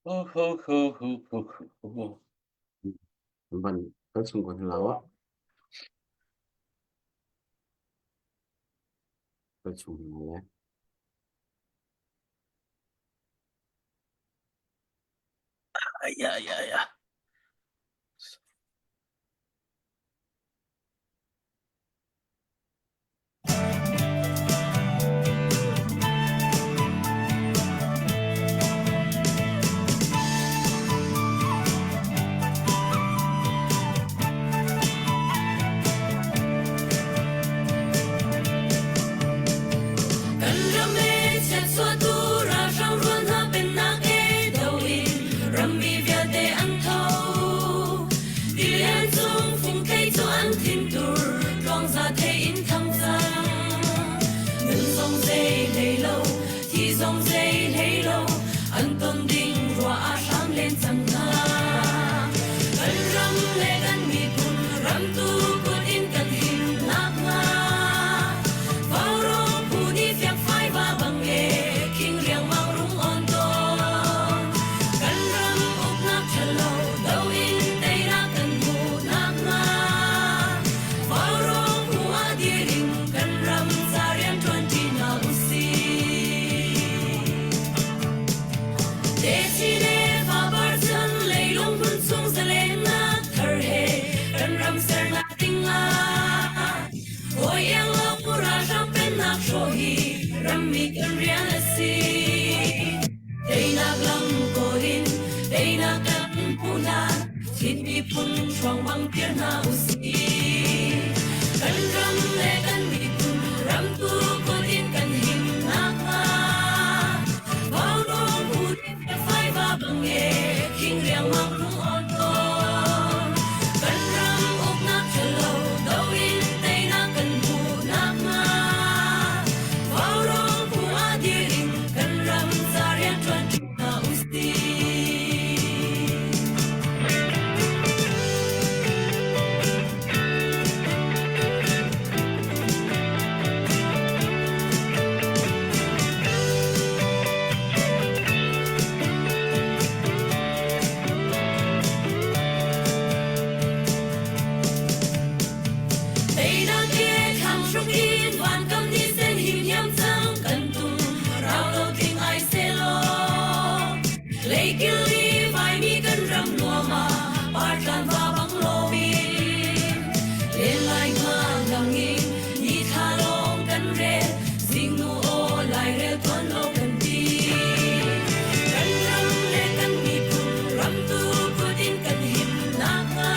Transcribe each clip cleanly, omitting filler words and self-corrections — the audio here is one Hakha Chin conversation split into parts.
Hu hu hu hu hu hu hu. Van kal chung ko hna lo. Kal chung hna le. Ai ai ai. Kan ram e chiatchuahtu ralhrang rual hna pennak e do in rammi vialte an tho. Tilian cung fungthei cu an thintur tluangza thei in thang cang. Nun zong zei hlei lo, thi zong zei hlei lo, an ton ding ruah ah hram len cang hna. Kan ram le kan miphun ramtu kut in kan him nakhnga. Vaurawng phu nih fiakfai va bang e, khing riangmang rung on tawn. Kan ram uknak ṭhalo do in teinak kan hmuh nakhnga. Vaurawng phu ah dir in kan ram ca rian ṭuanṭi hna usih. Techin le fapar chan leilung hmun chung zalennak thar he kan ram sernak ding ah hawi iang lo ralhrang pennak hrawh hi rammi kan rian a si. Teinak lam kawl in teinak kan hmuh hlan Chin miphun hruang bang tir hna usih. Kan ram le kan miphun ramtu kut in kan him nakhnga Vaurawng hu fai va bang e khing riangmang rung on tawn. Kan ram uknak ṭhalo do in teinak kan hmuh nakhnga Vaurawng hu ah dir in kan ram ca rianṭuan hna usih. Teinak ke thlang hruk in van kam ni sen him hiam cang kan tum rau lo thing ai selaw Leikil i vaimi kan ram nuam ah partlan va bang lomin len lai nga lang in ni thla lawng kan rel zingnu aw lairel tuan lo kan ti kan ram le kan miphun ramtu kut in kan him nakhnga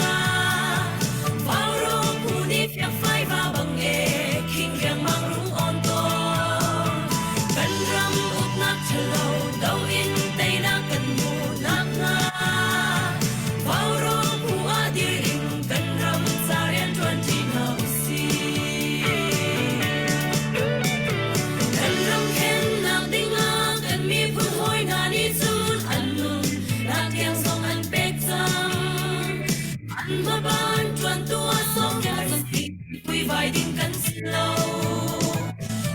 Vaurawng phu nih fiakfai va bang e khing riangmang rung on tawn kan ram uknak ṭhalo do in teinak kan hmuh nakhnga Vaurawng phu ah dir in kan ram ca rianṭuan ṭi hna usih. Kan ram khennak dingah kan miphun hawi hna nih cun an nun nak tiang zong an pek cang. An hmaban ṭuantu ah sawm kan si, puivai ding kan si lo.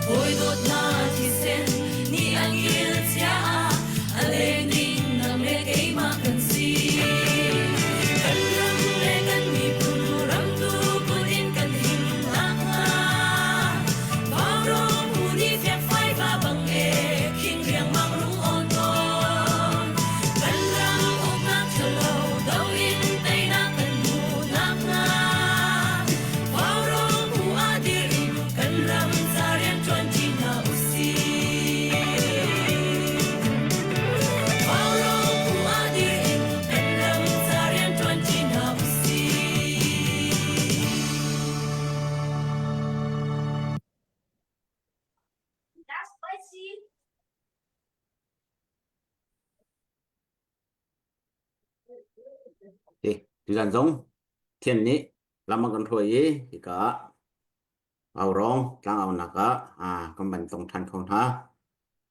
Hawi dawt hna thisen nih an kil chia ah a leng ding nang le keimah kan si. Kan ram le kan miphun ramtu kut in kan him nakhnga Vaurawng hu nih fiakfai va bang e khing riangmang rung awn tawn. Kan ram uknak ṭhalo do in teinak kan hmuh nakhnga Vaurawng hu ah dir in kan ram ca rianṭuan ṭi hna usih. Vaurawng hu ah dir in kan ram ca rianṭuan ṭi hna usih. Ti tuzan zong Thian nih lam a kan hruai i hika ah Aurawng tlangaunak ah kan van tong ṭhan kho hna.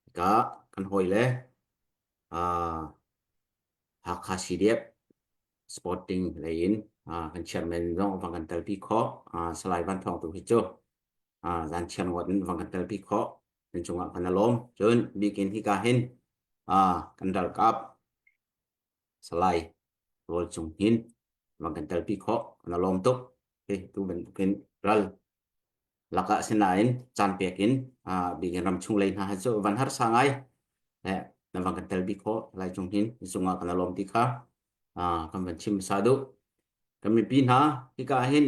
Hika kan hawi le Hakha CDF Sporting lei in kan chairman zong van kan telpi khawh. Salai Van Thawng tu hi cu zan chiar ngawt in van kan telpi khawh. Kan cungah kan i lawm. Cun bikin hika hin kan ralkap. Salai Rawl Cung Hnin van kan telpi khawh kan lawm tuk. Hi tu bantukin ral lakah sinain caan pek in bikin ram chung lei hna cu van harsa ngai eh na van kan telpi khawh Lai Cung Hnin cungah kan lawm ti kha kan van chim sa duh. Kan mipi hna hika hin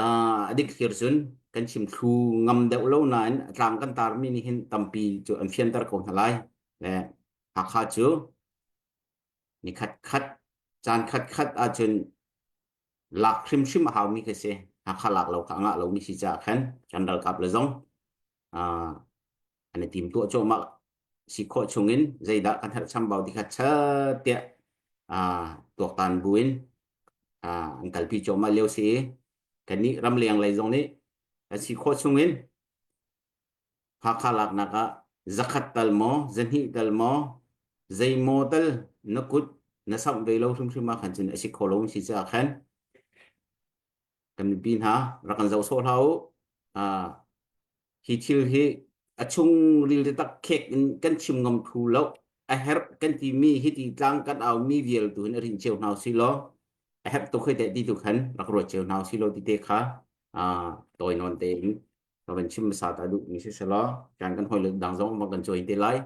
a dik thlir cun kan chim thlu ngam deuh lo nain a tlang kan tarmi nih hin tampi cu an fianter ko hna lai. Le Hakha cu ni khat khat caan khat khat ahcun lak hrimhrim a haumi khi si. Hakha lak lo kha a ngah lomi si caah khan kan ralkap le zong an i tim tuah cuahmah si khawh chungin zeidah kan herh chambau ti kha chat tiah tuaktan buin an kalpi cuahmah lio si i kannih ramleng lei zong nih kan si khawh chungin Hakha laknak ah zakhat tal maw zahnih tal maw zeimaw tal na kut na samh ve lo hrimhrim ah khan cun a si kho lo si caah khan kan mipi hna rak kan zoh sawh hlah u. Hi thil hi a chungril taktak khek in kan chim ngam thlu lo. A herh kan timi hi ti tlang kan aumi vial tu hin a rin cio hna si law a herh tuk hei teh ti tu khan rak ruat cio hna si law ti te kha tawi nawn tein ka van chim hmasa ta duh mi si selaw kan kan hawi le dang zong van kan cawi te lai.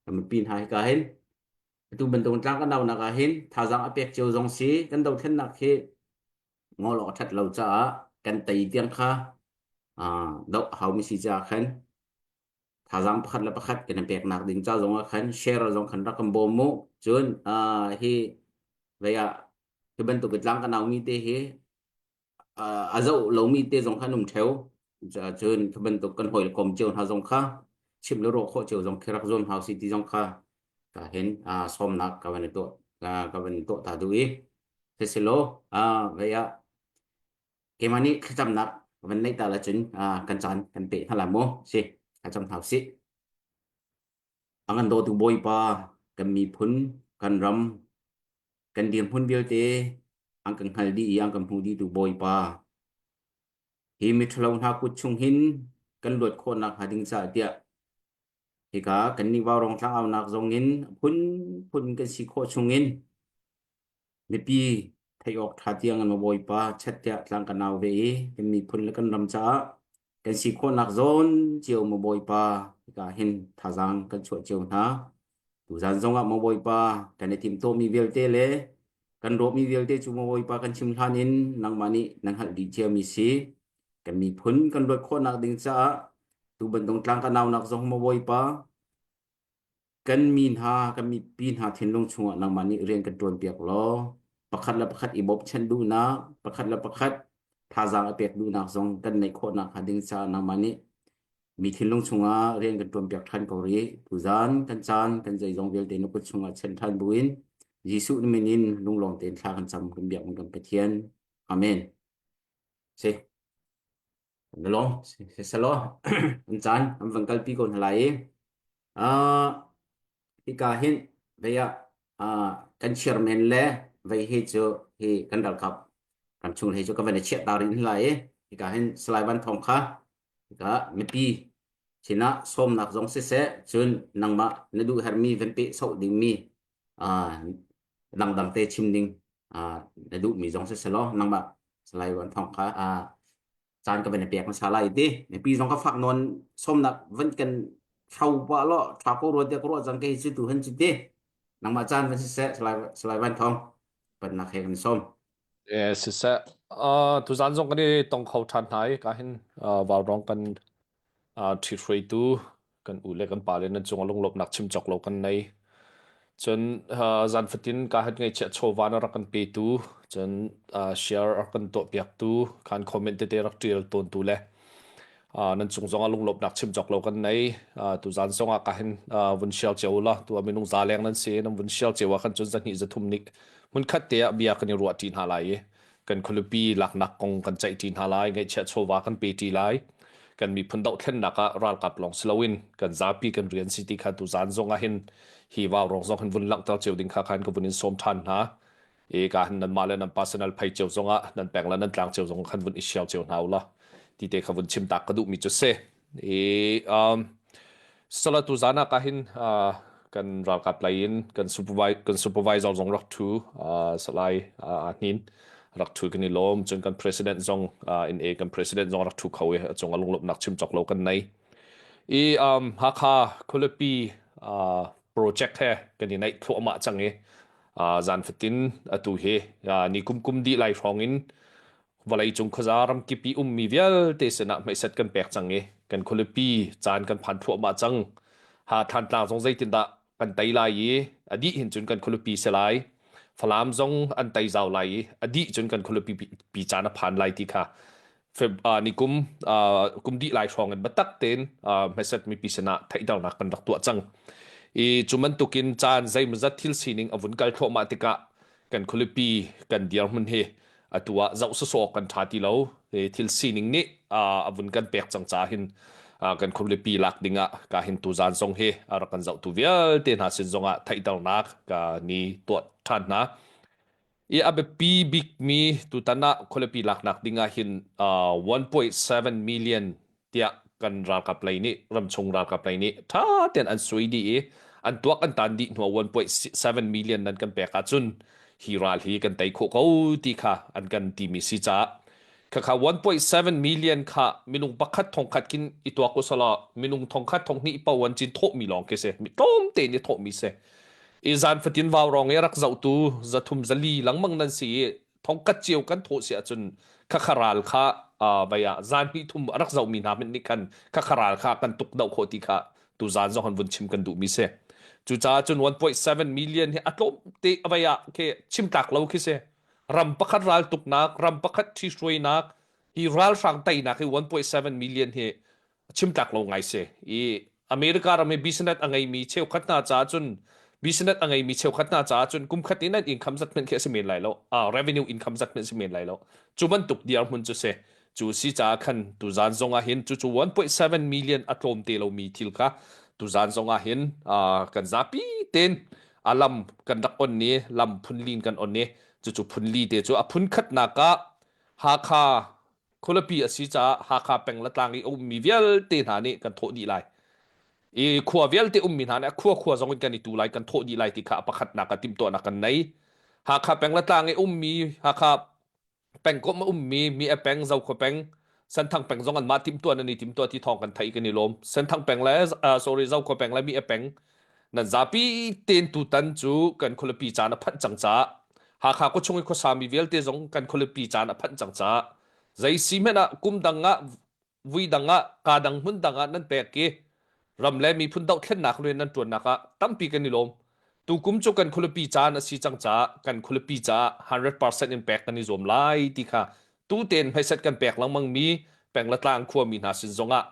Kan mipi hna hika hin atu bantuk tlang kan aunak ah hin thazaang a pek cio zong si kan dothlennak hi ngol awk a ṭhat lo caah kan tei tiang kha doh a haumi si caah khan thazaang pakhat le pakhat kan i peknak ding ca zong ah khan share zong khan rak kan bawm mu. Cun hi vei ah hi bantuk tlang kan aumi te hi a zoh lomi te zong kha an um ṭheo. Cun khi bantuk kan hawi le kom cio hna zong kha chim le ruah khawh cio zong khi rak zuam hna usih ti zong kha ka hin sawmnak ka van i tuah ka van tuah ta duh i siselaw vei ah keimah nih thlacamnak ka van neih ta la cun kan caan kan peh hna la mu si thlacam hna usih. A ngan dawtu Bawipa kan miphun kan ram kan dirhmun vialte an kan hngal dih i an kan hmu dihtu Bawipa hi miṭhalo hna kut chung hin kan luat khawh nakhnga ding caah tiah hika kannih vaurawng tlangaunak zong in phunphun kan si khawh chung in mipi theih awk ṭha tiang in Bawipa chet tiah tlang kan au ve i kan miphun le kan ram caah kan si khawhnak zawn cio maw Bawipa hika hin thazaang kan chuah cio hna. Tuzan zongah maw Bawipa kan i timhtuahmi vialte le kan rawhmi vialte cu maw Bawipa kan chim hlan in nangmah nih na hngalh dih ciami si. Kan miphun kan luat khawhnak ding caah tu bantuk tlang kan aunak zong maw Bawipa kan mi hna kan mipi hna thinlung chungah nangmah nih rian kan ṭuanpiak law pakhat le pakhat i bawmchan duhnak pakhat le pakhat thazaang a pek duhnak zong kan neih khawh nakhnga ding caah nangmah nih mi thinlung chungah rian kan ṭuanpiak ṭhan ko rih. Tuzan kan caan kan zeizong vialte na kut chungah chen ṭhan buin Jesuh na min in lunglawm tein thla kan cam kan biak kan Pathian. Amen. Si. Na lawm siselaw an caan an van kalpi ko hna lai i uh, hika hin vei ah uh, kan chairman le vei hi cu hi kan ralkap kan chung he cu ka van i chiah ta rih lai i hika hin Salai Van Thawng kha hika mipi sinah sawmnak zong siseh cun nangmah na duh hermi van peh soh dingmi uh, dangdang te chim ding uh, na duhmi zong siselaw nangmah Salai Van Thawng kha uh, caan ka van i pek hmasa lai ti mipi zong ka fak nawn sawmnak van kan hro pa lo tha ko ruat te ko ruah cang ke hi tu han chu ti nangmah caan van siseh Salai Salai Van Thawng patnak he kan sawm. Eh siseh uh, tuzan zong kan i tong kho ṭhan hna i ka hin uh, vaurawng kan uh, ṭhithruaitu kan u le kan pa le nan cungah lunglawmhnak chim cawk lo kan nei. Cun uh, zan fatin ka hat ngaihchiah chawva na rak kan petu, cun uh, share rak kan tuahpiaktu, khan comment tete rak ṭial tawntu le uh, nan cung zongah lunglawmhnak chim cawk lo kan nei. Uh, tuzan zongah ka hin uh, vun share cio la, tu minung za leng nan si, nan vun share cio ah khan cun zahnih zathum nih hmunkhat te ah bia kan i ruah ṭi hna lai i kan khualipi laknak kong kan ceihṭi hna lai, ngeihchiah chawva kan peṭi lai. Kan miphun dohthlennak ah ralkap lawng si loin kan zapi kan rian si ti kha tuzaan zong ah hin hi vaurawng zong hin vun langhter cio ding kha khan ka vun in sawm ṭhan hna. E ka hin nanmah le nan personal phei cio zong ah nan peng le nan tlang cio zong khan vun i share cio hna u law ti te kha vun chim tak ka duhmi cu si. E um, sala tuzaan ah ka hin uh, kan ralkap lei in kan supervisor kan supervisor zong rak ṭhu Salai Hnin rak ṭhu kan i lawm. Cun kan president zong in e kan president zong rak ṭhu kho i a cung a lunglawmhnak chim cawk lo kan nei. I um, Hakha khualipi uh, project he kan i naih thluahmah cang i uh, zan fatin atu hi uh, ni kum kum dih lai hrawng in vawleicung khuaza ramkip i ummi vialte sinah hmaiset kan pek cang i kan khualipi caan kan phan thluahmah cang. Ha Thantlang zong zeitindah kan tei lai i a dih hin cun kan khualipi si lai. Falam zong an tei zau lai i a dih cun kan khualipi pi caan a phan lai ti kha Feb uh, ni kum uh, kum dih lai hrawng in biatak tein uh, hmeset mipi sinah theihternak kan rak tuah cang. I cu bantukin caan zeimawzat thil sining a vun kal thluahmah tikah kan khualipi kan dirhmun hi atu ah zoh sawsawh kan ṭha ti lo. Thil sining nih a vun kan pek cang ca hin kan khualipi lak dingah ka hin tuzan zong hi a rak kan zohtu vialte hna sin zongah theihternak ka ni tuah ṭhan hna. I a biapi bikmi tutan ah khualipi laknak dingah hin 1.7 million tiah kan ralkap lei nih ramchung ralkap lei nih ṭha tein an sui dih i an tuak an tan dih hnuah 1.7 million nan kan pek ahcun hi ral hi kan tei khawh ko ti kha an kan timi si caah khakha 1.7 million kha minung pakhat thongkhat khin i tuak usalaw minung thongkhat thonghnih paoh an cin thawhmi lawng khi si mi tlawm tein i thawhmi si i zan fatin vau rong i rak zohtu zathum zali lengmang nan si i thongkat cio kan thawh si ahcun khakha ral kha vai ah zan hnih thum a rak zohmi hna hmanh nih khan khakha ral kha kan tuk doh khawh ti kha tu zan zong han vun chim kan duhmi si. Cucaah cun 1.7 million hi a tlawm te vai ah khi chim tlak lo khi si. Ram pakhat ral tuknak, ram pakhat ṭhihruainak, hi ralhrang teinak hi 1.7 million hi chim tlak lo ngai si. I America ram hi business a ngeimi cheukhat hna caah cun business a ngeimi cheukhat hna caah cun kum khat in an income zat hmanh khi a si men lai lo. Uh, revenue income zat hmanh si men lai lo. Cu bantuk dirhmun cu si. Cu si caah khan tuzan zong ah hin cucu 1.7 million a tlawm te lomi thil kha tuzan zong ah hin uh, kan zapi ten a lam kan rak on ni lam phunlin kan on ni cucu phunli te cu a phun khatnak ah Hakha khualipi a si caah Hakha peng le tlang i a ummi vialte hna nih kan thawh dih lai. I khua vialte ummi hna nih a khua khua zong in kan i tu lai, kan thawh dih lai ti kha a pakhatnak ah timhtuahnak kan nei. Hakha peng le tlang i ummi Hakha pengkomh a ummi mi a peng Zokhua peng Senthang peng zong anmah timhtuah nan i timtuah ti thawng kan theih kan i lawm. Senthang peng le uh, sorry Zokhua peng le mi a peng nan zapi tein tutan cu kan khualipi caan a phanh cang caah Hakha khuachung i khuasami vialte zong kan khualipi caan a phanh cang caah zei si hmanh ah kum dang ah vui dang ah kaa dang hmun dang ah nan pek i ram le miphun dohthlennak rian nan ṭuannak ah tampi kan i lawm. Tukum cu kan khualipi caan a si cang caah kan khualipi caah 100% in pek kan i zuam lai ti kha tu tein hmaiset kan pek lengmang mi peng le tlang khuami hna sin zongah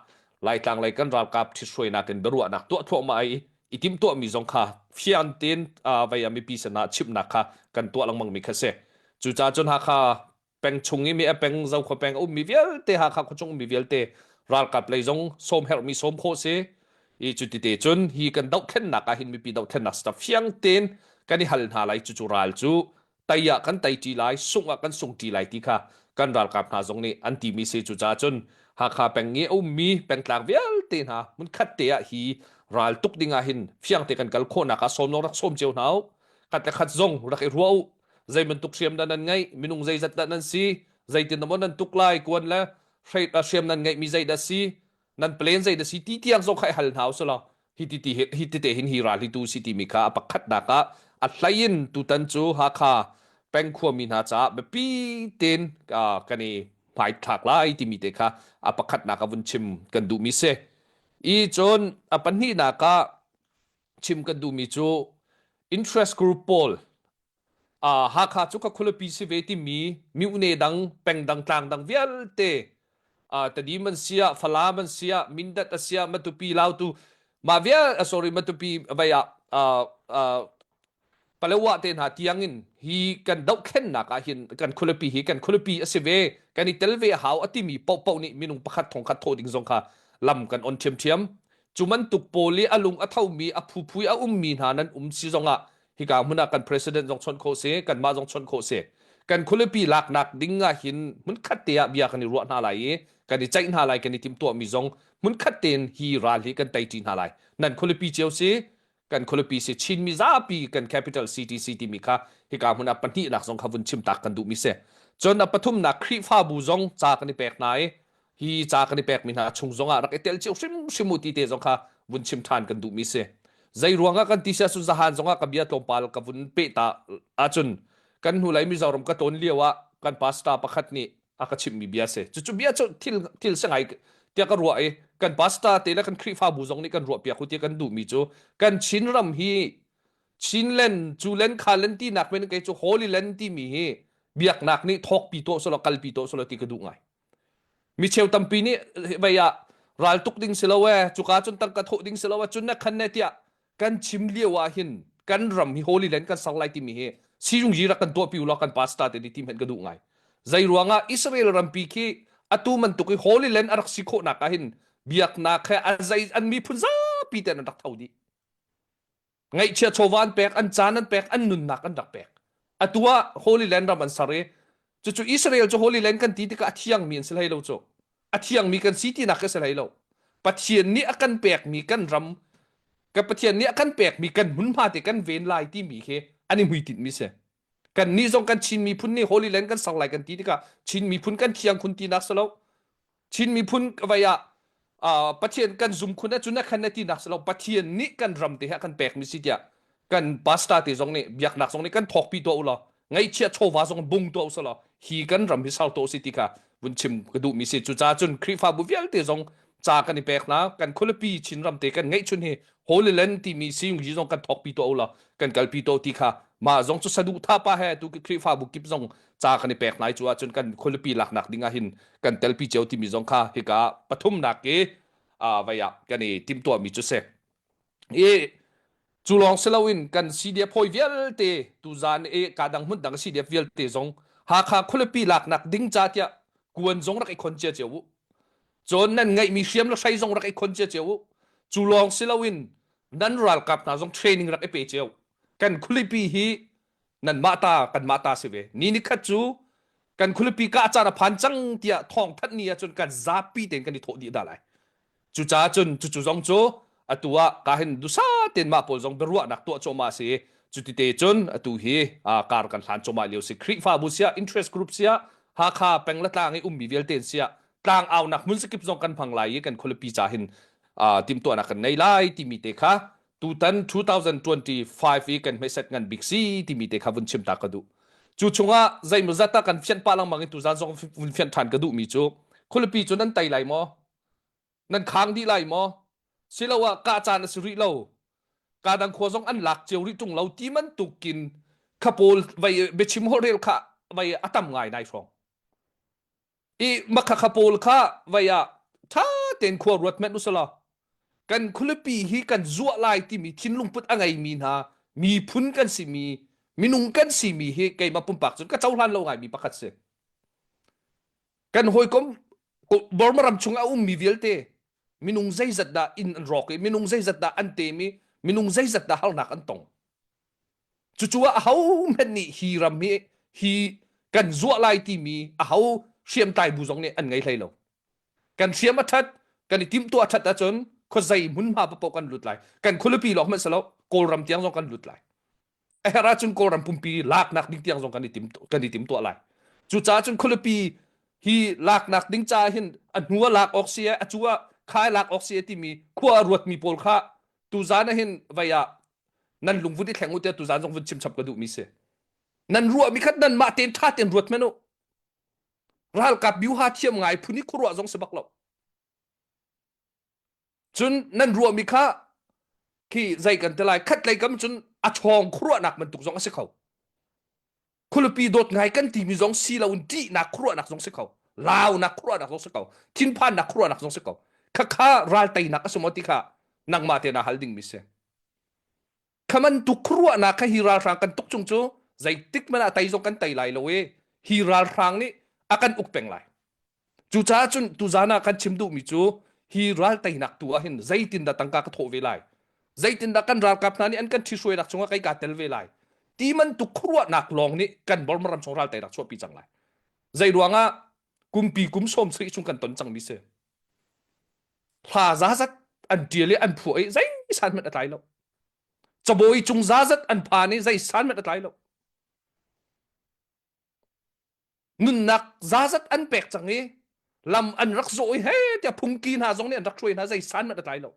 Laitlang lei kan ralkap ṭhithruainak in biaruahnak tuah thluahmah i i timhtuahmi zong kha fiang tein vei ah mipi sinah chimhnak kha kan tuah lengmang mi kha si. Cucaah cun Hakha peng chung i mi a peng Zokhua peng a ummi vialte Hakha khuachung ummi vialte ralkap lei zong sawm herhmi sawm khawh si. I cuti te cun hi kan dohthlennak ah hin mipi dohthlennak stuff fiang tein kan i hal hna lai cucu ral cu tei ah kan tei ṭi lai, sungh ah kan sung ṭi lai ti kha kan ralkap hna zong nih an timi si. Cucaah cun Hakha peng i a ummi pengtlang vialte hna hmunkhat te ah hi ral tuk ding ah hin fiangte kan kal khawhnak ah sawm zong rak sawm cio hna u. Khat le khat zong rak i ruah u. Zei bantuk hriam dah nan ngeih, minung zeizat dah nan si, zeitin dah maw nan tuk lai, kuan le hriam nan ngeihmi zei dah si, nan plan zei dah si ti tiang zong kha i hal hna u law hi ti hi ti te hin hi ral hi tu si timi kha a pakhatnak ah a hlei in tutan cu Hakha peng khuami hna caah biapi tein kan i hmaithlak lai timi te kha a pakhatnak a vun chim kan duhmi si. I cun a pahnihnak ah chim kan duhmi cu interest group pawl uh, Hakha cu ka khualipi si ve timi myone dang peng dang tlang dang vialte uh, Tedim an siah Falam an siah Mindat a siah Matupi Lautu mah vial uh, sorry Matupi vai ah uh, uh, Palewa te hna tiangin hi kan dohthlennak ah hin kan khualipi hi kan khualipi a si ve kan i tel ve a hau a timi paohpaoh nih minung pakhat thongkhat thawh ding zong kha lam kan on ṭhiamṭhiam cu bantuk pawl i a lung a thomi a phuphui a ummi hna nan um si zongah hika hmun ah kan president zong chawnh khawh si kanmah zong chawnh khawh si kan khualipi laknak ding ah hin hmunkhat te ah bia kan i ruah hna lai i kan i ceih hna lai kan i timhtuahmi zong hmunkhat tein hi ral hi kan tei ṭi hna lai nan khualipi cio si. Kan khualipi si Chin mizapi kan capital city si timi kha hika hmun ah pahnihnak zong kha vun chim tak kan duhmi si. Cun a pathumnak Khrihfabu zong ca kan i pek hna i hi ca kan i pekmi hna chung zongah rak i tel cio hrimhrim u ti te zong kha vun chim ṭhan kan duhmi si. Zei ruangah kan ti sia cun zahan zongah ka bia tlawmpal ka vun peh ta ahcun kan hnulei Mizoram ka tlawn lio ah kan pastor pakhat nih a ka chimhmi bia si. Cucu bia cu thil thil si ngai tiah ka ruah i kan pastor te le kan Khrihfabu zong nih kan ruahpiak u ti kan duhmi cu kan Chinram hi Chinland cu len kha len tinak men kei cu Holy Land timi hi biaknak nih thawkpi tuah selaw kalpi tuah selaw ti ka duh ngai. Mi cheu tampi nih vei ah raltuk ding si lo ee cuka cun tangka thawh ding si lo ah cun na khan ne tiah kan chim lio ah hin kan ram hi Holy Land kan ser lai timi hi siyungyi rak kan tuahpi ulaw kan pastor te nih ti hmanh ka duh ngai. Zei ruangah Israel rampi khi atu bantuk i Holy Land a rak si khawhnak ah hin biaknak he a zei an miphun zapi ten an rak tho dih. Ngaihchia chawva an pek, an caan an pek, an nunnak an rak pek. Atu ah Holy Land ram an ser i cucu Israel cu Holy Land kan ti tikah a thiangmi an si hlei lo cu. A thiangmi kan si tinak a si hlei lo. Pathian nih a kan pekmi kan ram, ka Pathian nih a kan pekmi kan hmunhma te kan ven lai timi khi an i hmuitinh mi si. Kan nih zong kan Chin miphun nih Holy Land kan ser lai kan ti tikah Chin miphun kan thiang khun tinak si lo. Chin miphun vai ah uh, Pathian kan zum khun ahcun a khan na tinak si lo Pathian nih kan ram te he a kan pekmi si tiah kan pastor te zong nih biaknak zong nih kan thawkpi tuah u law ngaihchia chawva zong bung tuah u selaw hi kan ram hi sau to si ti kha vun chim ka duhmi si cucaah cun Khrihfabu vialte zong ca kan i pek hna kan khualipi Chin ram te kan ngeihchun hi Holy Land timi siyungyi zong kan thawkpi tuah u law kan kalpi tuah ti kha mah zong cu saduhthah pa he tu Khrihfabu kip zong ca kan i pek lai cu ahcun kan khualipi laknak ding ah hin kan telpi cio timi zong kha hika pathumnak i vei ah kan i timhtuahmi cu si. I cu lawng si loin kan CDF hawi vialte tuzan i ka dang hmun dang CDF vialte zong Hakha khualipi laknak ding ca tiah kuan zong rak i khon cia cio u. Cun nan ngeihmi hriam le hrei zong rak i khon cia cio u. Cu lawng si loin nan ralkap hna zong training rak i pe cio. Kan khualipi hi nanmah ta kanmah ta si ve ni ni khat cu kan khualipi kah caan a phan cang tiah thawng thanh ni ahcun kan zapi tein kan i thawh dih dah lai cucaah cun cucu zong cu atu ah ka hin dusa tein mah pawl zong biaruahnak tuah cuahmah si cuti te cun atu hi kar kan hlan cuahmah lio si Khrihfabu siah interest group siah Hakha peng le tlang i ummi vialte siah tlang aunak hmun sakip zong kan hmang lai i kan khualipi ca hin timhtuahnak kan nei lai timi te kha tutan 2025 i kan hmeset ngan bik si timi te kha vun chim ta ka duh. Cu chungah zeimawzat ah kan fianh pah lengmang i tuzan zong vun fianh ṭhan ka duhmi cu khualipi cu nan tei lai maw? Nan khang dih lai maw? Siloah kah caan a si rih lo. Ka dang khua zong an lak cio rih ṭung lo ti bantukin kha pawl vei biachim holhrel kha vei a tam ngai nai hrawng. I makhakha pawl kha vei ah ṭha tein khua ruat hmanh usalaw kan khualipi hi kan zuah lai timi thinlung put a ngeimi hna miphun kan simi minung kan simi hi keimah pumpak cun ka cohlan lo ngaimi pakhat si. Kan hawikom Burma ram chung a ummi vialte minung zeizat dah inn an rawk i minung zeizat dah an tem i minung zeizat dah harnak an tong. Cucu ah ahohmanh nih hi ram hi hi kan zuah lai timi aho hriamtlai bu zong nih an ngei hlei lo. Kan hriam a ṭhat, kan i timhtuah a ṭhat ahcun khuazei hmunhma paoh kan lut lai. Kan khualipi lawng hmanh si lo, Kawlram tiang zong kan lut lai. A herh ahcun Kawlram pumpi laknak ding tiang zong kan i tim kan i timtuah lai. Cucaah cun khualipi hi laknak ding caah hin a hnu ah lak awk si a cu ah khai lak awk si timi khua a ruatmi pawl kha tuzan ah hin vei ah nan lung vun i thleng u tiah tuzan zong vun chim chap ka duhmi si nan ruahmi khat nan mah tein ṭha tein ruat hmanh u ralkap biuha thiam ngai phun i khuaruah zong si bak lo cun nan ruahmi kha khi zei kan ti lai khat lei kam cun a chawng khuaruahnak bantuk zong a si kho khualipi dawt ngai kan timi zong si lo in ṭihnak khuaruahnak zong si kho launak khuaruahnak zong si ko thinphannak khuaruahnak zong si ko khakha ral teinak a si maw ti kha nangmah te na hal dingmi si khaman tu khuaruahnak kha hi ralhrang kan tuk chung cu zeitik hmanh ah tei zong kan tei lai lo i hi ralhrang nih a kan uk peng lai Cucaah cun tuzan ah kan chim duhmi cu hi ral teinak tu ah hin zeitindah tangka ka thawh ve lai? Zeitindah kan ralkap hna nih an kan ṭhihruainak chungah kei kaa tel ve lai? Ti bantuk khuaruahnak lawng nih kan Burma ram chung ral teinak chuahpi cang lai. Zei ruangah kumpi kum sawm sarih chung kan ton cangmi si. Hla zazat an ṭial i an phuah i zei san hmanh a tlai lo. Cabawi cung zazat an phan i zei san hmanh a tlai lo. Nunnak zazat an pek cang i lam an rak zawh i he tiah phungki hna zong nih an rak hruai hna zei san hmanh a tlai lo.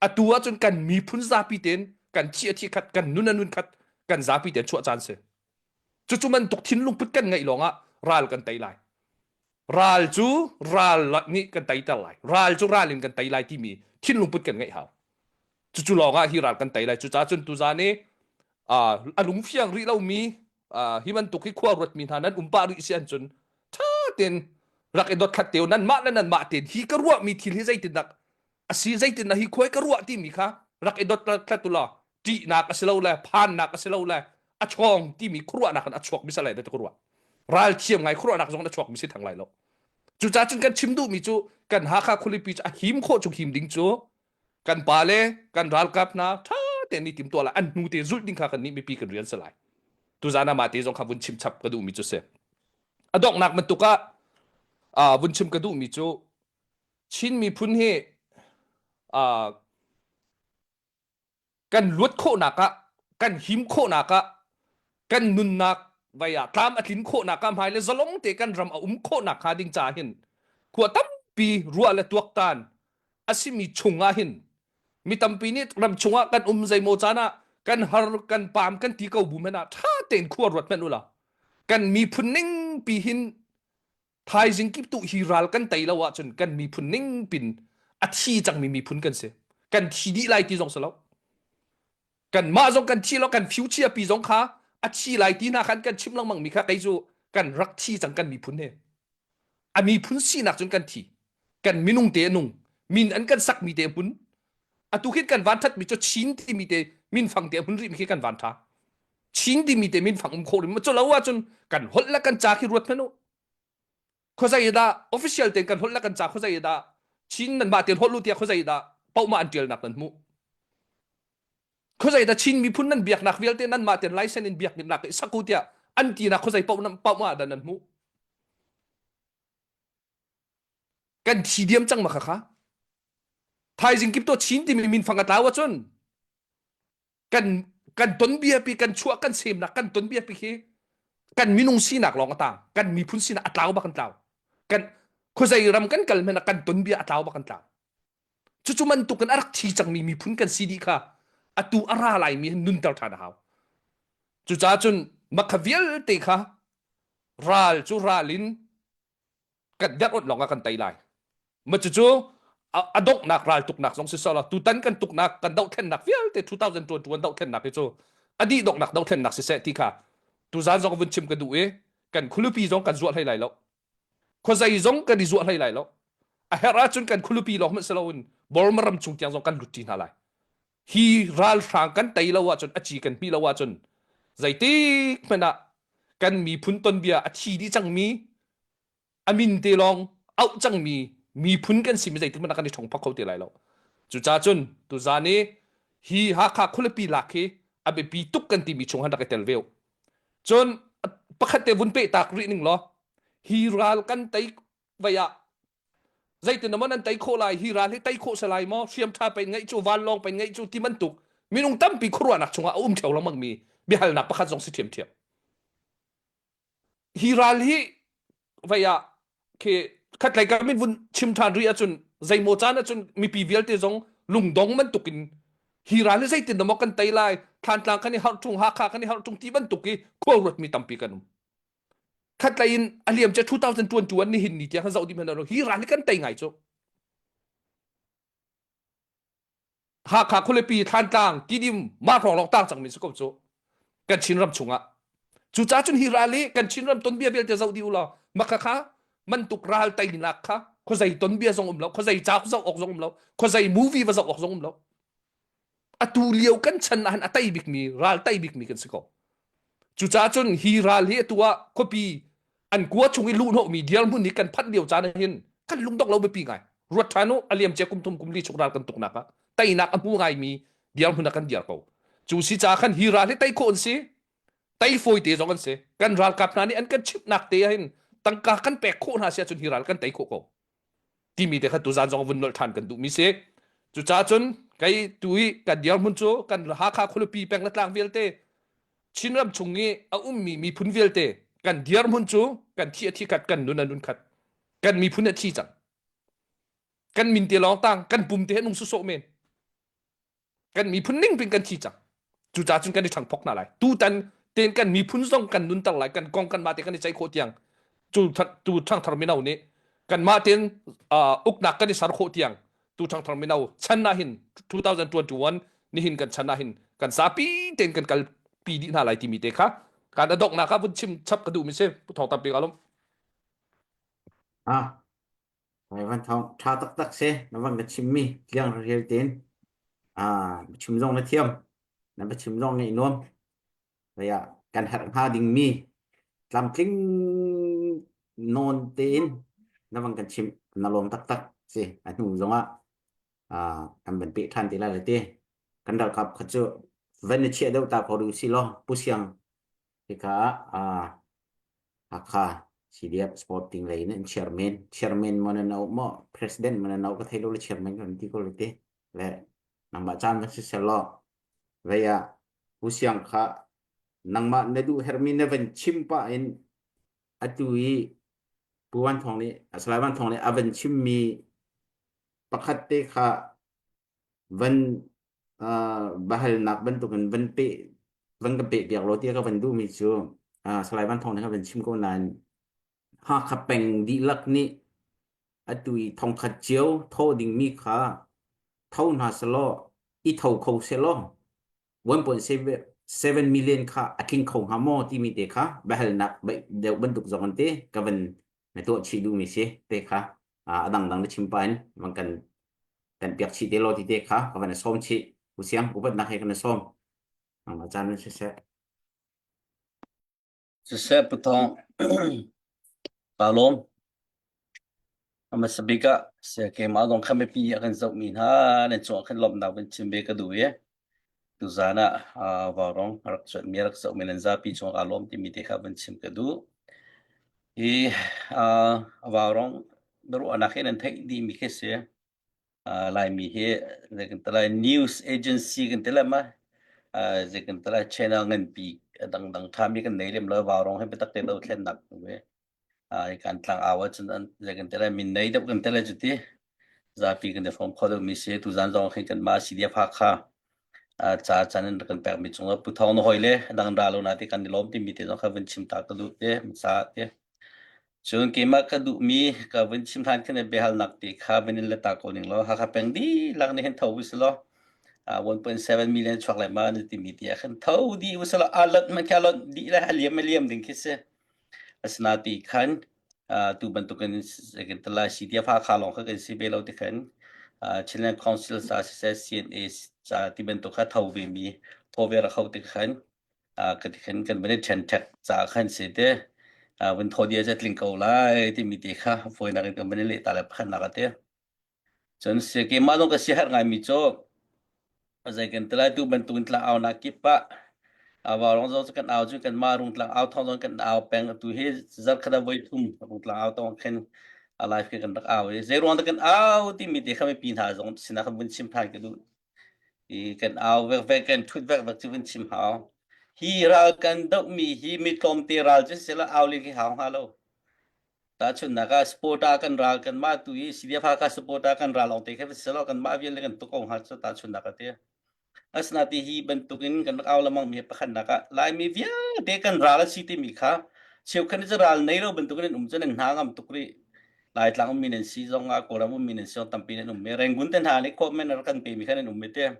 Atu ahcun kan miphun zapi tein kan thi a thi khat, kan nun a nun khat, kan zapi tein chuah caan si. Cucu bantuk thinlung put kan ngeih lawngah ral kan tei lai. Ral cu ral nih kan teiter lai. Ral cu ral in kan tei lai timi thinlung put kan ngeih hau. Cucu lawngah hi ral kan tei lai. Cucaah cun tuzaan i a lungfiang rih lomi hi bantuk hi khua ruatmi hna nan um pah rih si ahcun ṭha tein rak i dothlat te u nanmah le nanmah tein hi ka ruahmi thil hi zeitindah a si zeitindah hi khuai ka ruah timi kha rak i dothlat u law ṭihnak a si lo le phannak a si lo le a chawng timi khuaruahnak in a chuak mi si lai ti ka ruah ral thiam ngai khuaruahnak zong a chuak mi si thang lai lo cucaah cun kan chim duhmi cu kan Hakha khualipi cu a him khawh chung him ding cu kan pa le kan ralkap hna ṭha tein ni timtuah lai an hnu te zulh ding kha kan nih mipi kan rian si lai tuzan ah mah te zong kha vun chim chap ka duhmi cu si a donghnak bantuk ah vun chim ka duhmi cu Chin miphun hi kan luat khawhnak ah kan him khawhnak ah kan nunnak vai ah tlam a tlin khawhnak ah hmai le zalong te kan ram a um khawhnak hnga ding ca hin khua tampi ruah le tuaktan a simi chung ah hin mi tampi nih ram chungah kan um zeimaw caan ah kan har kan paam kan ti ko bu hmanh ah ṭha tein khua ruat hmanh ula kan miphun ning pi hin Thaizing kip tu hi ral kan tei lo ahcun kan miphun ning pin a thi cangmi miphun kan si. Kan thi dih lai ti zong si lo. Kan mah zong kan thi lo kan future pi zong kha a thi lai ti hna khan kan chim lengmang mi kha kei cu kan rak thi cang kan miphun he. A miphun sinak cun kan thi. Kan minung te a nung. Min an kan sak mi te hmun. Atu khin kan van that mi cu Chin timi te min fang te hmun rih mi khi kan van tha. Chin timi te min fang um khawh rim cu lo ahcun kan holh le kan ca khi ruat hmanh u khuazei dah official tein kan holh le kan ca khuazei dah Chin nan mah tein holh u tiah khuazei dah paohmah an tialnak nan hmuh khuazei dah Chin miphun nan biaknak vialte nan mah tein license in biaknak i sak u tiah an tinak khuazei paoh paohmah dah nan hmuh kan thi diam cang ma kha kha thaizing kip to Chin timi min fang a tlau ahcun kan kan tonbia pi kan chuah kan semnak kan tonbia pi khi kan minung sinak lawng a tang kan miphun sinak a tlau bak kan tlau kan khuazei ram kan kal hmanh ah kan tonbia a tlau bak kan tlau cucu bantuk in a rak thi cangmi miphun kan si dih kha atu a ra laimi hin nunter ṭhan a hau cucaah cun makha vialte kha ral cu ral in kan derh ot lawng ah kan tei lai ma cucu a donghnak raltuknak zong si sawla tutan kan tuknak kan dohthlennak vialte 2021 dohthlennak hi cu a dih donghnak dohthlennak siseh ti kha tuzan zong vun chim ka duh i kan khulupi zong kan zuah hlei lai lo khuazei zong kan i zuah hlei lai lo a herh ahcun kan khulupi lawng hmanh si loin Burma ram chung tiang zong kan lut ṭi hna lai hi ralhrang kan tei lo ahcun a ci kan hmih lo ahcun zeitik hmanh ah kan miphun tonbia a thi dih cangmi a min te lawng auh cangmi miphun kan si mi zeitik hmanh ah kan i ṭhong phak kho te lai lo cucaah cun tuzaan i hi Hakha khualipi lak hi a biapi tuk kan timi chung han rak i tel ve cun pakhat te vun peh tak rih ning law hi ral kan tei vai ah zeitin maw nan tei khawh lai hi ral hi tei khawh se lai maw hriam ṭha pen ngeih cu vanlawng pen ngeih cu ti bantuk minung tampi khuaruahnak chungah a um ṭheo lengmang mi biahalnak pakhat zong si ṭhiamṭhiam hi ral hi vei ah khi khatlei kam in vun chim ṭhan rih ahcun zeimaw caan ahcun mipi vialte zong lungdong bantuk in hi ral hi zeitin dah maw kan tei lai Thlantlang kan i harh ṭung Hakha kan i harh ṭung ti bantuk i khua ruatmi tampi kan um khatlei in a liam cia 2021 nihin ni tiang zoh dih hmanh hi ral hi kan tei ngai cu Hakha khualipi Thlantlang Tidim mah hrawng lawng tang cangmi si ko cu kan Chinram chungah cucaah cun hi ral hi kan Chinram tonbia vialte zoh dih u law maka kha mantuk ral teinak kha khuazei tonbia zong um lo khuazei cauk zoh awk zong um lo khuazei movie va zoh awk zong um lo atu lio kan chan ah a tei bikmi ral tei bikmi kan si ko cucaah cun hi ral hi atu ah khuapi an kua chung i luhhnawhmi dirhmun hi kan phanh lio caan ah hin kan lungdong lo biapi ngai ruat ṭhan u a liam cia kum thum kum li chung ral kan tuknak ah teinak a hmu ngaimi dirhmun ah kan dir ko cu si caah khan hi ral hi tei khawh an si tei fawi te zong an si kan ralkap hna nih an kan chimhnak te ah hin tangka kan pek khawh hna si ahcun hi ral kan tei khawh ko timi te kha tuzan zong vun nolh ṭhan kan duhmi si cucaah cun Kei tu i kan dirhmun cu kan Hakha khualipi peng le tlang vialte Chinram chung i a ummi miphun vialte kan dirhmun cu kan thi a thi khat kan nun a nun khat kan miphun a thi cang kan min te lawng tang kan pum te he nung sawsawh men kan miphun ning pin kan thi cang cucaah cun kan i ṭhangphok hna lai tutan ten kan miphun zong kan nunter lai kan kong kanmah te kan i ceih khawh tiang cu tu ṭhangthar mino nih kanmah ten uknak kan i ser khawh tiang tu ṭhangthar mino chan ah hin 2021 nihin kan chan ah hin kan zapi ten kan kalpi dih hna lai timi te kha kan a donghnak ah vun chim chap ka duh mi si pu thawng tampi ka lawm Ah, Van Thawng ṭha taktak si na van ka chimmi tliang rel tein ah chim zong na thiam na va chim zong ngaih nuam Vaya kan herh hnga dingmi tlamtling nawn tein na van kan chimh na lawm taktak si a hnu zongah ah kan van peh ṭhan te lai le ti kan ralkap kha cu van i chiah deuh ta ko rih usih law Pu Siang hika ah Hakha CDF Sporting lei in chairman chairman mo nan au mo president mo nan au ka thei lo le chairman kan ti ko le ti le nangmah caan va si sel law vei ah Pu Siang kha nangmah na duh hermi na van chim pah in atu i Pu Van Thawng nih Salai Van Thawng nih a van chimmi pakhat te kha van uh, bahalnak bantukin van pe van ka pe piak law tiah ka van duhmi cu uh, Salai Van Thawng nih ka van chim ko nain Hakha peng dihlak nih atu i thongkhat cio tho dingmi kha tho hna selaw i tho kho selaw 1.7 million kha a tling kho hnga maw timi te kha biahalnak deuh bantuk zong an ti ka van na tuah chih duhmi si te kha a dangdang na chim pa in van kan kan piak chih te law ti te kha ka van sawm chih usiang upatnak he kan sawm nangmah caan in siseh Siseh Pu Thawng kaa lawm. A hmasa bik ah saya keimah zong kha mipi a kan zohmi hna nan cungah khan lawmhnak van chim ve ka duh i tuzaan ah uh, vaurawng a rak cuanhmi a rak zohmi nan zapi cungah kaa lawm timi te kha van chim ka duh. Hi uh, vaurawng biaruahnak hi nan theih dihmi khi si. Uh, Laimi hi zei kan ti lai news agency kan ti lai ma uh, zei kan ti lai channel nganpi a dangdang ṭhami kan nei lem lo vaurawng hi biatak te dothlennak ve. Uh, kan tlang au ahcun an zei kan ti lai min nei deuh kan ti lai cu ti zapi kan i hrawm kho deuh mi si tuzan zong khin kan mah CDF Hakha uh, ca chan in kan pek mi cungah Pu Thawng na hoi le dang ra lo na ti kan i lawm timi te zong kha vun chim ta ka duh te sa te cun keimah ka duh mi ka vun chim hlan khin biahalnak ti kha vun in le ta ko ning law Hakha peng dihlak nih hin tho u law 1.7 million chuak lai ma na timi ti ah khan tho di u law a lot man kha lot di le a liam a liam ding khi si Asinain khan tu bantukin CDF Hakha lawng kha kan si ve lo ti khan Chinland Council ca siseh CNA ca ti bantuk kha tho ve mi tho ve ra kho ti khan ka ti khan kan van i ṭhenṭhek ca khan si te vun tho dia ca tling ko lai timi te kha fawinak in kan van i leh ta le pakhatnak a te. Cun keimah zong ka siaherh ngaimi cu zei kan ti lai tu bantukin tlang aunak kip ah vaurawng zong cu kan au cu kanmah rungtlang au thawng zong kan au peng atu hi zarkhat ah voi thum rungtlang au tawng khin a live khi kan rak au i zei ruang dah kan au timi te kha mipi hna zong sinah khan vun chim than ka duh i kan au vekvek kan thut vekvek cu vun chim hau hi ral kan dohmi hi mi tlawmte ral cu sila au len khi hau hnga lo Tahchunhnak ah supporter kan ral kanmah tu i CDF Hakha supporter kan ral lawng te kha si lo kanmah vial le kan tuk ko hnga cu tahchunhnak a ti. Asinain hi bantukin kan rak au lengmang mi pakhatnak ah Laimi vialte kan ral a si timi kha cheukhat nih cun ral nei lo bantukin an um cun an hna ngam tuk rih. Laitlang ummi nan si zong ah Kawlram ummi nan si zong tampi nan um i Rangoon te hna nih khua men rak kan pemi kha nan um i te.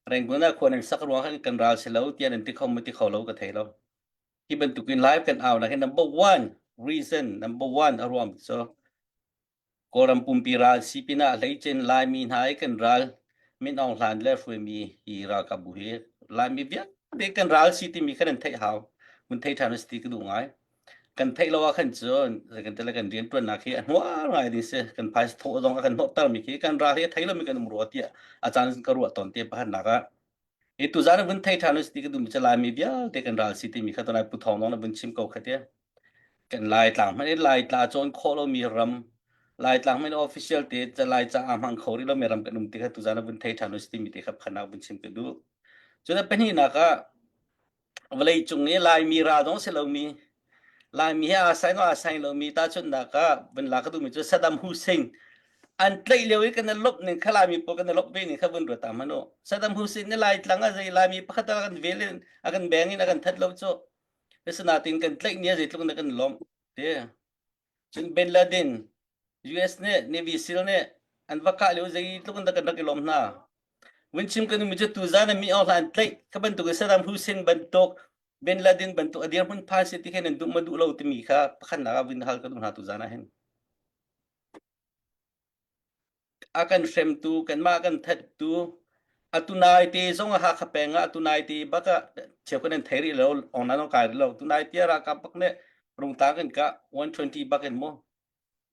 Rangoon ah khua nan sak ruang khan kan ral si lo tiah nan ti kho maw ti kho lo ka thei lo. Hi bantukin live kan au nak hi number one reason number one a ruang cu Kawlram pumpi ral si pinah hleicin Laimi hna i kan ral Min Aung Hlaing le hruaimi hi ralkapbu hi Laimi vialte kan ral si timi kha nan theih hau. Mun thei ṭhan si ti ka duh ngai. Kan theih lo ah khan cun kan tele kan rianṭuannak hi a hnuar ngai ding si. Kan phaisa thawh zong a kan hnawhter mi khi kan ral hi a thei lomi kan um rua tiah a caan ka ruah tawn te pakhatnak ah I tuzaan vun thei ṭhan us ti ka duhmi cu Laimi vialte kan ral si timi kha tunai Pu Thawng Nong na vun chim ko kha tia. Kan Lai tlang hmanh in Lai tla cawn khawh lomi ram. Laitlang men official te Lai ca aa hmang kho rih lo mi ram kan um ti kha tuzan ah vun thei ṭhan usih timi te kha phanak vun chim ka duh. Cun a pahnihnak ah vawlei cung i Laimi ral zong si lomi Laimi he aa sai aa sai lomi tahchunhnak ah vun la ka duhmi cu Saddam Hussein an tlaih lio i kan i lawmh ning kha Laimi pawl kan i lawmh ve ning kha vun ruat ta hmanh u. Saddam Hussein nih Laitlang ah zei Laimi pakhat a kan vel in a kan beng in a kan that lo cu. Asinain kan tlaih ni a zeitluk in kan lawmh ti. Cun Bin Laden US nih Navy SEAL nih an va kah lio zeitluk in dah kan rak i lawm hna. Vun chim kan um cu tuzan ah mi aung hlan tlaih kha bantuk in Saddam Hussein bantuk Bin Laden bantuk a dirhmun phan si ti khin nan duh ma duh lo timi kha pakhatnak ah vun hal ka duh hna tuzan ah hin. A kan hremtu kanmah kan thattu atu nai te zong ah Hakha peng ah atu nai te bak ah cheu kan thei rih lo ong nan kai rih lo tu nai te ralkap bak nih rungtlang kan kah 120 bak in mu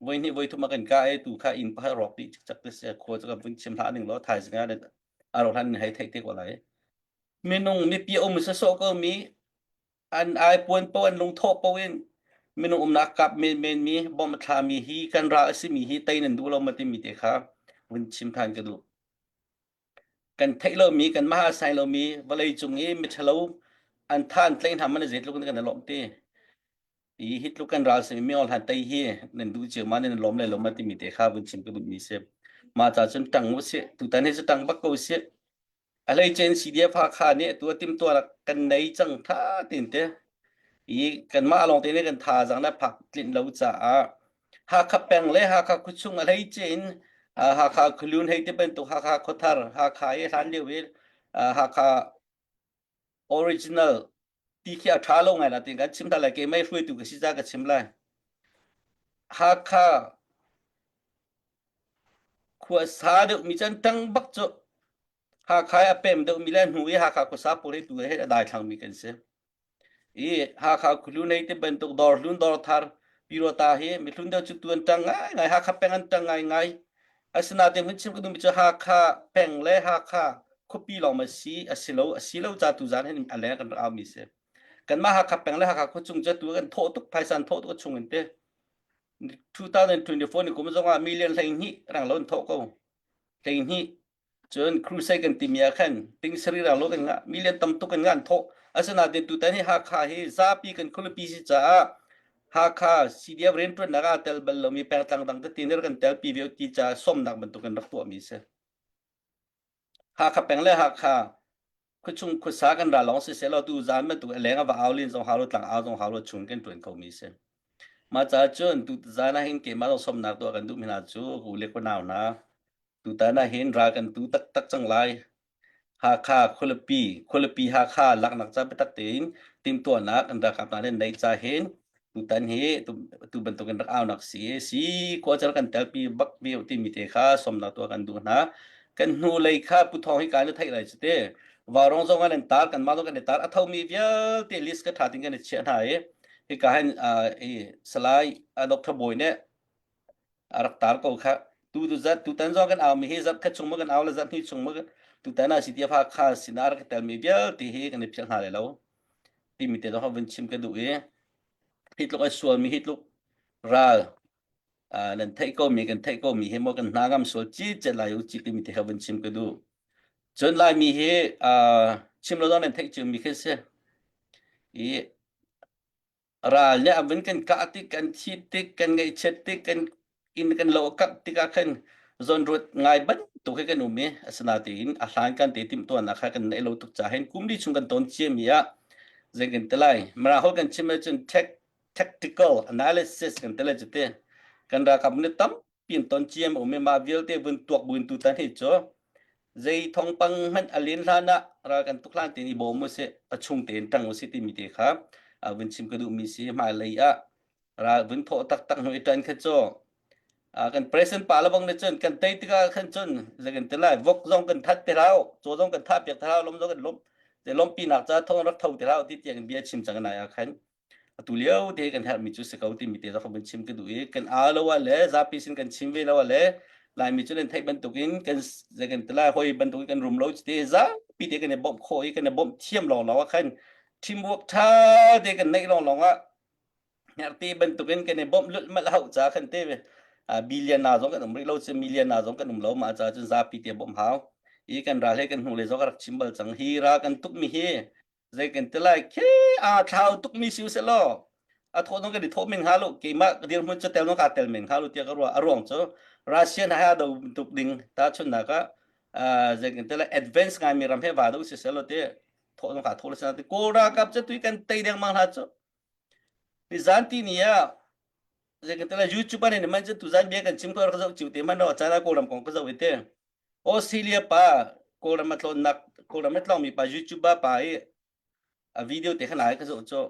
voi hnih voi thum a kan kah i tu kha inn pakhat rawk dih cikcek te si khua cu kan vun chim hlah ning law thaizing ah a ro hlan hei theih te ko lai minung mipi um sawsawh ko mi an ai puan po an lungthawh po in minung umnak kap men men mi bom a thla mi hi kan ral a si mi hi tei nan duh lo ma timi te kha vun chim than ka duh kan theih lomi kan maha sai lomi vawlei cung i miṭhalo an tha an tlaih hna man zeitluk in kan i lawmh ti i hi tluk kan ral simi mi hlan tei hi nan duh cio ma nan lawm le lo ma timi te kha vun chim ka duhmi si ma ca cun ṭang u sih tutan hi cu ṭang bak ko sih a hleicen CDF Hakha nih atu a timhtuah kan nei cang tha tin te i kanmah lawng te nih kan thazaang le phak tlinh lo caah Hakha peng le Hakha khuachung a hleice in Hakha khualun hei ti bantuk Hakha khuathar Hakha i hlan lio i Hakha original ti khi a ṭha lo ngai la tin kan chim ta lai keimah hruaitu ka si ca ka chim lai Hakha khua sa deuh mi chan ṭang bak cu Hakha i a pem deuh mi le hnu i Hakha khuasa pawl hi tu he a daithlang mi kan si. I Hakha khulu nei te bantuk dawr hlun dawr thar Pirota hi mihlun deuh cu tu an ṭang ngaingai Hakha peng an ṭang ngaingai. Asinain hun chim ka duhmi cu Hakha peng le Hakha khuapi lawng ma si a si lo a si lo ca tu zan hin a leng kan rak au mi si. Kanmah Hakha peng le Hakha khuachung cu tu kan thawh tuk phaisa an thawh tuk a chung in te. 2024 ni kum zong ah million 12 rang lo an thawh ko. 12 cun crusade kan timi ah khan ting sari rang lo kan ngah million tam tuk kan ngah an thawh asinain tutan hi Hakha hi zapi kan khualipi si caah Hakha CDF rianṭuannak ah tel bal lomi pengtlang dang tete nih kan telpi ve ti caah sawmnak bantuk kan rak tuahmi si. Hakha peng le Hakha khuachung khuasa kan ra lawng siseh law tu zan bantuk a leng a va au len zong hau lo tlang au zong hau lo chung kan ṭuan khomi si. Mah caah cun tu zan ah hin keimah zong sawmnak tuah kan duh mi hna cu u le ka nau hna Tutan ah hin ral kan tu taktak cang lai. Hakha khualipi, khualipi Hakha laknak ca biatak tein timhtuahnak kan ralkap hna nih neih ca hin tutan hi tu, tu bantukin rak aunak si si khua cal kan telpi bak ve timi te kha somnak tuah kan duh hna. Kan hnu lei kha Pu Thawng hi kai na theih lai cu te. Vaurawng zong an tar kan mah zong kan i tar a thomi vialte list ka tha ting kan i chiah hna i hika hin uh, i Salai uh, Dr. Bawi nih a rak tar ko kha tu tu zat tutan zong kan au mi hi zat khat chung ma kan au le zat hnih chung ma tutan ah CDF Hakha sinah rak tel mi vialte hi kan i philh hna lai lo timi te zong vun chim ka duh i hi tluk ai sual mi hi tluk ral nan theih ko mi kan theih ko mi hi maw kan hna ngam sual ci chet lai u ci timi te kha vun chim ka duh cun laimi hi chim lo zong nan theih cio mi khi si i Ral nih a vun kan kah tik, kan thih tik, kan ngaihchiat tik, kan inn kan lo a kangh tikah khan zawnruat ngai bantuk hi kan um i asinain a hlan kan te timhtuahnak kha kan neih lo tuk caah hin kum li chung kan ton ciami ah zei kan ti lai Mirang holh kan chim ahcun tactical analysis kan ti lai cu ti kan ralkap nih tam pin ton ciam um i mah vialte vun tuak buin tutan hi cu zei thawngpang hmanh a len hlan ah ral kan tuk hlan tein i bawm usih a chung tein ṭang usih timi te kha vun chim ka duhmi si hmailei ah ral vun thawh taktak hnu i ṭan kha cu kan president pa le bang nih cun kan tei tikah khan cun zei kan ti lai vok zong kan that te hlah caw zong kan thah piak te hlah lom zong kan lom te lompinak ca thong rak tho te hlah ti tiang bia chim cang nai ah khan atu lio te kan herhmi cu si ko timi te zong kan chim ka duh i kan aa lo ah le zapi sin kan chim ve lo ah le Laimi cu nan theih bantukin kan zei kan ti lai hoi bantukin kan rum lo te zapi te kan i bawmh khawh i kan i bawmh thiam lawnglawng ah khan teamwork ṭha te kan neih lawnglawng ah hngerhte bantukin kan i bawmh lulhmalh hauh ca khan te. Billion na zong kan um rih lo cu million na zong kan um lo. Mah caah cun zapi te bawmh hau. I kan ral he kan hnu le zong ka rak chim bal cang. Hi ra kan tuk mi hi zei kan ti lai khi aa thlau tuk mi si usih law a thawh nong kan i thawh men hnga lo keimah ka dirhmun cu tel nong kaa tel men hnga lo tiah ka ruah a ruang cu Russian he do tuk ding tahchunhnak ah zei kan ti lai advance ngai mi ram he va do si seh law ti thawh nong kaa thawh le sana ti Kawl ralkap cu tui kan tei dengmang hna cu ni zan ti ni ah zei kan ti lai YouTube an in man cu tuzan bia kan chim ko rak zoh ciu te man ro cana Kawlram kong ka zoh i te Australia pa Kawlram a tlawnnak Kawlram a tlawngmi pa YouTuber pa i a video te khan ai ka zoh cu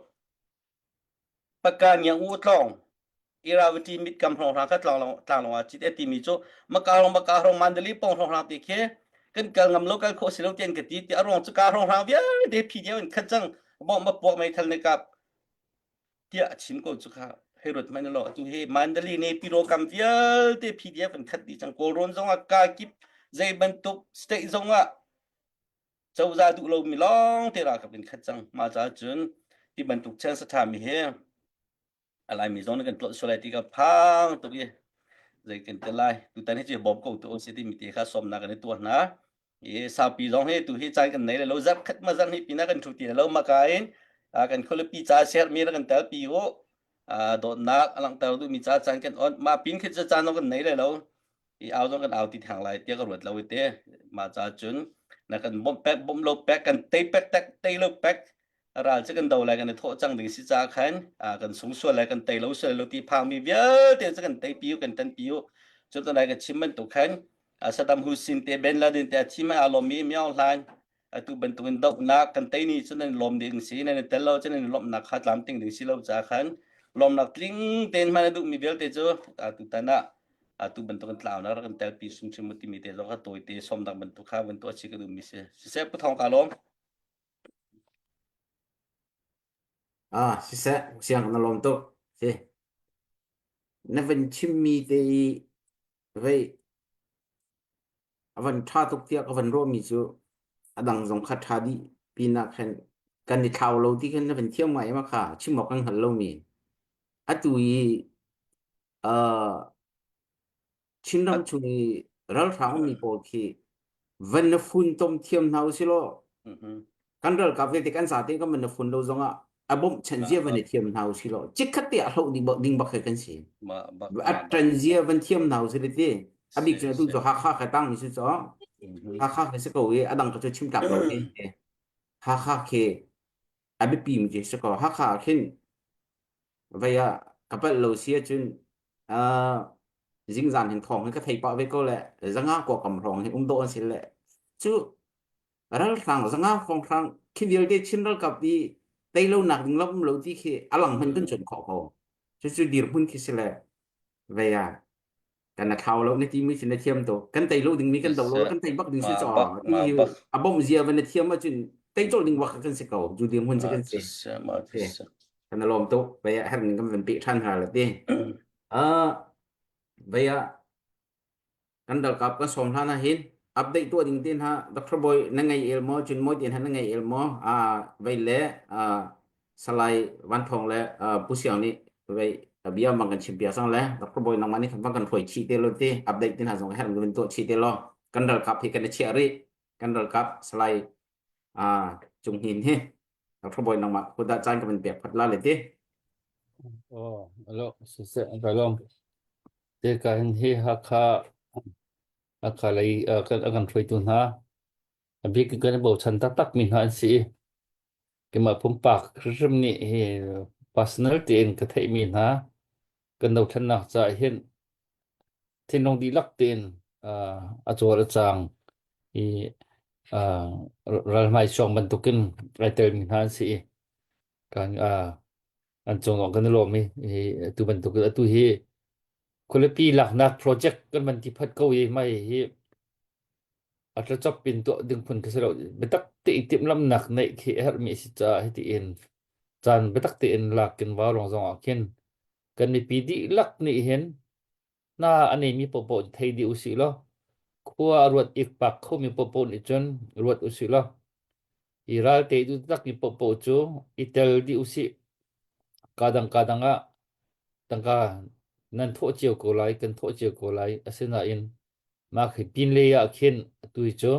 paka ngiang u tlawng Iravati mit kam hrong hrang kha tlang long tlang long ah chit e timi cu maka rong maka rong Mandali pong hrong hrang ti khi kan kal ngam lo kal khawh si lo tian ka ti ti a ruang cu ka hrong hrang vialte phi deu in khat cang bom ma puak meithal ne kap tiah a chim ko cu kha hei ruat hmanh law atu hi Mandalay ne Piro kam vialte PDF an khat dih cang Kawlrawn zong ah ka kip zei bantuk state zong ah cozah duh lomi lawng te ralkap in khat cang mah caah cun ti bantuk chance a ṭhami hi a Laimi zong nih kan tlolh sual lai ti ka phang tuk i zei kan ti lai tutan hi cu bawm ko tu si timi te kha sawmnak kan i tuah hna I saupi zong hi tu hi caan kan nei le lo zarh khat ma zarh hnih pinah kan thu ti le lo maka in kan khualipi ca sermi rak kan telpi u dawtnak a langhter duhmi ca caan kan on ma pin khi cu caan zong kan nei le lo i au zong kan au ti thang lai tiah ka ruat lo i te ma ca cun na kan bawmh pek bawmh lo pek kan tei pek tek tei lo pek ral cu kan do lai kan i thawh cang ding si ca khan kan sung sual lai kan tei lo sual lo ti phangmi vialte cu kan tei pi u kan tan pi u cu tunai ka chim bantuk khan Saddam Hussein te Ben Laden te a thi mai aa lawmmi Myo Hlaing atu bantukin dohnak kan tei ni cu nan lawm ding si nan i tel lo cu nan lawmhnak kha tlamtling ding si lo ca khan lawmnak tling tein hman a duhmi vialte cu atu tan ah atu bantukin tlaunak rak kan telpi hrimhrim u timi te zong kha tawite sawmnak bantuk kha van tuah chih ka duhmi si siseh Pu Thawng ka lawm Ah, siseh, siang na lawm tuk. Si. Na van chimmi te i vei a van ṭha tuk tiah ka van ruahmi cu a dang zong kha ṭha dih pinah khan kan i thlau lo ti khan na van thiam ngai ma kha chim awk kan hngal lomi atu i uh, Chinram chung i ralhrang ummi pawl khi van na funtom thiam hna usih law kan ralkap vialte kan zate kan van na fun lo zongah a bawmhchanh zia van i thiam hna usih law chikkhat te ah hloh ding ding bak he kan si a ṭan zia van thiam hna usih ti a bik cun atu cu Hakha kha tang mi si cu Hakha khi si ko i a dang ka cu chim tlak lo khi Hakha khi a biapi mi khi si ko Hakha ah khin vei ah ka palh lo si ahcun uh, zingzan hin thawng hi ka thei pah ve ko le zanga kwa kam hrawng hi um dawh an si le cu ralhrang zanga hrawnghrang khi vialte Chin ralkap i tei lo nak ding lam um lo ti khi alang hman kan chon khawh ko cu cu dirhmun khi si le vei ah kan na thlau lo na ti mi sin na thiam to kan tei lo ding mi kan do lo kan tei bak ding si cho ti a bom zia van na thiam ahcun tei col ding bak kan si ko ju ding hun si kan si kan na lom to vei ah her ning kan van pe than ha la ti a vei ah Kan ralkap kan sawm hlan ah hin update tuah ding te hna Dr. Boy na ngei el maw cun mawi te hna na ngei el maw vei le Salai Van Thawng le Pu Siang nih vei bia bang kan chim pia sang le Dr. Boy nangmah nih kan kan hruai chih te lo ti update te hna zong herh kan tuah chih te lo kan ralkap hi kan i chiah rih kan ralkap Salai Cung Hnin hi Dr. Boy nangmah hudah caan ka van pek phat la le ti Oh, alo, siseh, ka lawm. Teka hin hi Hakha Hakha lei kan a kan hruaitu hna a bik in kan i bochan taktak mi hna an si i keimah pumpak hrimhrim nih hi personal tein ka theihmi hna kan dothlennak caah hin thinlung dihlak tein a cawl a cang i ralhmai suang bantukin ai telmi hna an si i kan an cungah kan i lawm i hi atu bantuk atu hi khualipi laknak project kan van ti phat ko i mai hi a tlachop in tuah ding phun khi si lo biatak tein timhlamnak neih khi a herhmi a si caah hiti in caan biatak tein lak in vau lawng zong ah khin kan mipi dihlak nih hin hna a neimi paohpaoh thei dih usih law khua a ruat ikpak khomi paohpaoh nih cun ruat usih law i ralte duh takmi paohpaoh cu i tel dih usih. Kadang kadang ah tangka Nan thawh cio ko lai, kan thawh cio ko lai. Asinain mah khi pinlei ah khin atu hi cu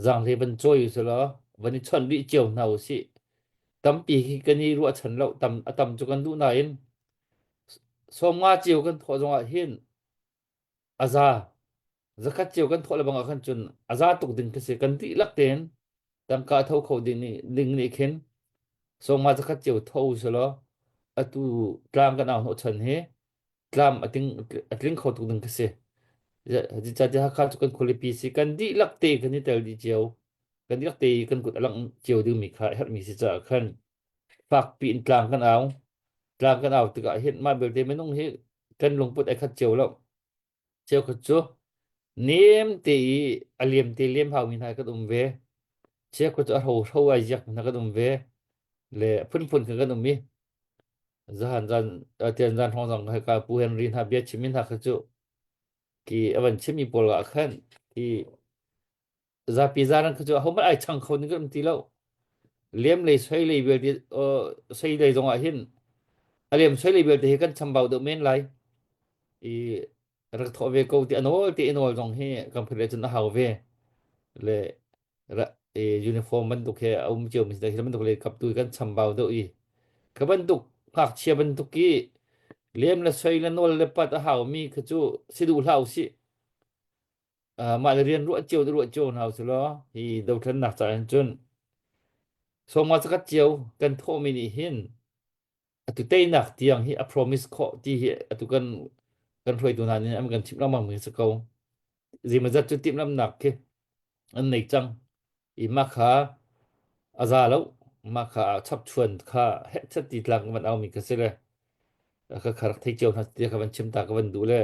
zaanghle van cawi u law van i chawnh rih cio hna u sih. Tampi hi kan i ruahchan lo, tam a tam cu kan duh nain 50 cio kan thawh zongah hin a za. Zakhat cio kan thawh lebang ah khan cun a za tuk ding khi si. Kan dihlak tein tangka tho kho ding nih ding nih khin 50 zakhat cio tho u sih law atu tlang kan au hnawhchan hi tlam a ting a tling kho tuk ding khi si. Zeicahtiah Hakha cu kan khualipi si kan dihlak te kan i tel dih cio. Kan dihlak te i kan kut a langh cio dingmi kha a herhmi si caah khan fakpi in tlang kan au. Tlang kan au tikah hin mah belte minung hi kan lungput ai khat cio lo. Cheukhat cu nem te i a liam te liam haumi hna kan um ve. Cheukhat cu a hrohro ai ziakmi hna kan um ve. Le a phunphun khan kan um i zahan zan tian zan hrawng zong ka Pu Henry hna bia chimmi hna kha cu ki a van chimmi pawl ah khan ki zapi zaran kha cu ahohmanh ai chang kho ning kan um ti lo. Liam lei soi lei vialte soi lei zong ah hin a liam soi lei vialte hi kan chambau deuh men lai. I rak thawh ve ko ti a nawl ti i nawl zong hi kan phut le cun a hau ve. Le i uniform bantuk he a um cio mi si hi bantuk le kap tu kan chambau deuh i ka bantuk ngakchia bantuk i lem le soi le nawl le pat a hau mi kha cu si duh hlah usih. Mah le rian ruah cio ruah cio hna usih law hi dothlennak ca hin cun sawma zakhat cio kan thawhmi nih hin atu teinak tiang hi a promise khawh ti hi atu kan kan hruaitu hna nih an kan chimh lengmang mi si ko. Zeimawzat cu timhlamhnak khi an nei cang i mah kha a za lo mah kha chapchuan kha heh chat ti tlang van au mi kha si le ka kha rak thei cio hna ti kha van chim ta ka van duh le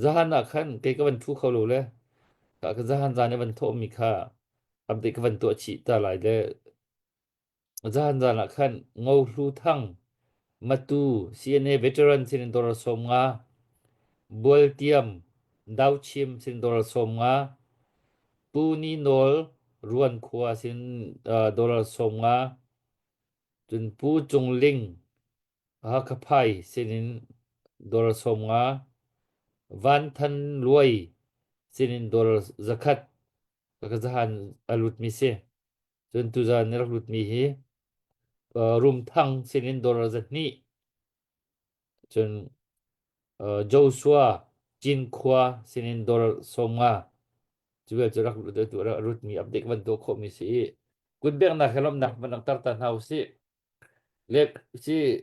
Zahan ah khan kei ka van ṭhu kho lo le ka ka zahan zan i van thawhmi kha update ka van tuah chih ta lai le zahan zan ah khan Ngo Hlu Thang Matu CNA veteran sin dollar 50 Bualtiam Dauchim sin dollar 50 Pu Ni Nawl Ruan khua sin dollar 50 cun Pu Cung Ling Hakhaphai sinin dollar 50, Van Than Luai sinin dollar 100 ka zahan a lutmi si. Cun tuzan na rak lutmi hi Rumthang sinin dollar 200, cun Joshua Cinkhua sinin dollar 50. Cu vial cu rak lut rutmi update van tuah khawhmi si i kutbengnak he lawmhnak van langhter ta hna usih. Le si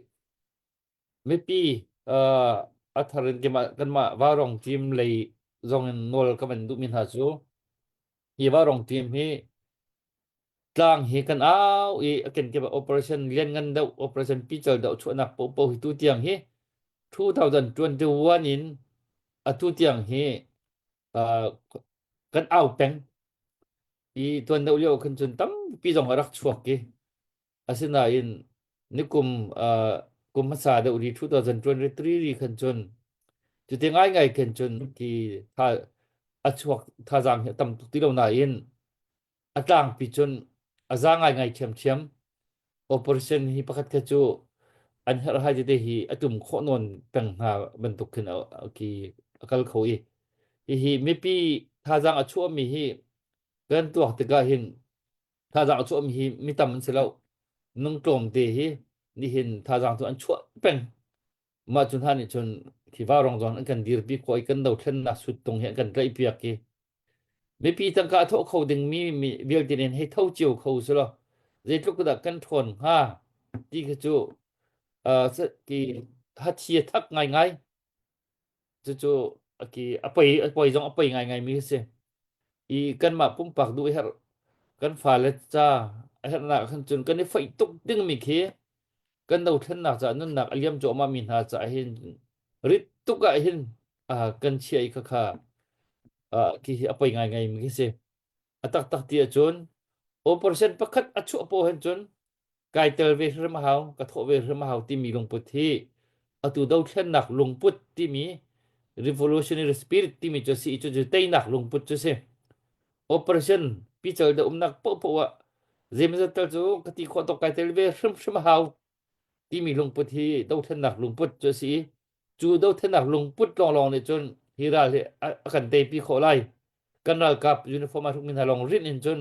mipi uh, a thar in keimah kanmah Vaurawng team lei zong in nawl ka van duhmi hna cu hi Vaurawng team hi tlang hi kan au i a kenkip ah operation lianngan deuh operation pical deuh chuahnak paohpaoh hi tu tiang hi 2021 in atu tiang hi uh, kan au peng i tuan deuh lio khan cun tampi zong a rak chuak i Asinain nikum uh, kum hmasa deuh ri 2023 ri khan cun cuti ngaingai khan cun ti tha a chuak thazaang hi a tam tuk ti lo nain a tlangpi cun a za ngaingai ṭhiamṭhiam. Operation hi pakhat kha cu an herhhai tete hi a tum khawh nawn peng hna bantuk khin a, a, ki a kal kho i hihi mipi thazaang a chuahmi hi kan tuak tikah hin Thazaang a chuahmi hi mi tam an si lo. Nung tlawmte hi nihin thazaang cu an chuah peng. Mah cu hna nih cun khi vaurawng zong an kan dirpi khawh i kan dothlennak suttung hi an kan tlaihpiak i mipi tangka a thawh kho dingmi mi vialte nih hei tho cio kho si law zeitluk dah kan ṭhawn hnga ti khi cu uh, ki hathi a thak ngaingai. Cucu a ki a poi a poi zong a poi ngaingai mi a si. I kanmah pumpak duh i herh kan fale ca a herhnak khan cun kan i foih tuk dingmi khi kan dothlennak caah nunnak a liam cuahmah mi hna caah hin rit tuk ah hin uh, kan chia i khakha uh, khi hi a poi ngaingai mi khi si. A taktak ti ahcun operation pakhat a chuah poh hin cun kai tel ve hrim a hau, ka thawh ve hrim a hau timi lungput hi atu dothlennak lungput timi revolutionary spirit timi cu si cu cu teinak lungput cu si. Operation pical da umnak pohpoh ah zeimazat tal cu ka ti khawh tawk kai tel ve hrimhrim a hau timi lungput hi dothlennak lungput cu si. Cu dothlennak lungput lawnglawng nih cun hi ral hi a, a kan teipi khawh lai. Kan ralkap uniform aa hrukmi hna lawng rinh in cun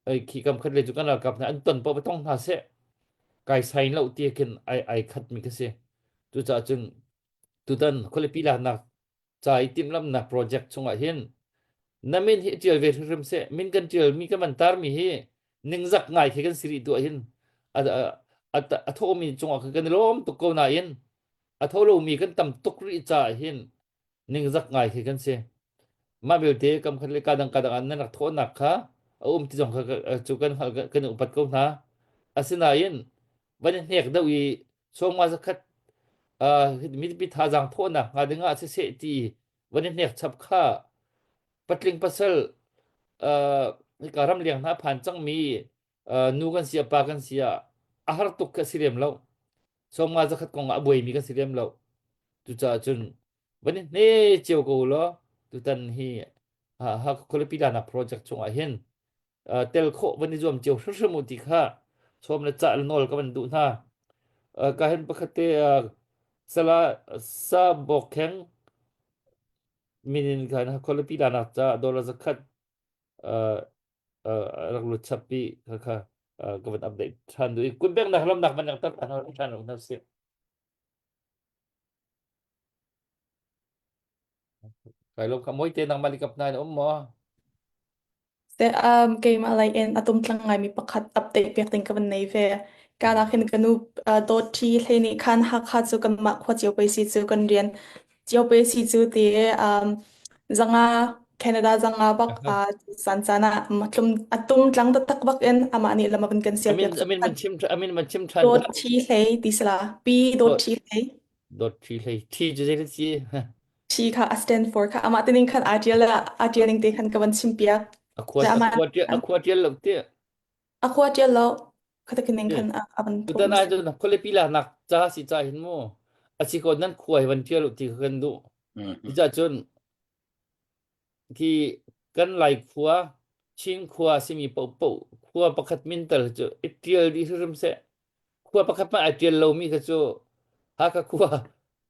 ei khi kam khat le cu kan ralkap hna an ton paoh va tong hna seh. Kai sain lo ti khin ai ai khatmi ka si. Cucaah cun tutan khualipi laknak ca i timhlamhnak project chungah hin na min hi ṭial ve hrimhrim seh min kan ṭialmi kan van tarmi hi ningzak ngai khi kan si rih tuah hin a, a, a thawmi cungah khan kan i lawm tuk ko nain a tho lomi kan tam tuk rih caah hin ningzak ngai khi kan si mah belte kam khat le ka dang ka dang ah nan rak thawhnak kha a um ti zong kha cu kan kan i upat ko hna asinain van i hnek deuh i sawma zakhat mipi thazaang thawhnak hnga ding ah siseh ti van i hnek chap kha patling pasal hika ramleng hna phan cangmi nu kan si pa kan si ah a har tuk kha si lem lo sawma zakhat kong ah a buaimi kan si lem lo cucaah cun van i hne cio ko law tutan hi Hakha khualipi lanak project chungah hin tel khawh van i zuam cio hrimhrim u ti kha sawm le cah le nawl ka van duh hna. Ka hin pakhat te sala sa bawk kheng minin khan khualipi lanak ca dollar zakhat rak lut chap pi kha kha ka van update than du i kutbek nak lamnak van yang tar than hna sih. Kai lawm kha moi te nangmah likap na in um maw? Se um keimah lei in a tumtlang ngaimi pakhat update piak ding ka van nei ve. Ka nak hin ka nu uh, dawt ṭhi hlei nih khan Hakha cu kanmah khua cio pei si cu kan rian cio pei si cu ti um zanga Canada zanga bak uh, san caan ah tlum a tumtlang taktak bak in amah nih lam a van kan sial Amin piak amin man chim amin man chim ṭhan dawt ṭhi hlei ti sala pi dawt ṭhi hlei Dot ṭhi hlei ṭhi cu zei si? Ṭhi kha a stand for kha amah tining khan aa ṭial aa ṭial ning te khan ka van chim piak. A khua Ca a amah khua ṭial a khua ṭial lo ti. a khua ṭial lo khatakin khan a a van Tutan thawhmi ah si. cun khualipi laknak ca si ca hin mu a si ko nan khua hi van ṭial u ti kha kan duh. Cucaah cun Khi kan Lai khua, Chin khua a simi paohpaoh khua pakhat min tal cu i ṭial dih hrimhrim seh. Khua pakhat hmanh ai ṭial lomi kha cu Hakha khua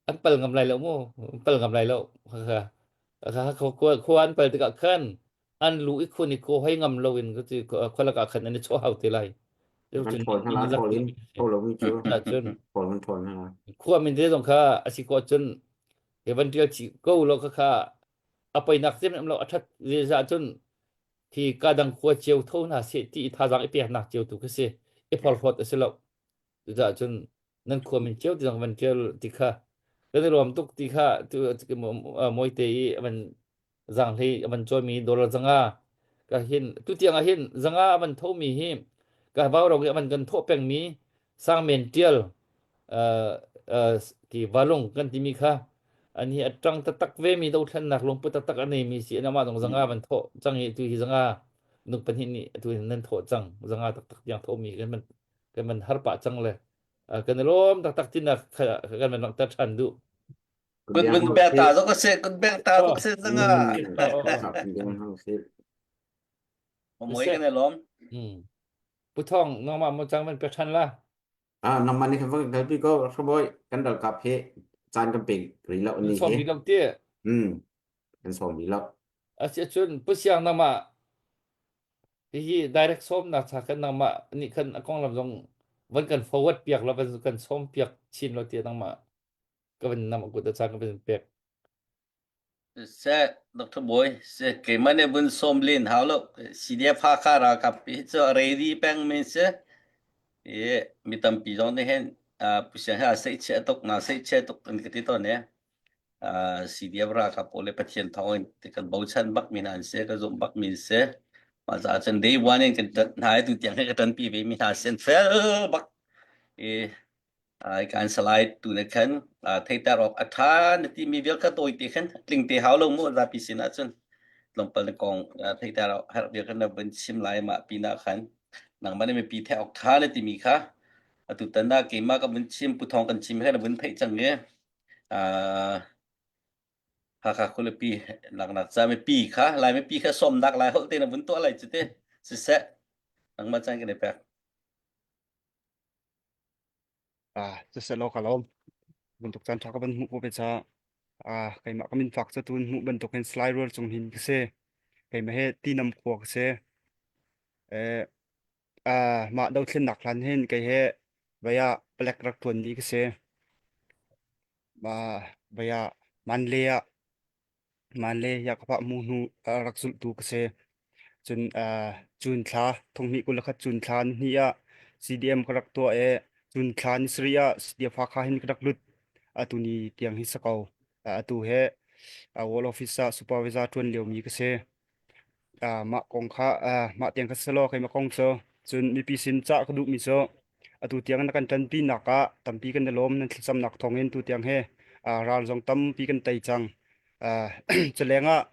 an pal ngam lai lo mu. An pal ngam lai lo. Hakha Hakha khua, khua an pal tikah khan an lu i khun i khua hoi ngam loin khua lakah khan an i chawh hau te lai. An ṭhawl hna la, ṭhawl in ṭhawl lomi cu Cun ṭhawl an ṭhawl hna la. khua min te zong kha a si khawh cun he van ṭial chih ko law khakha a poinak cem lo a ṭhat zah cun khi kadang khua cio tho hna seh ti i thazaang i peknak cio tu khi si i phorhlawt a si lo cucaah cun nan khua min cio ti zong van ṭial ti kha kan i lawm tuk ti kha tu mawite i van zanghlei a van cawimi dollar zanga ka hin tu tiang ah hin zanga a van thomi hi ka vau rong i a van kan thawh pengmi sangmen ṭial ki valung kan timi kha an hi a ṭang taktak ve mi dothlennak lungput taktak a neimi si an amah zong zanga van thawh cang i tu hi zanga nuk pahnih nih atu hin nan thawh cang zanga taktak tiang thawhmi kan man kan man har pah cang le kan i lawm taktak tinak kan man langhter ṭhan duh Kun bun bek ta zok se kun bek ta zok se zanga. Moi kan i lawm. Pu Thong nangmah mo cang van pe ṭhan la. Ah, nangmah nih khan va kan kalpi ko hrabawi kan ralkap he caan kan pek rih lo ni Sawm he. rih lo ti. Hmm, kan sawm rih lo. Asiahcun Pu Siang nangmah hihi direct sawmnak cha kan nangmah nih khan a konglam zong van kan forward piak la van kan sawm piak chin lo ti nangmah ka van nam kut a caan ka van pek. Seh, Dr. Bawi, seh, keimah nih vun sawm len hau lo. CDF Hakha ralkap hi cu ready peng mi si. I mi tampi zong nih hin Pu Siang hi a seihchiah tuk, na seihchiah tuk an ka ti tawn i CDF ralkap pawl le Pathian thawng in kan bochan bak mi hna an si, ka zumh bak mi an si. Mah caah cun day one in kan ṭanh hna i tu tiang hi ka ṭanpi ve mi hna si an fel bak. I Kan salai tu nih khan theiter awk a ṭha na timi vial kha tawi te khan tling te hau lo mu zapi sin ahcun tlawmpal na kong theiter awk herh vial khan na vun chim lai mah pinah khan nangmah nih mipi theih awk ṭha na timi kha atu tan ah keimah ka vun chim Pu Thawng kan chim he na vun theih cang i Hakha khualipi laknak ca mipi kha Lai mipi kha sawmnak lai holh te na vun tuah lai cu te siseh nangmah caan kan i pek. Ah, siseh law ka lawm. Bantuk caan ṭha ka van hmuh ko ve caah ah keimah ka min fak cu tun hmuh bantukin Salai Rual Cung Hnin ka si. Keimah hi Tinam khua ka si. Eh, ah mah dothlennak hlan hin kei he vei ah palek rak ṭuanmi ka si. Ma vei ah Manle ah Manle Yakapah mu hnu a rak zulhtu ka si. Cun uh, June thla 2021 June thla ni hnih ah CDM ka rak tuah i June thla ni sarih ah CDF Hakha hin ka rak lut. Atu ni tiang hi si ko. Atu he uh, Wall Office ah supervisor ṭuan liomi ka si. Uh, mah kong kha uh, mah tiang kha si law keimah kong cu cun mipi sin cah ka duhmi cu atu tiang na kan ṭanpi nak ah tampi kan i lawm nan thlacamnak thawngin tu tiang he uh, ral zong tampi kan tei cang. Uh, culeng ah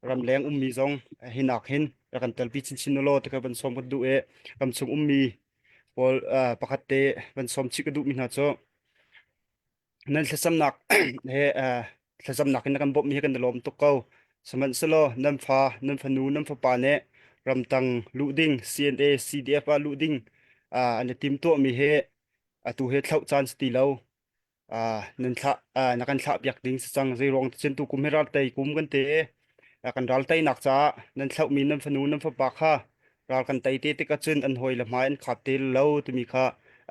ramleng ummi zong hinak hin rak kan telpi chinchin ulaw ti kha van sawm kan duh i ramchung ummi pawl uh, pakhat te van sawm chih ka duhmi hna cu nan thlacamnak he uh, thlacamnak in na kan bawmhmi hi kan i lawm tuk ko. Sihmanhsehlaw nan fa, nan fanu, nan fapa nih ramtang luh ding CNA, CDF ah luh ding uh, an i timtuahmi hi atu hi thlauh caan si ti lo. Uh, nan thlah uh, na kan thlah piak ding si cang zei ruang cun tu kum hi ral tei kum kan te uh, kan ral teinak caah nan thlauhmi nan fanu nan fapa kha ral kan tei te tik ahcun an hawi le hmai an khap te lo timi kha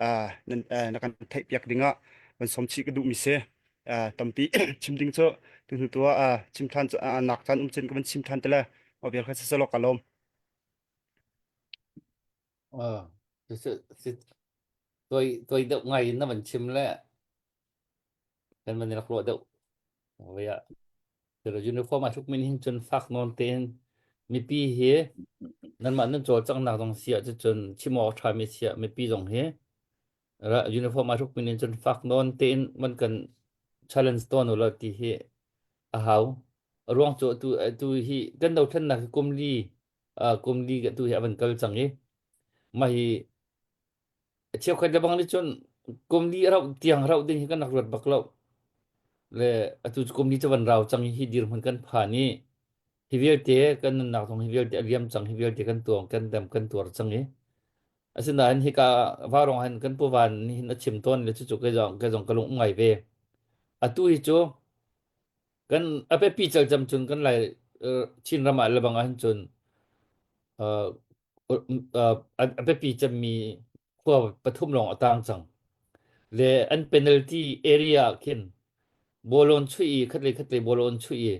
uh, nan uh, na kan theih piak ding ah van som chih ka duhmi si uh, tampi chim ding cu tu hnu tu ah chim than cu nak caan um cun ka van chim than te le mah vial kha si selaw ka lawm Ah, si si toi toi deuh ngai in na van chim le kan van i rak ruah deuh. Voi ah Pero uniform a hruk min hin cun fak nawn tein mipi hi nanmah nan cawlcanghnak zong si ah cun chim awk a ṭhami si ah mipi zong hi ra uniform a hruk min in cun fak nawn tein man kan challenge tawn u law ti hi a hau. A ruang cu atu atu hi kan dothlennak hi kum li uh, kum li tu hi a van kal cang i mah hi Cheukhat le bang nih cun kum li a rauh tiang rauh ding hi kan rak ruat bak lo. Le atu cu kum li cu van rau cang i hi dirhmun kan phan i hi vialte kan nunnak zong hi vialte a liam cang hi vialte kan tuang kan dam kan tuar cang i asinain hika varong han kan puvan nih hin a chim tawn le cucu kei zong kei zong ka lung um ngai ve. Atu hi cu kan a biapi calcam cun kan lai uh, Chin ram ah lebang ah hin cun uh, a biapi cemmi khua pathum lawng a tang cang. Le an penalty area ah khin bawlawn chuih i khatlei khatlei bawlawn chuih i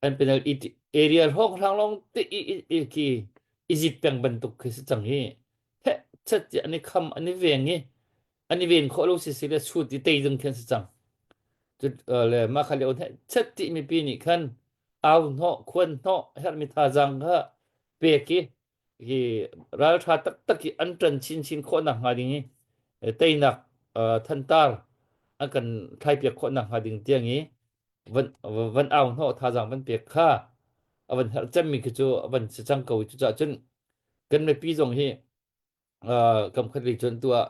an penalty area hrawnghrang lawng te i i khi i zit peng bantuk khi si cang hi heh chat ti an i kham an i veng i an i ven khawh lo si si le chut i tei ding khin si cang. Cu le mah kha lio heh chat ti mipi nih khan au hnawh khuan hnawh herhmi thazaang kha pek i hi ralṭha taktak i an ṭan chinchin khawh nakhnga ding i teinak thantar an kan thlaipiak khawh nakhnga ding tiang i van van au hnawh thazaang van pek kha a van herh cemmi khi cu a van si cang ko i cucaah cun kan mipi zong hi kam khat lei cun tu ah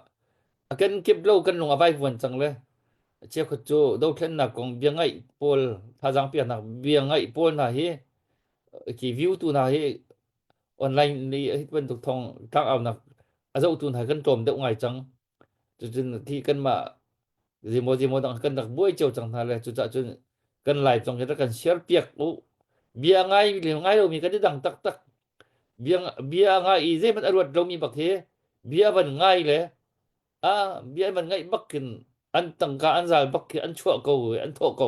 a kan kip lo kan lung a vaivuan cang le cheukhat cu dothlennak kong bia ngaih pawl thazaang piaknak bia ngaih pawl hna hi khi view tu hna hi online ni hi bantuk thong tlangaunak a zohtu hna kan tlawm deuh ngai cang cucun khi kanmah zimaw zimaw dang kan rak buai cio cang hna le cucaah cun kan lai zong hi rak kan share piak u bia ngai le ngai lomi kan i dang taktak bia bia ngai i zeihmanh a ruat lomi bak hi bia van ngai le a bia van ngaih bak kin an tangka an zal bak khi an chuah ko i an thawh ko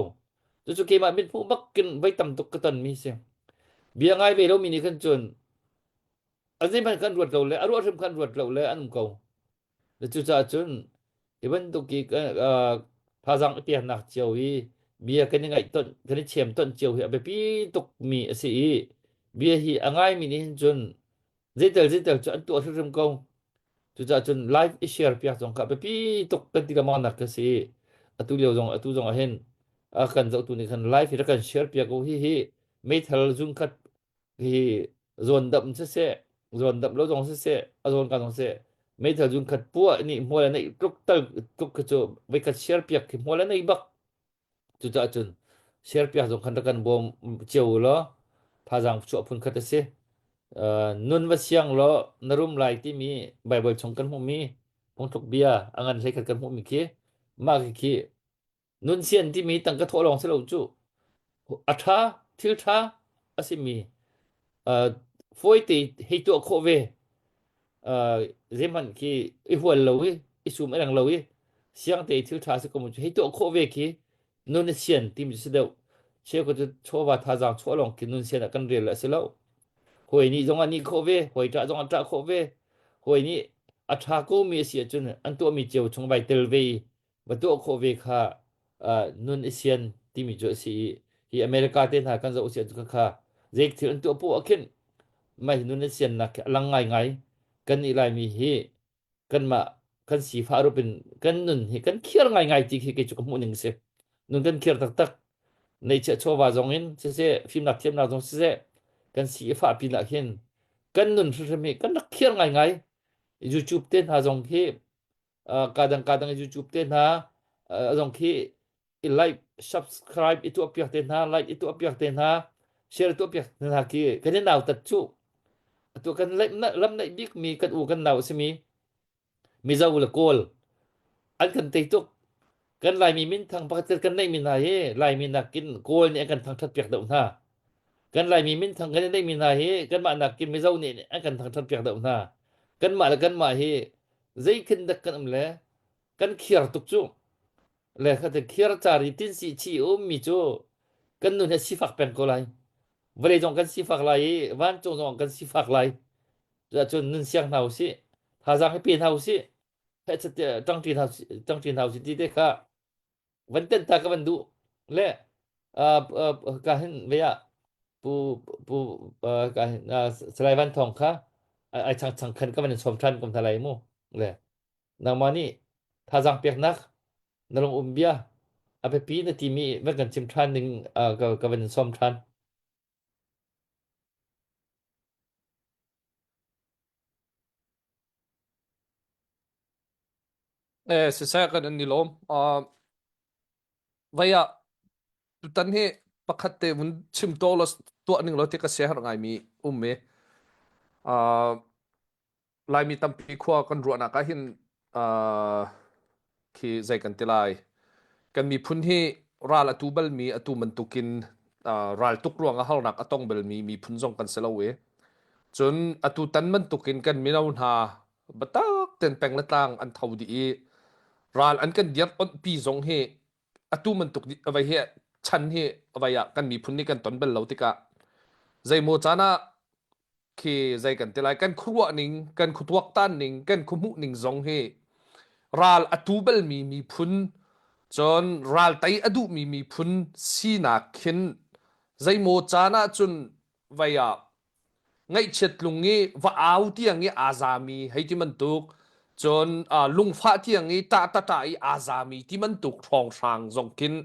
cucu keimah mithmuh bak kin voi tam tuk ka ton mi si bia ngai ve lomi nih khan cun a zeihmanh kan ruat lo le a ruah hrim khan ruat lo le an um ko Cucaah cun hi bantuk i thazaang i peknak cio i bia kan i ngaih tonh kan i chem tonh cio hi a biapi tukmi a si i bia hi a ngaimi nih hin cun zeitel zeitel cu an tuah hrimhrim ko. Cucaah cun live i share piak zong kha a biapi tuk kan ti lengmang nak ka si i atu lio zong atu zong ah hin a kan zohtu nih khan live hi rak kan share piak u hihi meithal zungkhat hi zawn damh siseh zawn damh lo zong siseh a zawn ka zong siseh meithal zun khat puah nih hmual a neih tluk tal tluk khi cu voikhat share piak khi hmual a nei bak cucaah cun share piak zong khan rak kan bawm cio u law thazaang chuah phun khat a si nun va siang law na rum lai timi Bible chung kan hmuhmi phungthluk bia a ngan hlei khat kan hmuhmi khi mah khi khi. Nun sian timi tangka thawh lawng si lo cu. A ṭha, thil ṭha a simi uh, fawite hei tuah khawh ve. Uh, zeihmanh khi i hual lo i, i sum a reng lo i, siang te thil ṭha si ko mu cu hei tuah khawh ve khi nun a sian timi cu si deuh. Cheukhat cu chawva thazaang chuah lawng khi nun sian ah kan rel a si lo. Hawi nih zong ah nih khawh ve, hawi ṭah zong ah ṭah khawh ve. Hawi nih a ṭha komi a si ahcun an tuahmi cio chung vai tel ve i va tuah khawh ve kha uh, nun i sian timi cu a si i hi America te hna kan zoh si ahcun kha zei thil an tuah poah ah khin mah hi nun i siannak khi a lang ngaingai. Kan nih Laimi hi kanmah kan sifah rup in kan nun hi kan khiar ngaingai ti khi kei cu ka hmuh ning si. Nun kan khiar taktak. Neihchiah chawva zong in siseh, fimnak thiamnak zong siseh, kan si i fah pin ah khin kan nun hrimhrim hi kan rak khiar ngaingai. YouTube te hna zong khi uh, kadang kadang YouTube te hna uh, zong khi i like subscribe i tuah piak te hna like i tuah piak te hna share tuah piak te hna khi kan i nau tat cu atu kan lam naih bik mi kan u kan nau simi Mizo le Kawl an kan tei tuk kan Laimi minthang pakhat kan neih mi hna hi Laimi nakin Kawl nih an kan thangthat piak deuh hna kan Laimi minthang kan neih mi hna hi kanmah nakin Mizo nih an kan thangthat piak deuh hna kanmah le kanmah hi zeikhin dak kan um le kan khiar tuk cu le khate khiar cari tin si chi um mi cu kan nun he sifak peng ko lai vawlei zong kan sifak lai i vancung zong kan sifak lai cuahcun nun siang hna usih thazaang hi pe hna usih ṭangṭi hna ṭangṭi hna usih ti te kha van tenh ta ka van duh le ka hin ve ah pu pu ka hin Salai Van Thawng kha ai chang chang khan ka van in sawm ṭhan kom hna lai mu le nangmah nih thazaang peknak na lung um bia a biapi na timi van kan chim ṭhan ding ka ka van in sawm ṭhan. Eh, siseh kan an i lawm. Uh, vai ah tutan hi pakhat te vun chim to lo tuah ning lo ti ka sia har ngai mi um e. Uh, Laimi tampi khua kan ruahnak ah hin uh, khi zei kan ti lai. Kan miphun hi ral atu balmi atu bantukin uh, ral tuk ruang ah harnak a tong balmi miphun zong kan si lo i. Cun atu tan bantukin kan mino hna biatak ten peng le tlang an tho dih i ral an kan dirh onhpi zong hi atu bantuk vai hi chan hi vai ah kan miphun nih kan ton bal lo tikah zeimaw caan ah khi zei kan ti lai kan khuaruah ning kan khuatuaktan ning kan khuahmuh ning zong hi ral atu balmi miphun cun ral tei a duhmi miphun sinak khin zeimaw caan ah cun vai ah ngaihchiat lung i va au tiang i aa zami hei ti bantuk cun lungfah tiang i ṭah ṭah i aa zami ti bantuk hrawnghrang zong khin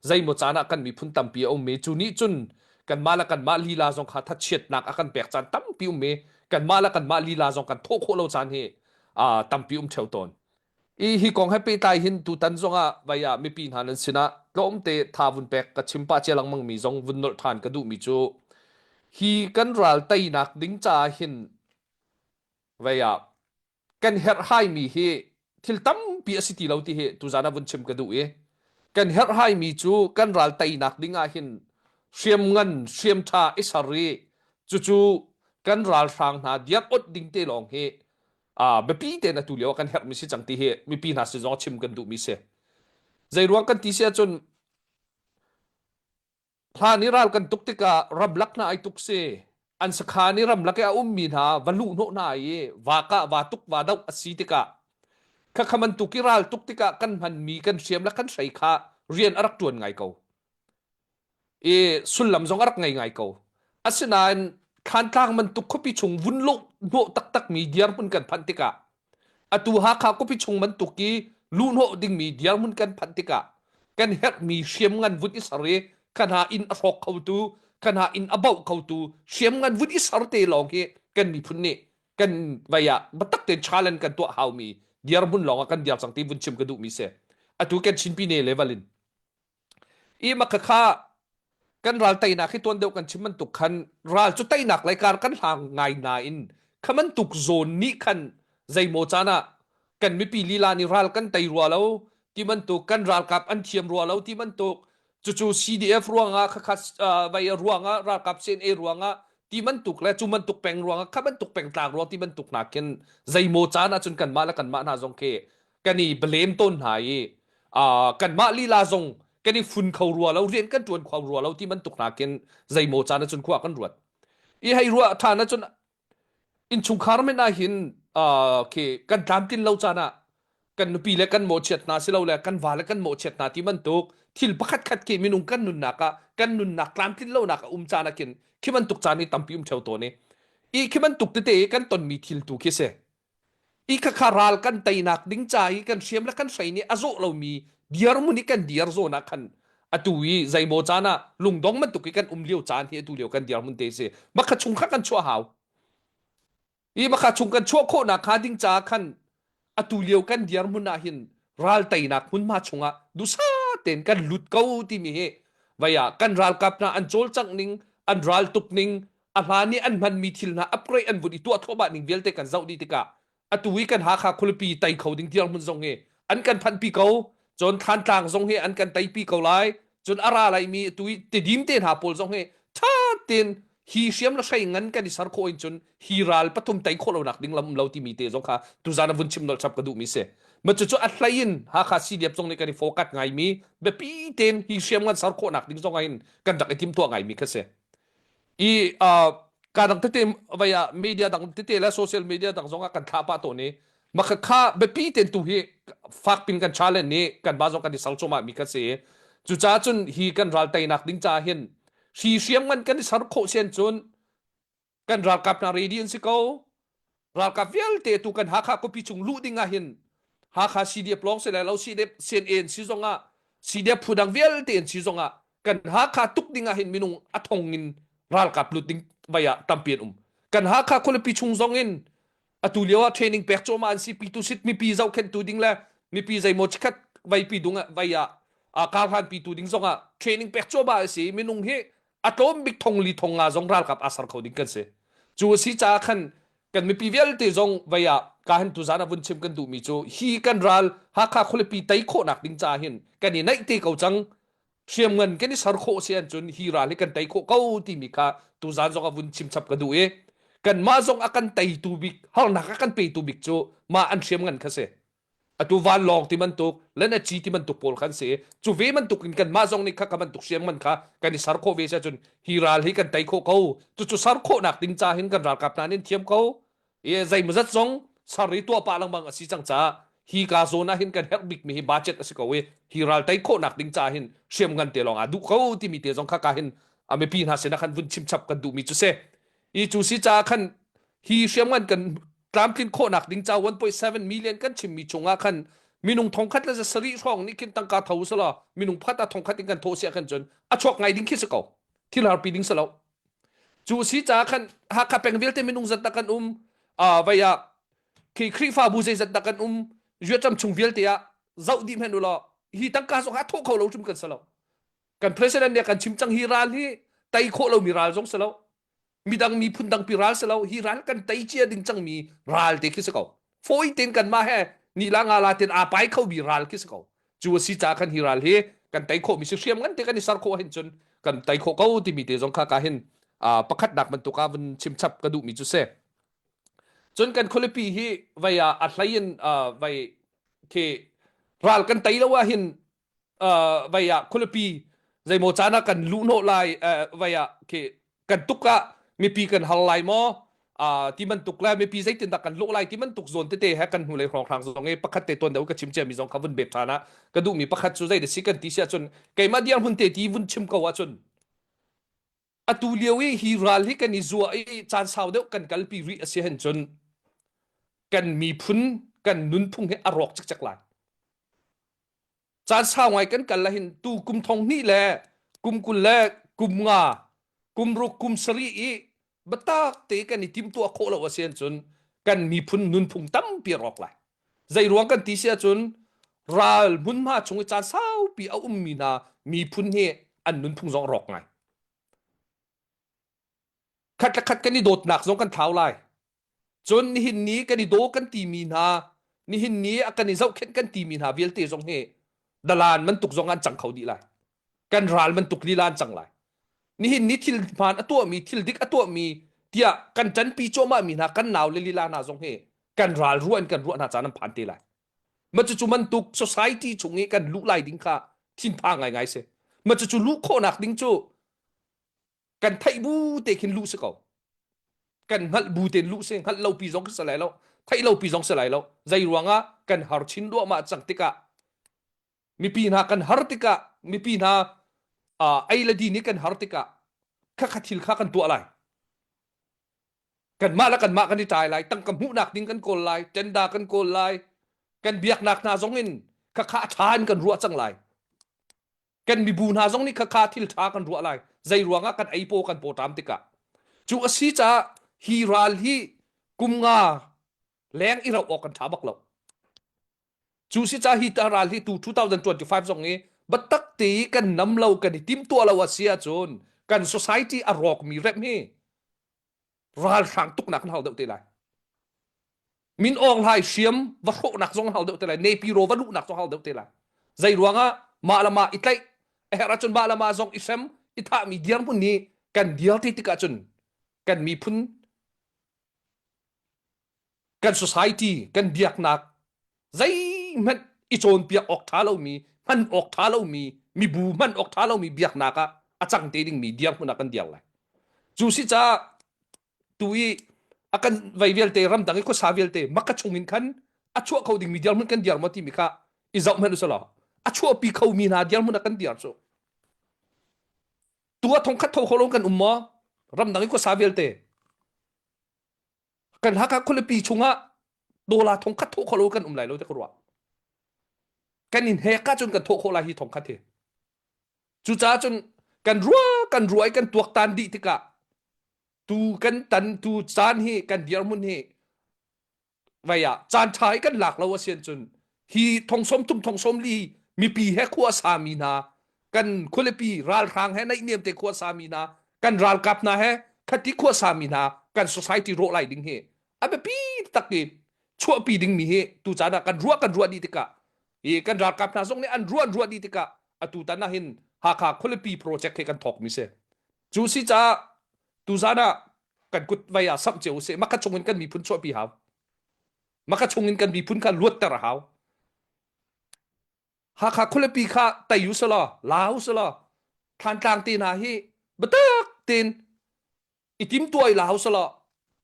zeimaw caan ah kan miphun tampi a um i cu nih cun kanmah le kanmah lila zong kha thachiatnak a kan pek caan tampi um i kanmah le kanmah lila zong kan thawh khawh lo caan hi tampi um ṭheo tawn. I hi kong he pehtlai hin tutan zongah vai ah mipi hna nan sinah tlawmte tha vun pek ka chim pah cia lengmang mi zong vun nolh ṭhan ka duhmi cu hi kan ral teinak ding caah hin vai ah kan herhhai mi hi thil tampi a si ti lo ti hi tuzan ah vun chim ka duh i kan herhhai mi cu kan ral teinak ding ah hin hriam ngan hriam ṭha i ser i cucu kan ralhrang hna diar ot ding te lawng hi uh, biapi tein atu lio ah kan herhmi si cang ti hi mipi hna sin zong chim kan duhmi si. Zei ruang kan ti si ahcun hlan i ral kan tuk tikah ramlak hna ai tuk si an sakhan i ramlak i a ummi hna va luh hnawh hna i va kah va tuk va doh a si tikah khakha bantuk i ral tuk tikah kan hmanmi kan hriam le kan hrei kha rian a rak ṭuan ngai ko. I sullam zong a rak ngei ngai ko. Asinain Thlantlang bantuk khuapi chung vun lawh hnawh taktakmi dirhmun kan phanh tikah atu Hakha khuapi chung bantuk i luhhnawh dingmi dirhmun kan phanh tikah kan herhmi hriamngan vun i ser i kha hna inn a hrawk khotu kha hna inn a bauh khotu hriamngan vun i ser te lawng hi kan miphun nih kan vai ah biatak tein challenge kan tuah haumi dirhmun lawng ah kan dir cang ti vun chim ka duhmi si. Atu kan Chin Pine level in I makhakha kan ral teinak hi tuan deuh kan chim bantuk khan ral cu teinak lei kar kan hlang ngai nain kha bantuk zawn nih khan zeimaw caan ah kan mipi lila nih ral kan tei rua lo. ti bantuk kan ralkap an thiam rua lo ti bantuk cucu CDF ruangah khakha vai ruangah ralkap CNA ruangah ti bantuk le cu bantuk peng ruangah kha bantuk pengtlang ruang ti bantuk hna khin zeimaw caan ahcun kanmah le kanmah hna zong khi kan i blame tawn hna i kanmah lila zong kan i fun kho rua lo rian kan ṭuan kho rua lo ti bantuk hna khin zeimaw caan ahcun khua kan ruat i hei ruah ṭhan ahcun innchungkhar men ah hin khi kan tlamtlin lo caan ah kan nupi le kan mawhchiat hna silole kan va le kan mawhchiat hna ti bantuk thil pakhat khat khi minung kan nunnak ah kan nunnak tlamtlin lonak a um caan ah khin khi bantuk caan hi tampi um theo tawn i i khi bantuk tete kan tonmi thil tu khi si i khakha ral kan teinak ding ca i kan hriam le kan hrei nih a zawh lomi dirhmun i kan dir zawn ah khan atu i zeimaw caan ah lungdong bantuk i kan um lio caan hi atu lio kan dirhmun te si makha chung kha kan chuah hau i makha chung kan chuah khawhnak hnga ding caah khan atu lio kan dirhmun ah hin ral teinak hmunhma chungah dusa tein kan lut ko timi hi vei ah kan ralkap hna an cawlcangh ning an ral tuk ning a hlan i an hmanmi thil hna upgrade an vun i tuah thluahmah ning vialte kan zoh dih tikah atu i kan Hakha khualipi tei kho ding dirhmun zong hi an kan phanhpi ko cun Thlantlang zong hi an kan teipi ko lai cun a ra laimi atu i Tidim te hna pawl zong hi ṭha tein hi hriam le hrei ngan kan i ser khawh in cun hi ral pathum tei khawh lonak ding lam um lo timi te zong kha tuzan a vun chim nolh chap ka duhmi si ma cucu a hlei in Hakha CDF zong nih kan i focus ngaimi biapi tein hi hriam ngan ser khawhnak ding zong ah hin kan rak i timtuah ngaimi kha si i uh, ka dang tete vai ah media dang tete le social media dang zong ah kan thlah pah tawn i maka kha biapi ten tu hi fak pin kan challenge ni kan ba zong kan i sal choma mi kha si cucaah cun hi kan ral teinak ding ca hin hri hriam ngan kan i ser khawh sian cun kan ralkap hna ready an si ko ralkap vialte tu kan Hakha khuapi chung luh ding ah hin Hakha CDF lawng si lai lo CDF CNA an si zong ah CDF phu dang vialte an si zong ah kan Hakha tuk ding ah hin minung a thong in ralkap lut ding vai ah tampi an um kan Hakha khualipi chung zong in atu lio ah training pek cuahmah an si pitu sit mipi zohkhenhtu ding le mipi zeimaw chikhat vaipi dung ah vai ah a karhlan pitu ding zong ah training pek cuahmah a si minung hi a tlawm bik thong li thong nga zong ralkap aa ser kho ding kan si cu a si caah khan kan mipi vialte zong vei ah ka hin tuzan ah vun chim kan duhmi cu hi kan ral Hakha khualipi tei khawhnak ding caah hin kan i naih te ko cang hriamngan kan i ser khawh si ahcun hi ral hi kan tei khawh ko timi kha tuzan zong ah vun chim chap ka duh i kanmah zong a kan teitu bik harnak a kan petu bik cu mah an hriamngan kha si atu vanlawng ti bantuk lenaci ti bantuk pawl khan si cu ve bantuk in kanmah zong nih kha ka bantuk hriamngan kha kan i ser khawh ve si ahcun hi ral hi kan tei khawh ko cucu ser khawhnak ding ca hin kan ralkap hna nih thiam ko i zeimawzat zong sar i tuah pah lengmang a si cang caah hi ka zawn ah hin kan herh bikmi hi budget a si ko i hi ral tei khawhnak ding caah hin hriamngan te lawng ah duh ko timi te zong kha ka hin a mipi hna sinah khan vun chimchap kan duhmi cu si i cu si caah khan hi hriamngan kan tlamtlin khawhnak ding ca 1.7 million kan chimmi chungah khan minung thongkhat le sarih hrawng nih khin tangka tho selaw minung pakhat ah thongkhat in kan thawh sia khan cun a chuak ngai ding khi si ko thil harpi ding si lo Cu si caah khan Hakha peng vialte minung zat dah kan um uh, vai ah khi Khrihfabu zeizat dah kan um Vietnam chung vialte ah zoh dih hmanh u law hi tangka zong a thawh kho lo hrim kan si lo kan president nih kan chim cang hi ral hi tei khawh lomi ral zong si lo midang miphun dang pi ral si lo hi ral kan tei cia ding cangmi ral te khi si ko fawi tein kanmah he ni la nga la ten aa pai kho mi ral khi si ko cu a si caah khan hi ral hi kan tei khawh mi si hriam ngan te kan i ser khawh hin cun kan tei khawh ko timi te zong kha ka hin pakhatnak bantuk ah vun chim chap ka duh mi cu si cun kan khualipi hi vei ah a hlei in vei khi ral kan tei lo ah hin vei ah khualipi zeimaw caan ah kan luhnawh lai vei ah khi kan tuk ah mipi kan hal lai maw ti bantuk le mipi zeitindah kan lawh lai ti bantuk zawn tete he kan hnulei hrawnghrang zong i pakhat te tuan deuh ka chim ciami zong kha vun bet ṭhan ah ka duhmi pakhat cu zei da si kan ti si ahcun keimah dirhmun te ti vun chim ko ahcun atu lio i hi ral hi kan i zuah i caan sau deuh kan kalpi rih a si hen cun kan miphun kan nunphung hi a rawk cikcek lai Caan sau ngai kan kal ahhin tu kum thong hnih le kum 20 le kum nga kum ruk kum sarih i biatak te kan i timtuah khawh lo a si ahcun kan miphun nunphung tampi a rawk lai. Zei ruang kan ti si ahcun ral hmunhma chung i caan saupi a ummi hna miphun hi an nunphung zong a rawk ngai. Khat le khat kan i dawtnak zong kan thlau lai. Cun nihin ni kan i daw kan timi hna, nihin ni a kan i zohkhenh kan timi hna vialte zong hi. Dalan bantuk zong an cang kho dih lai. Kan ral bantuk lila an cang lai. Nihin ni thil hmaan a tuahmi, thil dik a tuahmi tiah kan ṭanpi cuahmah mi hna kan nau le lila hna zong hi kan ral ruah in kan ruah hna caan an phan te lai. Ma cucu bantuk society chung i kan luh lai ding kha thinphang ngaingai si. Ma cucu luh khawhnak ding cu kan theih bu te khin luh si ko. Kan hngalh bu tein luh si, hngalh lo pi zong si lai lo, theih lo pi zong si lai lo. Zei ruangah kan har chin duahmah cang tikah mipi hna kan har tikah mipi hna uh, ei le din i kan har tikah khakha thil kha kan tuah lai. Kanmah le kanmah kan i ṭai lai, tangka hmuhnak ding kan kawl lai, tenda kan kawl lai, kan biaknak hna zong in khakha a ṭha in kan ruah cang lai. Kan mibu hna zong nih khakha thil ṭha kan ruah lai. Zei ruangah kan ei paw kan pawṭam tikah. Cu a si caah hi ral hi kum nga leng i rauh awk kan ṭha bak lo. Cu si ca hi ta ral hi tu 2025 zong i biatak te i kan nam lo kan i timtuah lo a si ahcun kan society a rawkmi rem hi ralhrang tuknak kan hau deuh te lai. Min Aung Hlai hriam va hrawhnak zong hau deuh te lai. Nepiro va luhnak zong hau deuh te lai. Zei ruangah mah le mah i tlaih a herh ahcun mah le mah zong i hrem i thahmi dirhmun nih kan dir ti tikah cun kan miphun kan society kan biaknak zeihmanh i cawnpiak awk ṭha lomi hman awk ṭha lomi mibu hman awk ṭha lomi biaknak ah a cang te dingmi dirhmun ah kan dir lai cu si caah tu i a kan vei vialte ramdang i khuasa vialte maka chung in khan a chuah kho dingmi dirhmun kan dir maw timi kha i zoh hmanh usalaw a chuahpi khomi hna dirhmun ah kan dir cu tu a thongkhat tho kho lo kan um maw ramdang i khuasa vialte Kan Hakha khualipi chungah dollar thongkhat thawh kho lo kan um lai lo ti ka ruah. Kan in hek ahcun kan thawh khawh lai hi thongkhat hi. Cucaah cun kan ruah kan ruah i kan tuaktan dih tikah tu kan tan tu caan hi kan dirhmun hi vei ah caan ṭha i kan lak lo a si cun hi thong sawm thum thong sawm li mipi he khua sami hna kan khualipi ralhrang he naihniam te khua sami hna kan ralkap hna he khati khua sami hna kan society rawh lai ding hi a biapi tak i chuahpi dingmi hi tu caan ah kan ruah kan ruah dih tikah i kan ralkap hna zong nih an ruah an ruah dih tikah atu tan ah hin Hakha khualipi project hi kan thawk mi si cu si caah tu zan ah kan kut vai ah samh cio usih maka chung in kan miphun chuahpi hau maka chung in kan miphun kha luatter a hau Hakha khualipi kha tei u selaw la u selaw Thlantlang te hna hi biatak tein i timtuai la u selaw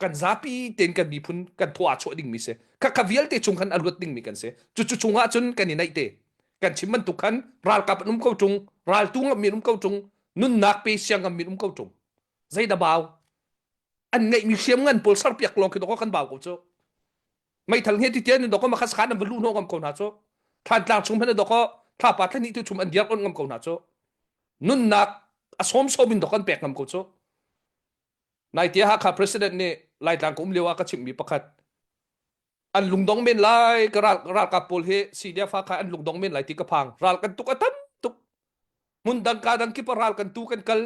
kan zapi tein kan miphun kan thaw aa chuah dingmi si khakha vialte chung khan a luat dingmi kan si cucu chungah cun kan i naih te kan chim bantuk khan ralkap an um ko ṭung raltu ngammi an um ko ṭung nunnak pe siang ngammi an um ko ṭung zeidah bau an ngeihmi hriam ngan pawl serpiak lawng khi dawk kan bau ko cu meithal nge ti tian in dawk ma khas khan an va luh hnawh ngam ko hna cu thlantlang chung hmanh dawk thlapa thlani tu chum an diar on ngam ko hna cu nunnak a sawm sawm in dawk an pek ngam ko cu nai tia Hakha president nih Laitlang ka um lio ah ka chimhmi pakhat an lungdong men lai ka ral ralkap pawl hi CDF Hakha an lungdong men lai ti ka phang ral kan tuk a tam tuk hmun dang ka dang kip ral kan tu kan kal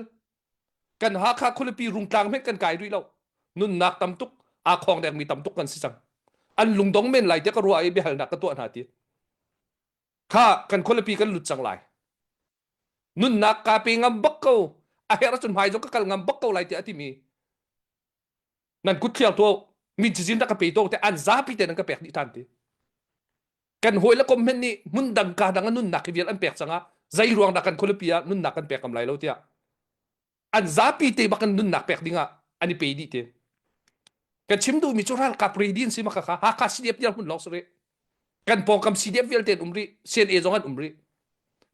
kan Hakha khualipi rungtlang hmenh kan kai rih lo nunnak tam tuk aa khawng dengmi tam tuk kan si cang an lungdong men lai tiah ka ruah i biahalnak ka tuah hna ti kha kan khualipi kan lut cang lai nunnak ka pe ngam bak ko a herh ahcun hmai zong ka kal ngam bak ko lai tiah a timi nan kut thliar tuah min cizin rak ka pe to te an zapi te nan ka pek dih than ti kan hawi le kom hmenh nih hmun dang ka dang a nunnak hi vial an pek cangah zei ruang dah kan khualipi ah nunnak kan pek ngam lai lo tiah an zapi te bak in nunnak pek dingah an i pe dih te kan chim duhmi cu ralkap ready an si maka kha Hakha CDF tiang hmun lawng si rih kan pawngkam CDF vialte an um rih CNA zong an um rih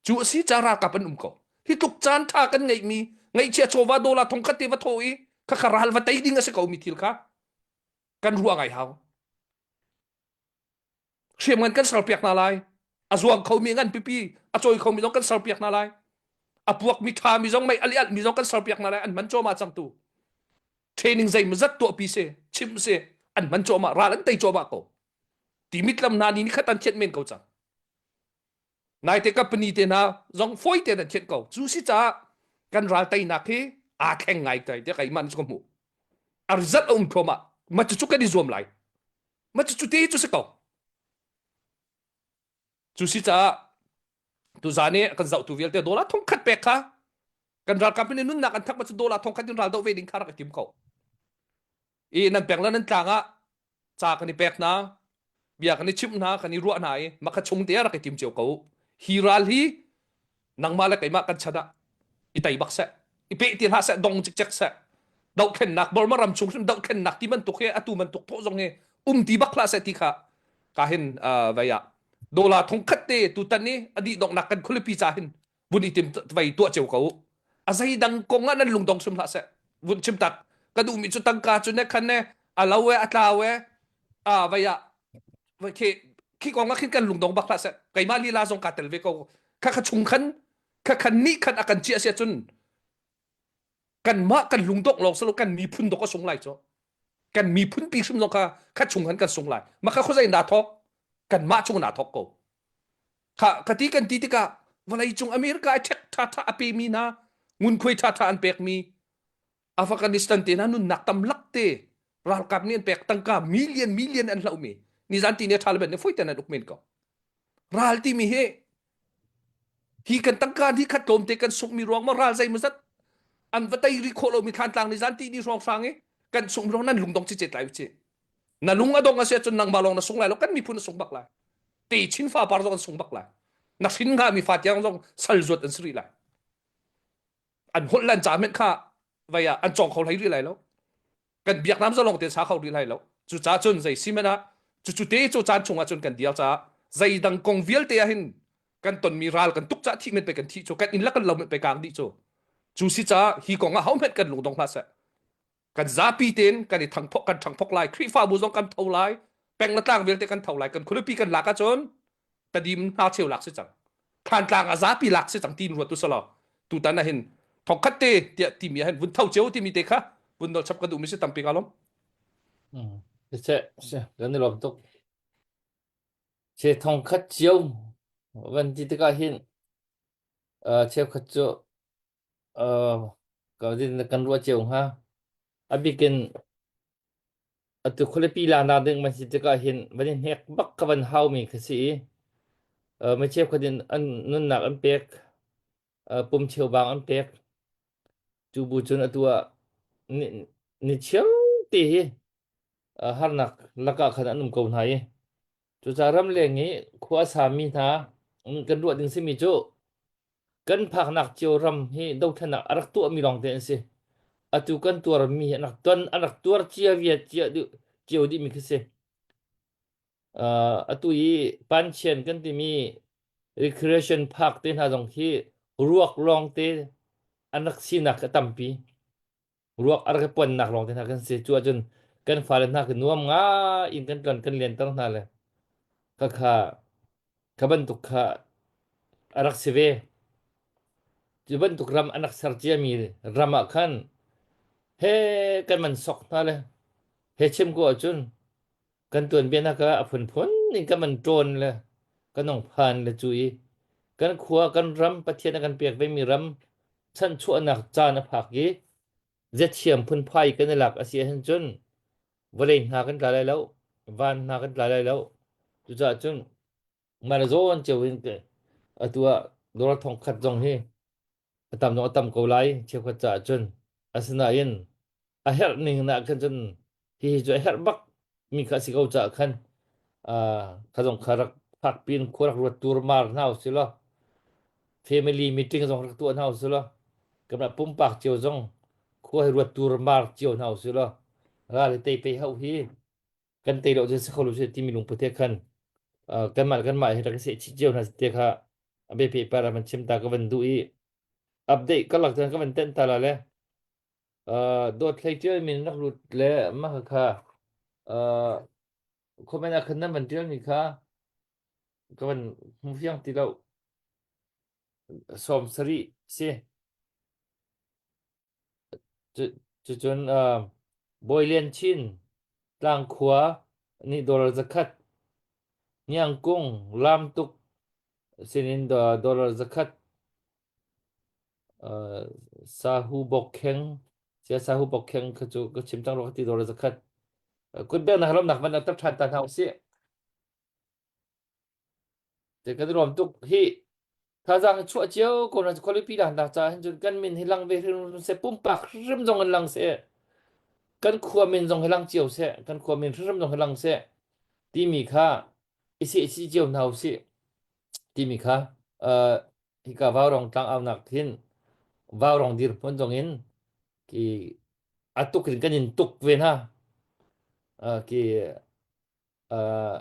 cu a si ca ralkap an um ko hi tluk caan tha kan ngeihmi ngaihchia chawva dollar thongkhat te va thaw i khakha ral va tei ding a si ko mi thil kha kan ruah ngai hau hriamngan kan serpiak hna lai a zuang khomi ngan pipi a cawi khomi zong kan serpiak hna lai a puakmi ṭhami zong mei ali alhmi zong kan serpiak hna lai an hman cuahmah cang tu training zeimawzat tuahpi si chimh si an hman cuahmah ral an tei cuahmah ko ti mitlam hna ni khat an thianh men ko cang naite company te hna zong fawi te an thianh ko cu si caah kan ral teinak hi aa thleng ngai tai tiah keimah nih ka hmuh a result a um thluahmah ma cucu kan i zuam lai Ma cu te cu si ko. Cu si caah Tuzan i kan zohtu vialte dollar thongkhat pek kha kan ralkap nih nunnak an thak ma cu dollar thongkhat in ral doh ve ding kha rak i tim ko. I nan peng le nan tlang ah ca kan i pek hna, bia kan i chimh hna, kan i ruah hna i makha chung te ah rak i tim cio ko. Hi ral hi nangmah le keimah kan chan ah i tei bak seh, i peh ti hlah seh, dong cikcek seh. Dohthlennak Burma ram chung hrim dohthlennak ti bantuk hi atu bantuk thawh zong hi um ti bak hlah seh ti kha ka hin vei ah dollar thongkhat te tutan i a dih donghnak kan khualipi ca hin vun i tim vei tuah cio ko a zeidang kong ah nan lungdong hrim hlah seh vun chim tak ka duhmi cu tangka cu ne khan ne a lo e a tlau e a vei ah khi khi kong ah khin kan lungdong bak hlah seh keimah lila zong kaa tel ve ko kha kha chung khan kha khan nih khan a kan chiah sia cun kanmah kan lungdongh lawng silo kan miphun dok a sung lai cu kan miphun pi hrim zong kha kha chung han kan sung lai ma kha khuazei na thok kanmah chung na thok ko kha ka ti kan ti tikah vawlei cung America ai ṭhek ṭha ṭha a pemi hna ngunkhuai ṭha ṭha an pekmi Afghanistan te hna nunnak tam lak te ralkap nih an pek tangka million million an hlohmi nizan ti ne ṭha le ben ne foi ten an uk men ko ral timi hi hi kan tangka ni khat tlawmte kan sungmi ruang ma ral zei mazat an va tei ri khawh lomi thlantlang ni zan ti ni hrawng hrang i kan sung ruang nan lungdong ci cet lai ci na lung a dong a si ahcun nangmah lawng na sung lai lo kan miphun a sung bak lai te chin fa par zong an sung bak lai na hrin hnga mi fa tiang zong sal zuat an si rih lai an holh lan ca men kha vai ah an cawng kho hlei rih lai lo kan biaknam zalong te sa kho rih lai lo cucaah cun zei si men ah cucu te cu caan chungah cun kan dial caah zeidang kong vialte ah hin kan tonmi ral kan tuk cah thih men pe kan thih cu kan inn le kan lo men pe kang dih cu cu si caah hi kong ah ho hmet kan lungdong hlah seh kan zapi tein kan i thangphok kan thangphok lai Khrihfabu zong kan tho lai peng le tlang vialte kan tho lai kan khualipi kan lak ahcun tadim hna cheu lak si cang Thlantlang a zapi lak si cang tin ruat tu salo tutan ah hin thongkhat te tiah timi ah hin vun tho cio timi te kha vun nol chap ka duh mi si tampi ka lom Se se kan i lawm tuk se thongkhat cio van ti tikah hin cheukhat cu kan ruah cio hnga a bikin Atu khualipi laknak ding man si tikah hin van i hnek bak ka van haumi kha si i mi cheukhat in an nunnak an pek, pum cheubang an pek. Cu bu cun atu ah ni, ni cheu te hi harnak lakah khan an um ko hna i cucaah ramleng i khua a sami hna kan ruah ding simi cu Kan phaknak cio ram hi dothlennak a rak tuahmi lawngte an si. Atu kan tuarmi hi an rak ton, an rak tuar cia via cia dih, cio dihmi khi si. Uh, atu i Panchian kan timi recreation park te hna zong khi ruak lawngte an rak sinak a tampi. Ruak a rak i puannak lawngte hna kan si. Cu ahcun kan fale hna khi nuam ngai in kan tlon kan lianter hna le khakha kha bantuk kha a rak si ve. Cu bantuk ram an rak ser ciami ram ah khan he kan man sok hna le he chim ko ahcun kan tuanbia nak ah a phunphun in kan man ṭawn le kan ong phan le cu i kan khua kan ram Pathian a kan pek vemi ram chanchuahnak caan a phak i ziathiam phunphai kan i lak a si ahhin cun vawlei hna kan tla lai lo van hna kan tla lai lo cucaah cun mah le zawn cio in atu ah dollar thong khat zong hi a tam zong a tam ko lai cheukhat caah cun asinain a herh ning na khan cun hihi cu a herh bak mi kha a si ko caah khan kha zong kha rak fak pin khua rak ruat tur mar hna usih law family meeting zong rak tuah hna usih law kanmah pumpak cio zong khua hi ruat tur mar cio hna usih law ral hi tei pei hau hi kan tei lo cun si kho lo si timi lungput he khan kanmah le kanmah hi rak i seh chih cio hna te kha a biapi par ah van chim ta ka van duh i update ka lak cun ka van tenh ta la le dawt hlei ṭial min rak lut le mah kha comment ah khan nan van ṭialmi kha ka van hmu fiang ti lo 70 si cucun Bawi Lian Chin Tlangkhua nih dollar 100 Hniangkung Lamtuk sinin dollar 100 Sahu bawkkheng sia sahu bawkkheng kha cu ka chim cang rua ka ti dollar 100 kutbengnak lawmnak van rak ṭhan ta hna usih. Te kan ruam tuk hi. Thazaang i chuah cio ko na khualipi dangdang caah hin cun kan min hi lang ve hrim seh pumpak hrim zong in lang seh kan khua min zong hi lang cio seh kan khua min hrim zong hi lang seh timi kha i seh si cio hna usih timi kha uh, hika vaurong tlang aunak hin vaurong dirhmun zong in ki atuk in kan in tuk ve hna uh, ki uh,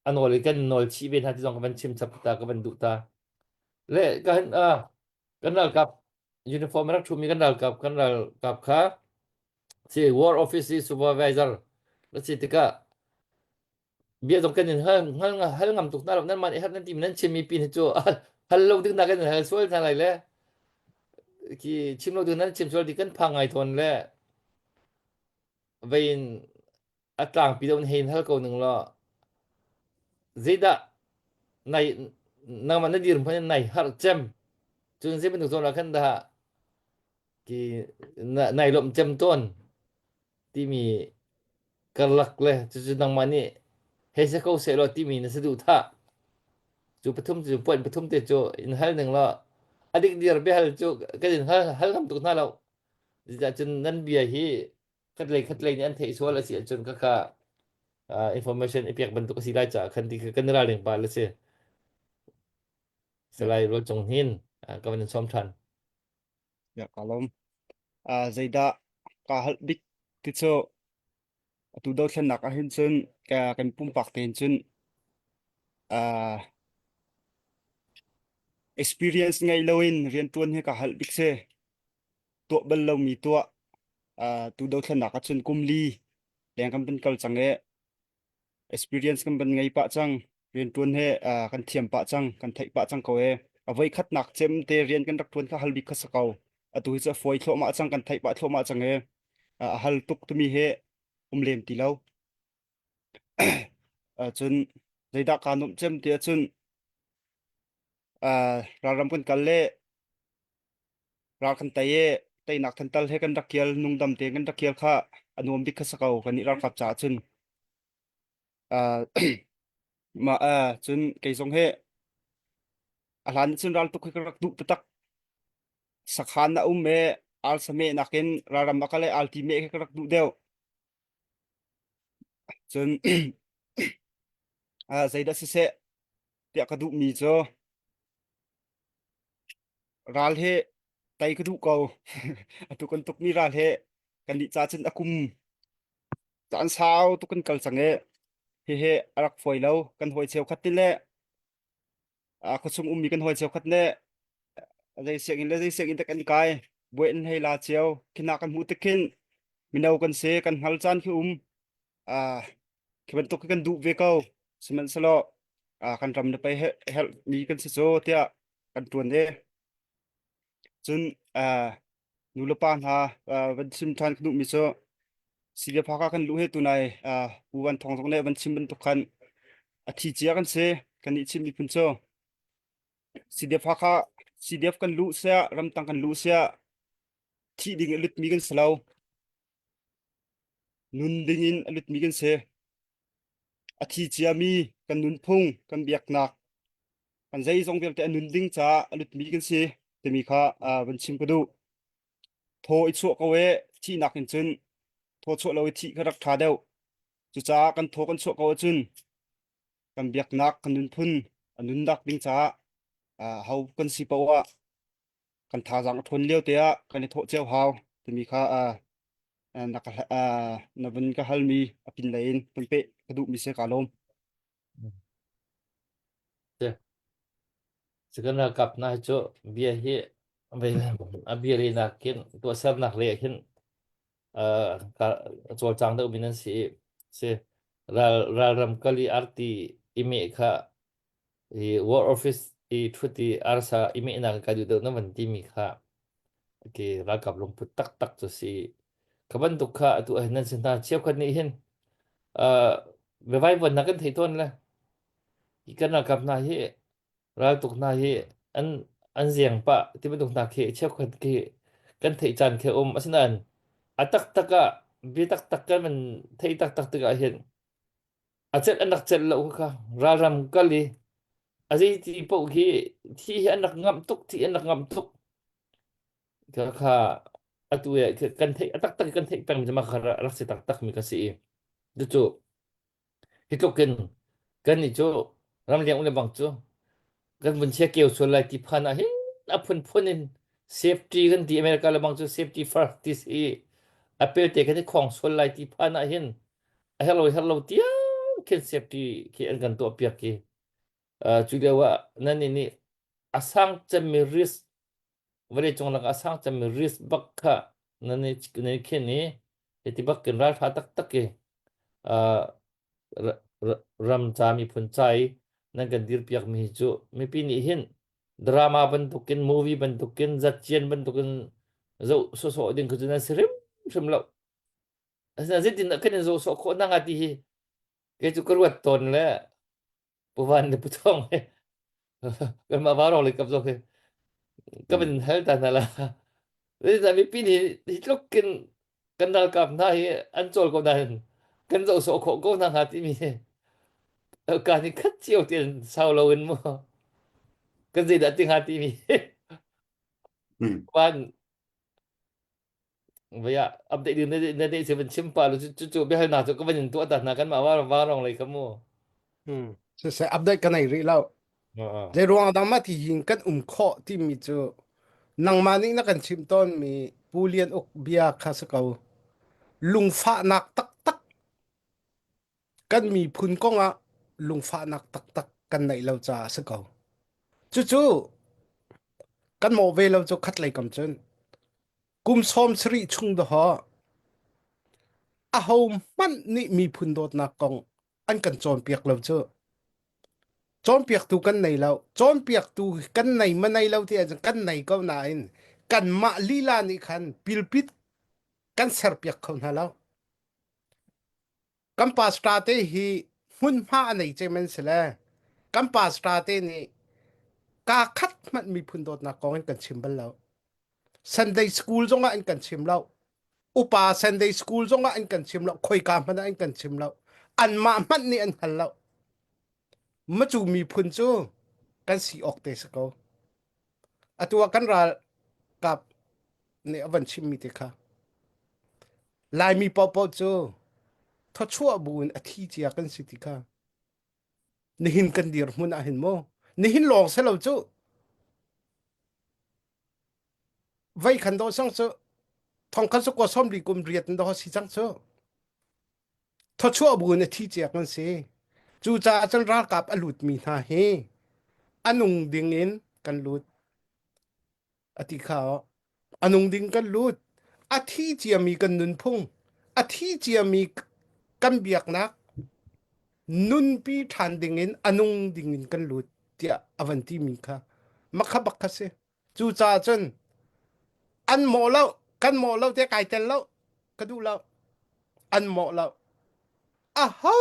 a nawl i kan nawl chih ve hna ti zong ka van chim chap ta ka van duh ta le kan uh, kan ralkap uniform rak thumi kan ralkap kan ralkap kha si war office supervisor na si tikah bia zong kan in hal hal hal ngam tuk na lo nan man i har nan tim nan chim mi pin hi cu hal lo ding na kan in hal sual hna lai le ki chim lo ding nan chim sual di kan phang ngai thon le vein a tlangpi deuh in hein hal ko ning law zeidah nai nangmah na dir hmanh in nai harh cem cun zei bantuk zawn ah khan dah ki nai lawmh cem tawn timi karlak le cucu nangmah nih hei se ko seh law timi na saduhthah cu pathum cu point pathum te cu in hal ning law a dik dir biahal cu kan in hal hal ngam tuk hna lo cun nan bia hi khatlei khatlei nih an theih sual a si ahcun khakha uh, information i pek bantuk a si lai caah khan ti kha kan ralring pa le si Salai Rual Cung Hnin uh, ka van in sawm than. Ya ka lawm. Uh, zeidah ka hal bik ti cu atu dothlennak ah hin cun ka kan pumpak tein cun uh, experience ngei loin riantuan hi ka hal bik si. Tuah bal lomi tuah uh, tu dothlennak ah cun kum li leng kan van kal cang i experience kan van ngei pah cang riantuan he uh, kan thiam pah cang kan theih pah cang ko e a voi khatnak cem te rian kan rak tuan kha hal bik kha sa ko atu hi cu a fawi thluahmah cang kan theih pah thluahmah cang e a hal tuk tumi he um lem ti lo cun zeidah kaa nuamh cem ti ahcun uh, ralram kan kal le ral kan tei i teinak thantal he kan rak kial nungdam tein kan rak kial kha a nuam bik kha si ko kan nih ralkap caah cun uh, ma uh, cun kei zong he a hlan cun ral tuk hi ka rak duh taktak sakhan na um e al same nakin ralram a kal e al ti me ka rak duh deuh cun uh, zeidah siseh tiah ka duhmi cu Ral hi tei ka duh ko. Atu kan tukmi ral hi kannih ca cun a kum caan sau tuk kan kal cang i hihi a rak fawi lo. Kan hawi cheukhat nih le a khuachung ummi kan hawi cheukhat nih zei sianginn le zei sianginn dah kan kai buai an hei la cio. Khi hna kan hmuh tik khin mino kan si, kan hngal caan khi um. Ah, khi bantuk khi kan duh ve ko. Sihmanhsehlaw ah, kan ram le pei herh mi kan si cu tiah kan ṭuan i cun ah, nu le pa hna ah, van chim ṭhan ka duhmi cu CDF Hakha kan luh hi tunai ah, Pu Van Thawng zong nih van chim bantuk khan a thi cia kan si kannih Chin miphun cu CDF Hakha CDF kan luh siah ramtang kan luh siah thih ding a lutmi kan si lo. Nun dingin a lutmi kan si. A thi ciami kan nunphung, kan biaknak, kan zeizong vialte a nun ding caah a lutmi kan si timi kha uh, van chim ka duh. Thaw i chuah ko e thihnak in cun thaw chuah lo i thih kha rak ṭha deuh. Cucaah kan thaw kan chuah ko ahcun kan biaknak, kan nunphun a nunnak ding caah uh, ho kan si paoh ah kan thazaang a ṭhawn lio te ah kan i thawh cio hau timi kha uh, na ka uh, na vun ka halmi a pinlei in kan peh ka duhmi si ka lawm. Kan ralkap hna hi cu bia hi a bia lehnak khin tuahsernak lei ah khin uh, cawlcang deuh mi nan si i si ral ralram kal i arti i meh kha i war office i ṭhut i arsa i mehnak ka duh deuh na van timi kha ki ralkap lungput taktak cu si kha bantuk kha atu ah nan si hna cheukhat nih hin uh, biavaivuannak kan thei tawn le hi kan ralkap hna hi raltuk hna hi an an ziang pah ti bantuk hna khi cheukhat khi kan theih caan khi um asinain a taktak ah bia taktak kan van theih taktak tikah hin a celh an rak celh lo kha ralram kal i a. A zei ti paoh khi thi hi an rak ngamh tuk thi an rak ngamh tuk. Kha kha atu e kan theih a taktak kan theih peng mi mah kha rak si taktak mi ka si i cucu hi tluk in kan nih cu ramleng um le bang cu kan vun chia keu sual lai ti phan ah hin a phunphun in safety kan ti America le bang cu safety first ti si a pelte kan i khong sual lai ti phan ah hin a herh lo herh lo tiang khin safety khi an kan tuah piak ki cu lio ah nan nih a sang cemmi risk vawleicung lakah a sang cemmi risk bak kha nan i nan i khin i hiti bak in ralṭha taktak i uh, ram ca miphun ca i nan kan dirpiakmi hi cu mipi nih hin drama bantukin movie bantukin zatcian bantukin zoh sawsawh ding khi cu nan si hrimhrim lo. Asinain zeitin dah kan in zoh sawh khawh hna hnga ti hi kei cu ka ruat tawn le Pu Van le Pu Thawng he kanmah Vaurawng lei kap zong hi ka van hal ta hna la. Zeicah mipi nih hi tluk in kan ralkap hna hi an cawl ko nain kan zoh sawh khawh ko hna hnga timi hi ka nih khat cio tein sau lo in mu kan zeidah ti hnga timi van Vaya update ding na na dei se van chim pa lu cu cu biahalnak cu ka van in tuah ta hna kan mah wa wa rong lei kha mu. Hmm. Siseh update ka nei rih lo. Zei ruang dang ma ti hin kan um khawh timi cu nangmah nih na kan chimh tawnmi Pu Lian Uk bia kha si ko. Lungfahnak taktak kan miphun kong ah lungfahnak taktak kan neih lo caah a si ko. Cucu kan mawh ve lo cu khat lei kam cun kum sawm sarih chung dawh aho hmanh nih miphun dawtnak kong an kan cawnpiak lo cu. Cawnpiaktu kan nei lo. Cawnpiaktu kan nei ma nei lo ti ahcun kan nei ko nain kanmah lila nih khan pilpit kan serpiak kho hna lo. Kan pastor te hi hmunhma a nei cem an si le kan pastor te nih kaa khat hmanh miphun dawtnak kong in kan chim bal lo. Sunday school zongah an kan chim lo. Upa Sunday school zongah an kan chim lo. Khoika hmanh ah an kan chim lo. Anmah hmanh nih an hngal lo. Macu miphun cu kan si awk te si ko. Atu ah kan ralkap nih a van chimmi te kha Laimi paohpaoh cu thawchuah bu in a thi cia kan si ti kha nihin kan dirhmun ah hin mu nihin lawng si lo cu vei khan dawh sang cu thong khan sukua sawmli kum riat in dawh si cang cu thawchuah bu in a thi cia kan si cucaah cun ralkap a lutmi hna hi a nung ding in kan lut a ti kha a nung ding kan lut a thi ciami kan nunphung a thi ciami kan biaknak nunpi ṭhan ding in a nung ding in kan lut tiah a van timi kha makha bak kha si cucaah cun an mawh lo kan mawh lo te kai tel lo ka duh lo an mawh lo a ho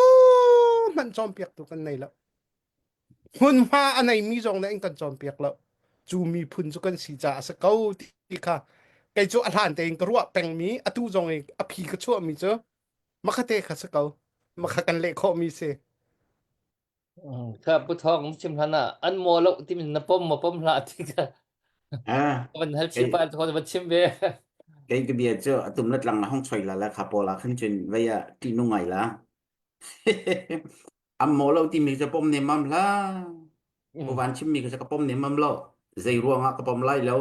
hmanh cawnpiaktu kan nei lo hmunhma a neimi zong nih an kan cawnpiak lo cu miphun cu kan si caah a si ko ti kha kei cu a hlan tein ka ruah pengmi atu zong i a phi ka chuahmi cu makhate kha si ko makha kan leh khawhmi si Kha pu thawng chim hlan ah an maw lo timi na pom ma pom hlah ti kha Ah, van hal kei chim pa thawng van chim ve. kei ka bia cu atum la tlang la hong choi la la kha pawl ah khan cun vei ah ṭih nu ngai la. Am maw lo timi cu pom nem mam hlah. Pu van chimmi kha ka pom nem mam lo. Zei ruangah ka pom lai lo.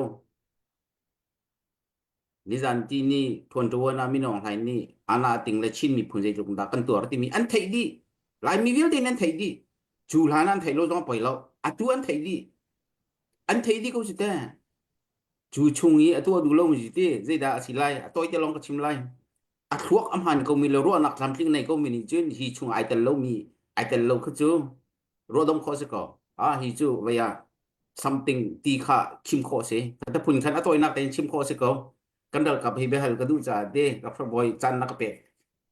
Nizan ti ni thuan tuan ah minong hlai nih ana ting le Chin miphun zeitluk dah kan tuar timi an theih dih. Laimi vialte in an theih dih. Cu hlan an theih lo zong poi lo. Atu an theih dih. An theih dih ko si te. Cu chung i atu a duh lo mi si te. Zeidah a si lai? A tawi te lawng ka chim lai. A thluak a hmaan komi le ruahnak tlamtling nei komi nih cun hi chung ai tel lomi ai tel lo kha cu ruahdom khawh si ko. Ah hi cu vei ah something ti kha chim khawh si. Ka phun khan a tawinak tein chim khawh si ko. Kan ralkap hi biahal ka duh caah te Dr. Boy caan na ka pek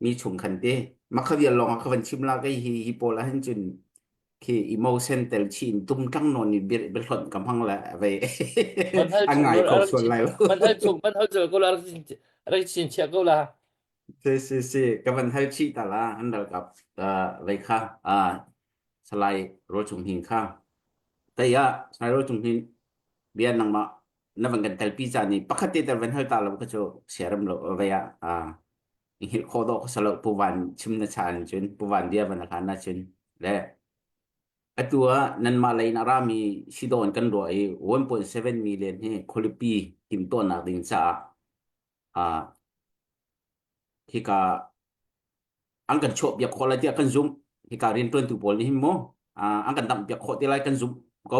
mi chung khan te makha vial lawng ah ka van chim la kei hi hi pawl ah hin cun khi emotion tel chin tum tlang non ni bir bir hlon ka hmang la ve Van hal an chung ngai lo kho rak sual lai lo van hal chung van hal chung ko la rak rak chin chia ko la. si si si ka van hal chi ta la an ralkap lei kha salai ro chung hing kha. Tei ah Sairo cung hin bia nangmah na van kan telpi ca ni pakhat te tel van hal ta lo kha cu siaram lo vei ah ah i hngilh khawh dawh kha salo pu van chim na chan cun pu van bia van hlan na cun le atu ah nanmah lei in a rami sidon kan ruah i 1.7 million hi khualipi timhtuahnak ding caah ah hika an kan chuah piak khawh lai tiah kan zumh. Hika rianṭuantu pawl nih hin mu an kan damh piak khawh te lai kan zumh ko.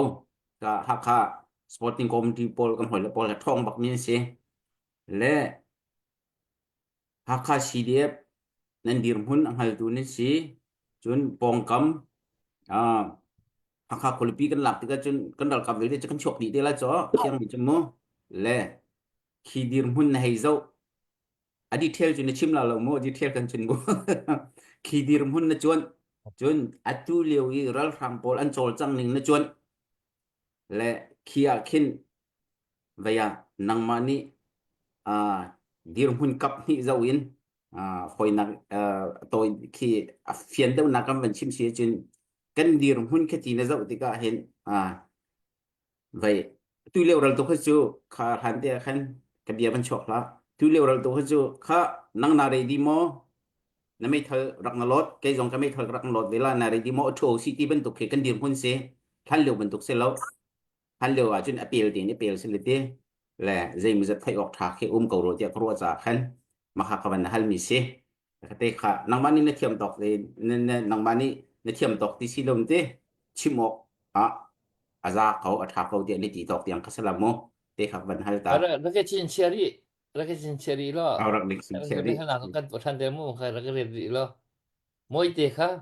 Ka Hakha Sporting Committee pawl kan hawile pawl he ṭhawng bakmi an si. Le Hakha CDF nan dirhmun a hngaltu nan si. Cun pawngkam Hakha khualipi kan lak tikah cun kan ralkap vialte cu kan chuak dih te lai caw thiangmi cu mu. Le khi dirhmun na hei zoh a detail cu na chim la lo mu detail kan chim bu khi dirhmun na cuan cun atu lio i ralhrang pawl an cawlcang ning na cuan le khi ah khin vei ah nangmah nih uh, dirhmun kap hnih zo in uh, hoinak uh, tawi khi a fian deuhnak kan van chim si cun kan dirhmun khi ti na zoh tikah hin uh, Vei tu lio ral tu kha cu kha hlan te ah khan ka bia van chuak hlah. Tu lio ral tu kha cu kha nang na ready maw? Na meithal rak na lot, kei zong ka meithal rak na lot ve la, na ready maw? Thu si ti bantuk khi kan dirhmun si. Hlan lio bantuk si lo. Hlan lio ah cun a pel tein a pel si le ti. Le zeimawzat theih awk ṭha khi um ko rua tiah ka ruah caah khan maka ka van hal mi si. Ka te kha nangmah nih na thiam tawk te nangmah nih na thiam tawk ti si lo te chim awk ah a za ko a ṭha ko tiah na ti tawk tiang kha salam mu te kha van hal ta. Rak ka chin chia rih rak ka chin chia rih law. Rak dik chin chia rih. Kan tuah ṭhan te mu kha rak ka ret rih law. Moi te kha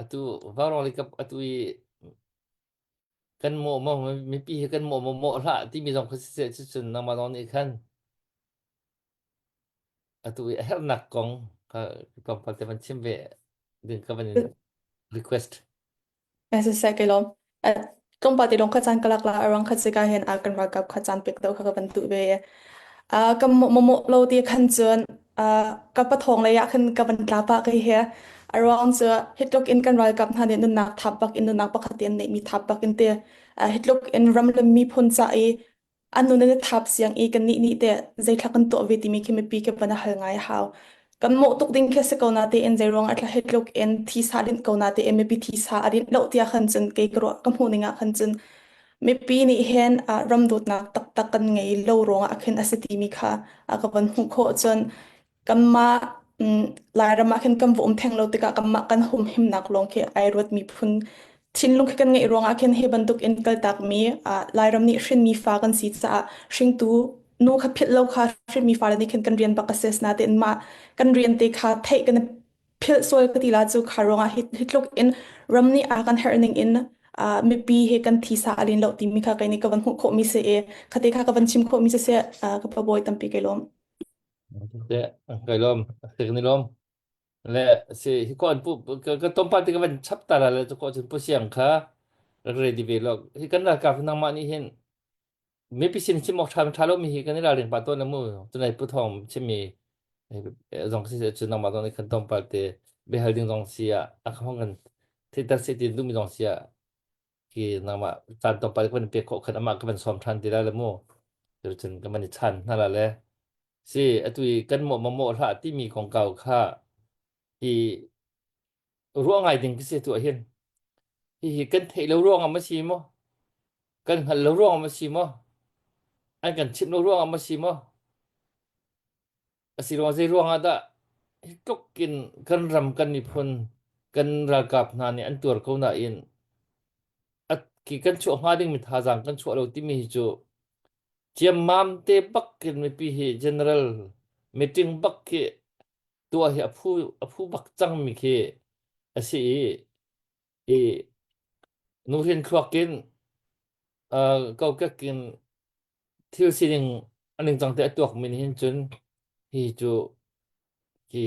atu vaurawng kap atu i kan mawh maw mipi hi kan mawh maw mawh hlah timi zong kha siseh cucun nangmah zong nih khan atu i a herhnak kong kha tlawmpal te van chim ve ding ka van in request. Siseh kai lawm. Tlawmpal te lawng kha caan ka lak la arang kha sika hin a kan ralkap kha caan pek deuh kha ka van duh ve. Ka mawh lo ti khan cun ka pathawng lei ah khan ka van tla pah kai he. A ruang cu hitluk in kan ralkap hna nih nunnak thap bak in nunnak pakhat te an neihmi thap bak in te hitluk in ram le miphun ca i an nun in thap siang i kannih nih teh zeithla kan tuah ve timi khi mipi ke van a hal ngai a hau. Kan mawh tuk ding khi si ko na tein zeiruang ah thla hitluk in thisa dinh ko na tein mipi thisa a dinh lo tiah khan cun kei ka ruah ka hmuh ning ah khan cun mipi nih hin ram dawtnak taktak kan ngei lo ruangah khin a si timi kha a ka van hmuh khawh cun kanmah Lairam ah khin kan va um theng lo tikah kanmah kan humhimnak lawng khi ai ruat miphun thinlung khi kan ngeih ruangah khin hi bantuk in kaltakmi Lairam nih hrinmi fa kan si caah hringtu nu kha philh lo kha hrinmi fale nih khin kan rian bak a si natein mah kan rian te kha theih kan philh sual ka ti la cu kha ruangah hi, hi tluk in ram nih a kan herh ning in uh, mipi he kan thisa a lin lo timi kha kai nih ka van hmuh khawh mi si i khate kha ka van chim khawh mi si seh uh, ka pa bawi tampi kai lawm Kai lawm kan i lawm le si hi ko an pu ka tlawmpal te ka van chap ta la le cu ko cun pu siang kha rak ready ve lo hi kan ralkap nangmah nih hin mipi sin chim awk ṭha ṭha lo mi hi kan i ralring pah tawn mu tunai pu thawng chimmi zong si cu nangmah zong nih khan tlawmpal te biahal ding zong si ah a hong kan theihter se ti duhmi zong si ah khi nangmah caan tlawmpal ka van pek khawh khan amah ka van sawm ṭhan ti lai le mu cun ka van i chan hna la le si atu i kan mawh mawh hlah timi kongkau kha hi ruah ngai ding khi si tu ah hin hihi kan theih lo ruangah ma si maw kan hngalh lo ruangah ma si maw an kan chimh lo ruangah ma si maw a si ruang zei ruangah dah hi tluk in kan ram kan miphun kan ralkap hna nih an tuar ko nain at ki kan chuah hnga ding mi thazaang kan chuah lo timi hi cu ciammam te bak in mipi hi general meeting bak khi tuah hi a phu a phu bak cangmi khi a si i i nuhrin thluak in uh, kokek in thil sining a ningcang te a tuak mi nih hin cun hi cu khi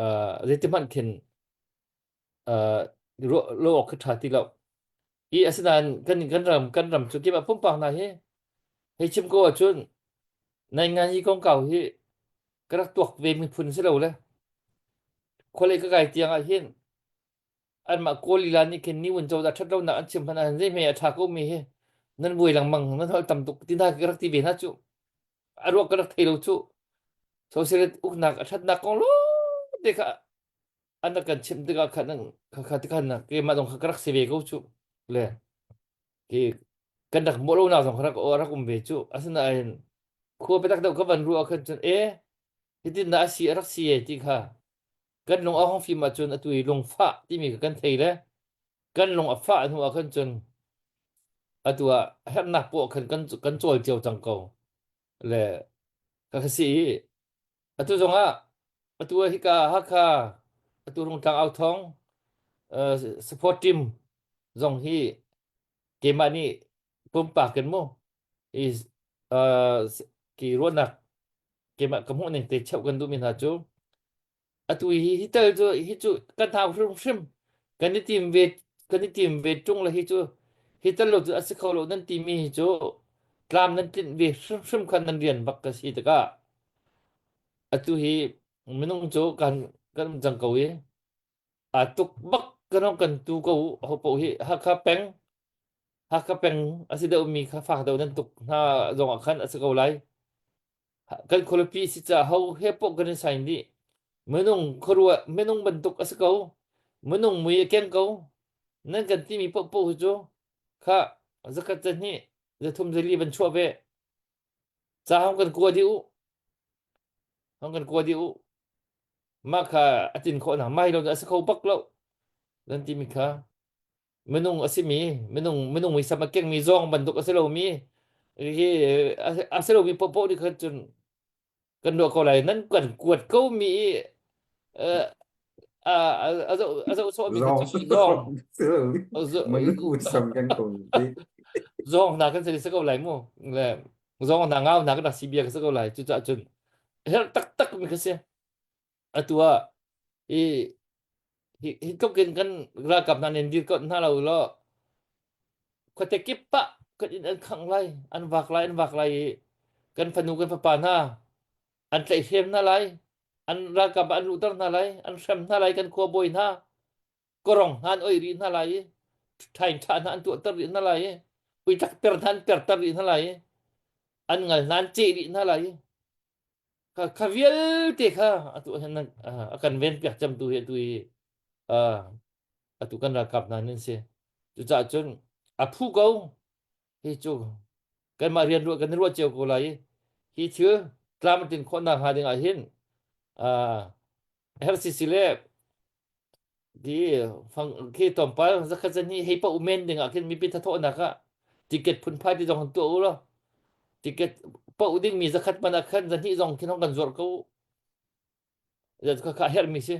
uh, zeiti hmanh khin uh, ruah lo awk khi ṭha ti lo. I asinain kan kan ram kan ram cu keimah pumpak hna hi hei chim ko ahcun nai ngan hi kongkau hi ka rak tuak ve miphun si lo le khualei ka kai tiang ah hin. Anmah Kawl lila nih khin ni wun cozah ṭhat lonak an chim hmanh ahhin zeihme a ṭha ko mi hi nan buai lengmang nan holh tam tuk ti hna ka rak ti ve hna cu. A ruak ka rak thei lo cu. Socialist uknak a ṭhatnak kong lawngte kha an rak kan chimh tikah khan kha kha tikhan keimah zong kha ka rak si ve ko cu. Le ki kan rak mawh lonak zong kha rak rak um ve cu. Asinain khua biatak deuh ka van ruah khan cun e hitin dah a si a rak si e ti kha kan lung a hung fim ahcun atu i lungfah timi kha kan thei le kan lung a fah hnu ah khan cun atu ah herhnak poah khan kan kan cawl cio cang ko le ka ka si i atu zong ah atu ah hika Hakha atu Rungtlang Authong uh, support team zong hi keimah nih pumpak in mu is uh, ki ruahnak keimah ka hmuh ning te cheuh kan duhmi hna cu atu hi hi tel cu hi cu kan thau hrimhrim kan i tim ve kan i tim ve ṭung le hi cu hi tel lo cu a si kho lo nan timi hi cu tlam nan tlinh ve hrimhrim khan nan rian bak ka si tikah atu hi minung cu kan kan um cang ko i aa tuk bak kan kan tu ko ho paoh hi Hakha peng Hakha peng a si deuhmi kha fak deuh nan tuk hna zong ah khan a si ko lai. Kan khualipi si caah ho he poh kan i sain dih. Minung khuaruah minung bantuk a si ko. Minung mui a keng ko. Nan kan timi paohpaoh hi cu kha zakhat zahnih zathum zali van chuah ve. Ca hong kan kua dih u. Hong kan kua dih u. Mah kha a tin khawh na mai lo a si kho bak lo. Nan timi kha minung a simi minung minung muisam a kengmi zawng bantuk a si lomi hi a si lomi paohpaoh nih khan cun kan ruah ko lai nan kan kuat ko mi a a zoh a zoh sawhmi kha cu zawng muisam kan ko zawng hna kan si ko lai mu le zawng hna ngau hna kan rak si bia ka si ko lai cucaah cun herh taktak mi kha si atu ah hi hi hi tluk in kan ralkap hna nih dirkawt hna lo law khuate kip ah kan inn an khangh lai an vak lai an vak lai i kan fanu kan fapa hna an tlaihhrem hna lai an ralkap ah an luhter hna lai an hrem hna lai kan khua bawi hna korong hna an oi rih hna lai i ṭhain ṭha hna an tuahter rih hna lai i uitak per hna an perter rih hna lai i an ngal hna an ceh rih hna lai i Kha, kha vialte kha atu hin a kan venpiak cemtu hi atu hi atu kan ralkap hna nan si. Cucaah cun a phu ko hi cu kanmah rian ruah kan i ruah cio ko lai i hi thil tlam a tlin khawh nakhnga ding ah hin hercc le Ti fang khi tlawmpal zakhat zan hi hei pa umen ding ah khin mipi thathawhnak ah ticket phunphai ti zong han tuah u law ticket paoh ding mi zakhat man ah khan zahnih zong khin hong kan zuarh ko kha kha herh mi si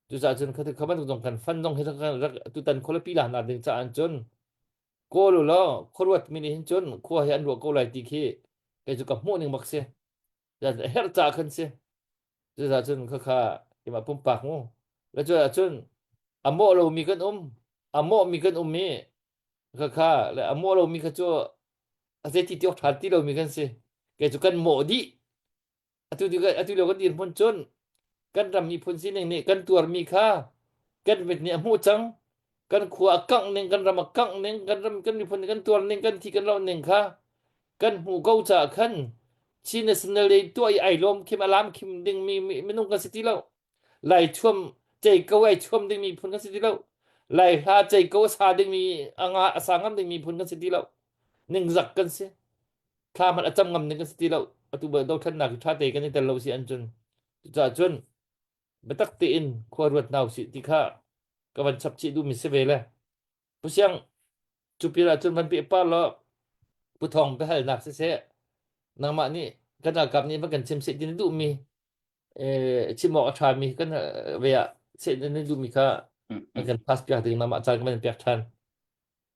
cucaah cun kha kha bantuk zong kan fan zong hi rak tutan khualipi la na ding caah cun kawl u law khuaruat mi nih hin cun khua hi an ruah ko lai ti khi kei cu ka hmuh ning bak si herh caah khan si Cucaah cun khakha keimah pumpak mu. Le cucaah cun a mawh lomi kan um, a mawhmi kan um i khakha le a mawh lomi kha cu a zeiti ti awk ṭha ti lomi kan si. Kei cu kan mawh dih. Atu atu lio kan dirhmun cun kan ram miphun sining nih kan tuarmi kha kan mit nih a hmuh cang. Kan khua a kangh ning, kan ram a kangh ning, kan ram kan miphun nih kan tuar ning, kan thi kan loh ning kha kan hmuh ko caah khan Chin National Day tuah i ai lawm khim a lam khim ding mi minung kan si ti lo. Lai thuam cei ko ai thuam ding mi phun kan si ti lo. Lai hla cei ko a sa ding mi a nga a sa ngam ding mi phun kan si ti lo. Ningzak kan si. Thla hmanh a cam ngam ding kan si ti lo. Atu ba dothlennak hi tha te kan i tel lo si an cun. Cucaah cun biatak tein khua ruat hna usih ti kha ka van chap chih duhmi si ve le. Pu Siang cu pin ahcun van peh par law Pu Thawng biahalnak siseh nangmah nih kan ralkap nih van kan chim seh ti na duhmi eh, chim awk a ṭhami kan ve ah seh na duhmi kha an kan pass piak ding nangmah caan kan van pek ṭhan.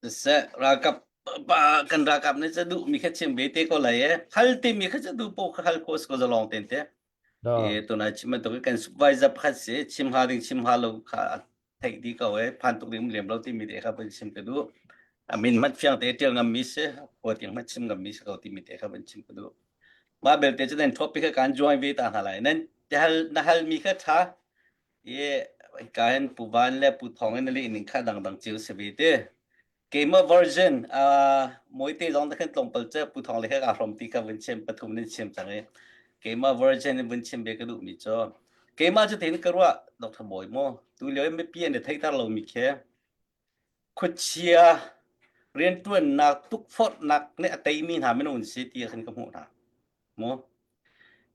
Siseh ralkap pa kan ralkap nih ca duhmi kha chim ve te ko lai e hal timi kha ca duh po kha hal ko ko zalong ten te. E tunai chim bantuk kan supervisor pakhat si chim ha ding chim ha lo kha theih dih ko e phan tuk ding lem lo timi te kha van chim ka duh a min hmanh fiang te tial ngam mi si khua tiang hmanh chim ngam mi si ko timi te kha van chim ka duh mah belte cu nan topic kha kan join ve ta hna lai nan te hal na hal mi kha tha i. Hika hin Pu Van le Pu Thawng in na leh ning kha dangdang cio si ve te. Keimah version uh, Mawite zong te khan tlawmpal cu Pu Thawng le kha kaa hrawm ti kha vun chim pathum nin chim cang i keimah version in vun chim ve ka duhmi cu keimah cu tein ka ruah Dr. Bawi mu tu lio i mipi an i theihter lomi khi khuachia rianṭuannak tukforhnak nih a teimi hna minung an si ti khan ka hmuh hna mu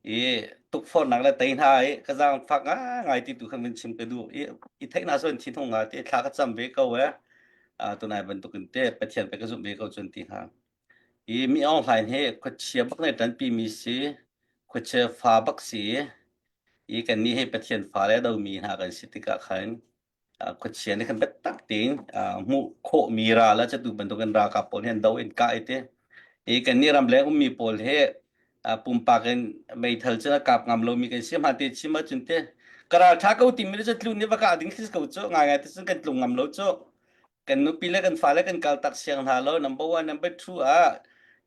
i tukforhnak le tei hna i ka zaangfak ngai ti tu khan vun chim ka duh i i theih hna cun thinhung nga te thla ka cam ve ko e tunai bantukin te Pathian pe ka zumh ve ko cun ti hna i mi Aung Hlaing hi khuachia bak ne ṭanpi mi si khuachia fa bak si i kannih hi Pathian fa le domi hna kan si tikah khan khuachia nih khan biatak tein hmuh khawhmi ral ah catu bantukin ralkap pawl hi an do in kah i ti i kannih ramleng ummi pawl hi pumpak in meithal cun a kap ngam lomi kan si hma te chim ahcun te ka ral ṭha ko timi cu tlun nih va kah ding khi ko cu ngaingai te cun kan tlung ngam lo cu kan nupi le kan fale kan kal tak siang hna lo number one number two ah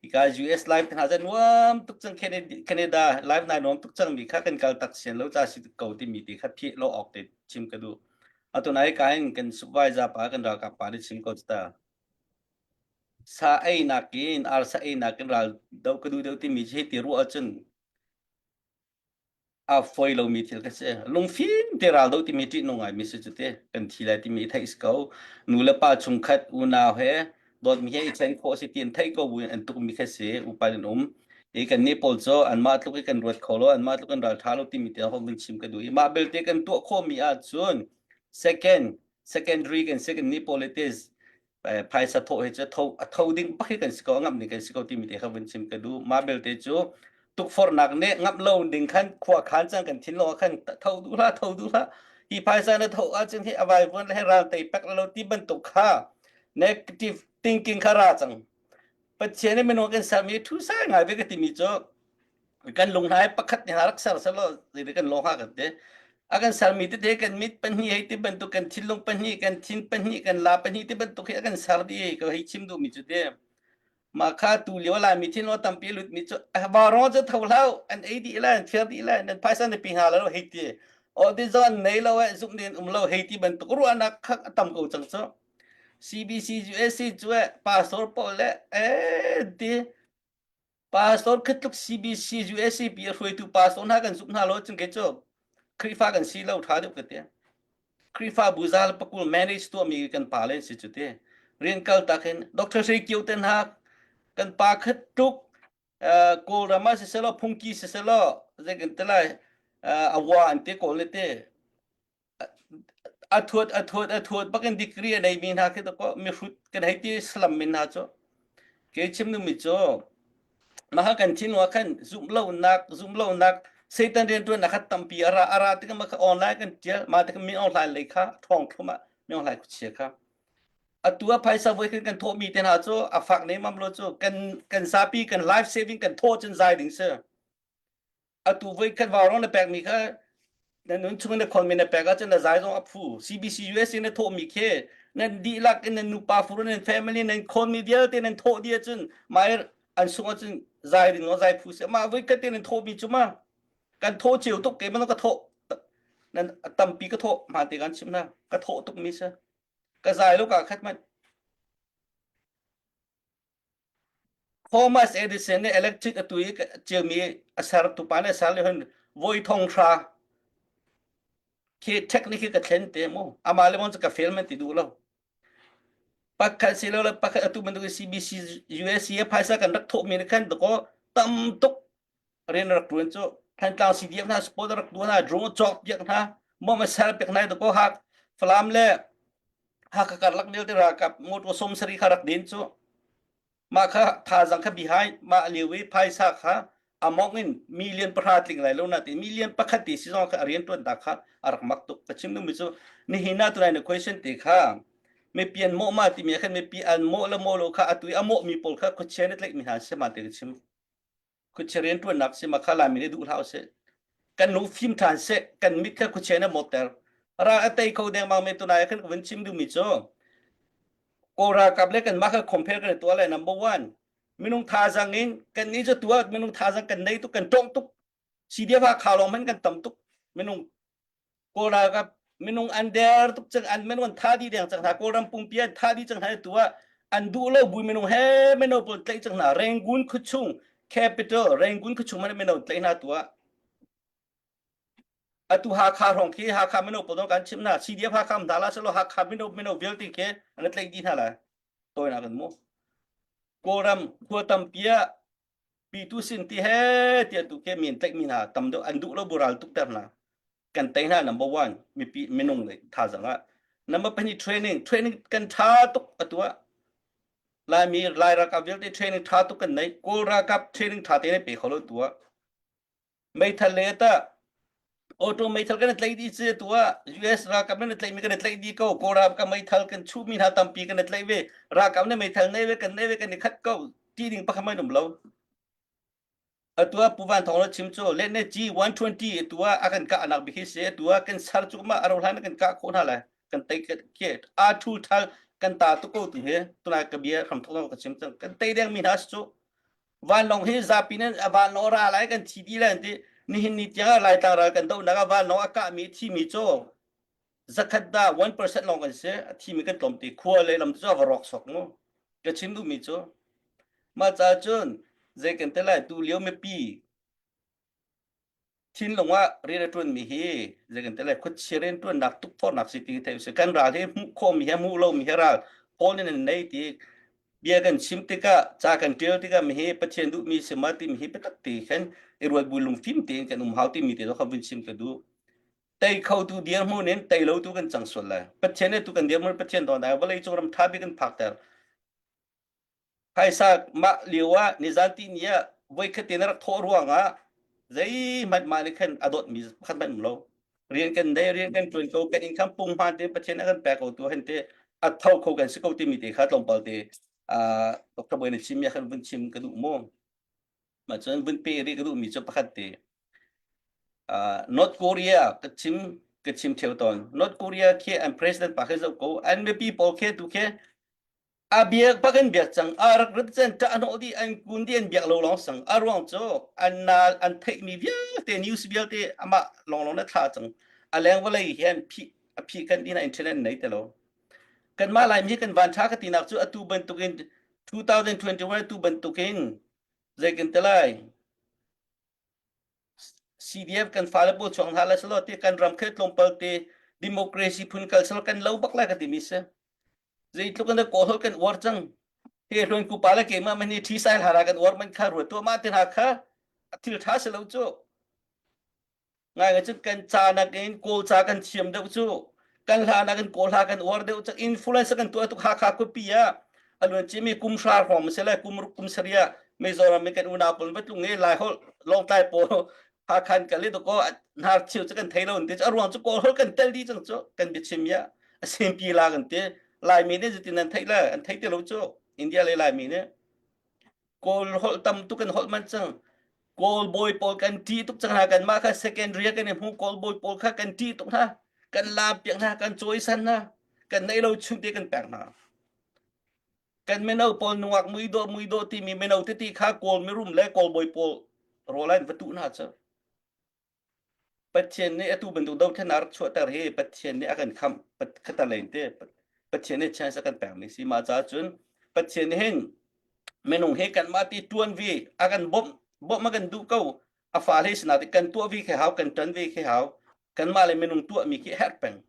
hika US life hna cu nuam tuk cang Canada life nai nuam tuk cang mi kha kan kal tak sian lo ca si ko timi ti kha phih lo awk te chim ka duh. Atu nai ka in kan supervisor pa kan ralkap pa nih chim ko ta. Sa ei nakin ar sa ei nakin ral do ka duh deuh timi hi ti ruah ahcun a foi lomi thil ka si. Lungfim te ral do timi ṭih nung ngaimi si cu te kan thi lai timi theih si ko. Nu le pa chungkhat unau he dawtmi he i chen khawh si ti an theih ko buin an tukmi kha si upa an um. I kan nih pawl cu anmah tluk i kan ruat kho lo, anmah tluk kan ral ṭha lo timi tiang hong kan chim ka duh i mah belte kan tuah khawhmi ahcun second secondary kan si kan nih politics phaisa thawh hi cu tho a tho ding bak hi kan si ko a ngamh ding kan si ko timi te kha vun chim ka duh mah belte cu tukforhnak nih ngamh lo ding khan khua khan cang kan thin lo khan tho duh hlah tho duh hlah hi phaisa na tho ahcun hi a vaivuan le ral tei pek lo ti bantuk kha negative thinking kha ra cang Pathian nih minung kan sermi thu sai ngai ve ka timi cu kan lung hna pakhat nih rak ser selaw zei kan lawng ha kan te a kan sermi tete kan mit pahnih hei ti bantuk kan thinlung pahnih kan thin pahnih kan la pahnih ti bantuk hi a kan ser dih ka hei chim duhmi cu te mah kha tu lio Laimi thinlung tampi lutmi cu varo cu tho hlah an ei dih lai an fir dih lai nan phaisa na pi hna lo hei ti o ti zon nei lo eh zumh din um lo hei ti bantuk ruahnak kha a tam ko cang cu CBC USC cu eh pastor pawl le eh ti pastor khatluk CBC USC pi a hruaitu pastor hna kan zumh hna lo cun kei cu Khrihfa kan si lo tha deuh ka ti Khrihfabu zal pakul manage tuahmi kan pa le si cu te rian kal tak in Dr. Sri Kio ten ha kan pa khat tuk Kawlram ah siselaw phungki siselaw zei kan ti lai awa an te kawl le te a thuat a thuat a thuat bakin degree a neimi hna khi ko mihrut kan hei ti salam min hna cu ke chim nu mi cu maha kan thin wa khan zumh lonak zumh lonak Satan riantuan kha tampi ara ara tik ma kha online kan tial ma tik mi online lei kha thong thluma mi online ku chia kha atu a phaisa voi kan kan thawh mi te hna cu a fak ne mam lo cu kan kan zapi kan life saving kan thawh cun zai ding si atu voi khat vaurawng na pekmi kha na nun chung na khonmi na pek ahcun na zai zong a phu CBC USA na thawhmi khi nan dihlak in nan nupa furu nan family nan khonmi vialte nan thawh dih ahcun mai an sung ahcun zai ding zai phu si mah voi khat te nan thawhmi cu ma kan thawh cio tuk ke man ka thawh nan tampi ka thawh ma te kan chim na ka thawh tuk mi si ka zai lo ka khat man Thomas Edison nih electric atu i ciomi a sertu pa nih a ser lio hin voi thong hra khi technique hi ka thlen te mu amah le mon cu ka fail man ti duh lo pakhat si lo le pakhat atu bantuk CBC USC a phaisa kan rak thawhmi nih khan dakaw tam tuk rian rak tuan cu Thantlang CDF hna support rak tuan hna drone cawk piak hna mom a ser piak hna dakaw hak Falam le Hakha karlak vialte ralkap motor 70 kha rak din cu mah kha thazang kha behind mah lio i phaisa kha among in million pahra tling lai lo na ti million pakhat ti si zong kha a rian tuan ta kha a rak mak tuk ka chim duhmi cu nihin ah tunai na question te kha mipi an mawh ma timi khan mipi an mawh le mawh lo kha atu i a mawh mi pawl kha khuachia nih tlaih mi hna si ma ti ka chim khuachia rianṭuannak si ma kha Laimi nih duh hlah usih. Kan lung fim ṭhan seh, kan mit kha khuachia nih a mawtter. Ral a tei kho dengmang men tunai ah khan ka vun chim duhmi cu Kawl ralkap le kanmah kha compare kan i tuah lai number one minung thazang in kan nih cu tuah minung thazang kan nei tuk kan ṭong tuk CDF ah kha lawng hmanh kan tam tuk minung Kawl ralkap. Minung an der tuk cang an minung an tha dih deng cang hna Kawlram pumpi an tha dih cang hna tu ah an duh lo bu minung he mino pawl tlaih cang hna Rangoon khuachung capital Rangoon khuachung man mino tlaih hna tu ah atu Hakha hrawng khi Hakha mino pawl kan chim hna CDF Hakha hna la selo Hakha mino mino vialte khi an tlaih dih hna lai toinak kan mu Kawlram khua tampi ah pitu sin ti he tiah tu ke min tlaih mi hna tam deuh an duh lo bural tuk ter hna kan tei hna number one mipi minung le thazang ah number pahnih training training kan tha tuk atu ah Laimi Lai ralkap vialte training tha tuk kan nei Kawl ralkap training tha te ne pe kho lo tu ah meithal le ta auto meithal kan tlaih dih ci tu ah US ralkap nan tlaih mi kan tlaih dih ko Kawl ralkap meithal kan chuh mi hna tampi kan tlaih ve ralkap ne meithal nei ve kan nei ve kan i khat ko ti ding pakhat mai um lo atu ah Pu Van Thawng la chim cu le ne G 120 atu ah a kan kah nak bik hi si atu ah kan sar cu ma aro hlan kan kah khawh hna lai kan tei ke a thu thal kan ta tu ko tu he tunai ka bia hram thok ka chim cang kan tei deng mi hna cu vanlawng hi zapi nan vanlawng ra lai kan thi dih lai an ti nihin ni tiang ah Laitlang ral kan dohnak ah vanlawng a kahmi thimi cu zakhat da 1% lawng kan si a thimi kan tlawm ti khua le lam cu a va rawk sawk mu ka chim duhmi cu mah ca cun zei kan te lai tu lio mipi thinlung ah rian a ṭuanmi hi zei kan ti lai khuachia rianṭuannak tukforhnak si ti theih si kan ral hi hmuh khawhmi he hmuh lomi he ral Paul nih nan nei ti bia kan chim tikah ca kan ṭial tikah mi hi Pathian duhmi si ma timi hi biatak ti khan i ruat bu lungfim tein kan um hau timi te kha vun chim ka duh tei kho tu dirhmun in tei lo tu kan cang sual lai Pathian nih tu kan dirhmun Pathian dawn dai vawlei cung ram ṭha bik kan phak ter Phaisa mah lio ah nizan ti ni ah voikhat te na rak thawh ruangah zeihmanh mah nih khan a dawtmi pakhat hmanh um lo. Rian kan nei, rian kan ṭuan ko, kan income pung hmaan te Pathian a kan pek ko tu hen te a tho kho kan si ko timi te kha tlawmpal te uh, Dr. Bawi na chim mi khan vun chim ka duh mu. Mah cun vun pe rih ka duhmi cu pakhat te. Uh, North Korea ka chim ka chim theo tawn. North Korea khi an president pa khe zoh ko, an mipi pawl khi tu khi a biak bak in biak cang a rak rat cen ta ano di an kun di an biak lo long sang a ruang cu an na an theih mi vialte news vialte ama long long na thla cang a leng vawlei hian phi a phi kan dina internet nei te lo kan ma lai mi kan van tha ka tinak cu atu bantukin 2021 tu bantukin zei kan te lai CDF kan fale pawl chuak hna lai selaw ti kan ram khel tlawmpal te democracy phun kal selaw kan lo bak lai ka timi si. Zeitluk in kawl holh kan uar cang. He hluan ku pa le keimah man hi thi sai hlara kan uar man kha ruat tuah ma te hna kha thil tha si lo cu. Ngai ngai cun kan ca nakin kawl ca kan thiam deuh cu. Kan hla nakin kawl hla kan uar deuh cang. Influence kan tuah tuk Hakha khuapi ah a luan cimi kum hra hrawng si le kum ruk kum sarih ah Mizoram in kan unau pawl va tlung i Lai holh Lawngtlai pawl Hakhan kal i dakaw hnar cheu cu kan thei lo ti a ruang cu Kawl holh kan tel dih cang cu kan biachim ya a sempi la kan ti Laimi nih zeitin an theih le an thei ti lo cu India le Laimi nih Kawl holh tam tuk kan holh man cang Kawl bawi pawl kan ṭih tuk cang hna kanmah kha secondary kan i hmu Kawl bawi pawl kha kan ṭih tuk hna kan laam piak hna kan cawisan hna kan neih lo chung te kan pek hna kan mino pawl nungak muidawh muidawh timi mino tete kha kawl mirum le kawl bawi pawl rawl an va tuh hna cu Pathian nih atu bantuk dothlennak rak chuahter hi Pathian nih a kan khamh khata len te Pathian nih chance a kan pekmi si mah caah cun Pathian nih hin minung hi kanmah ti tuan vi a kan bawmh bawmh a kan duh ko a fa hle sinah kan tuah vi khi hau kan ṭan vi khi hau kanmah le minung tuahmi khi herh peng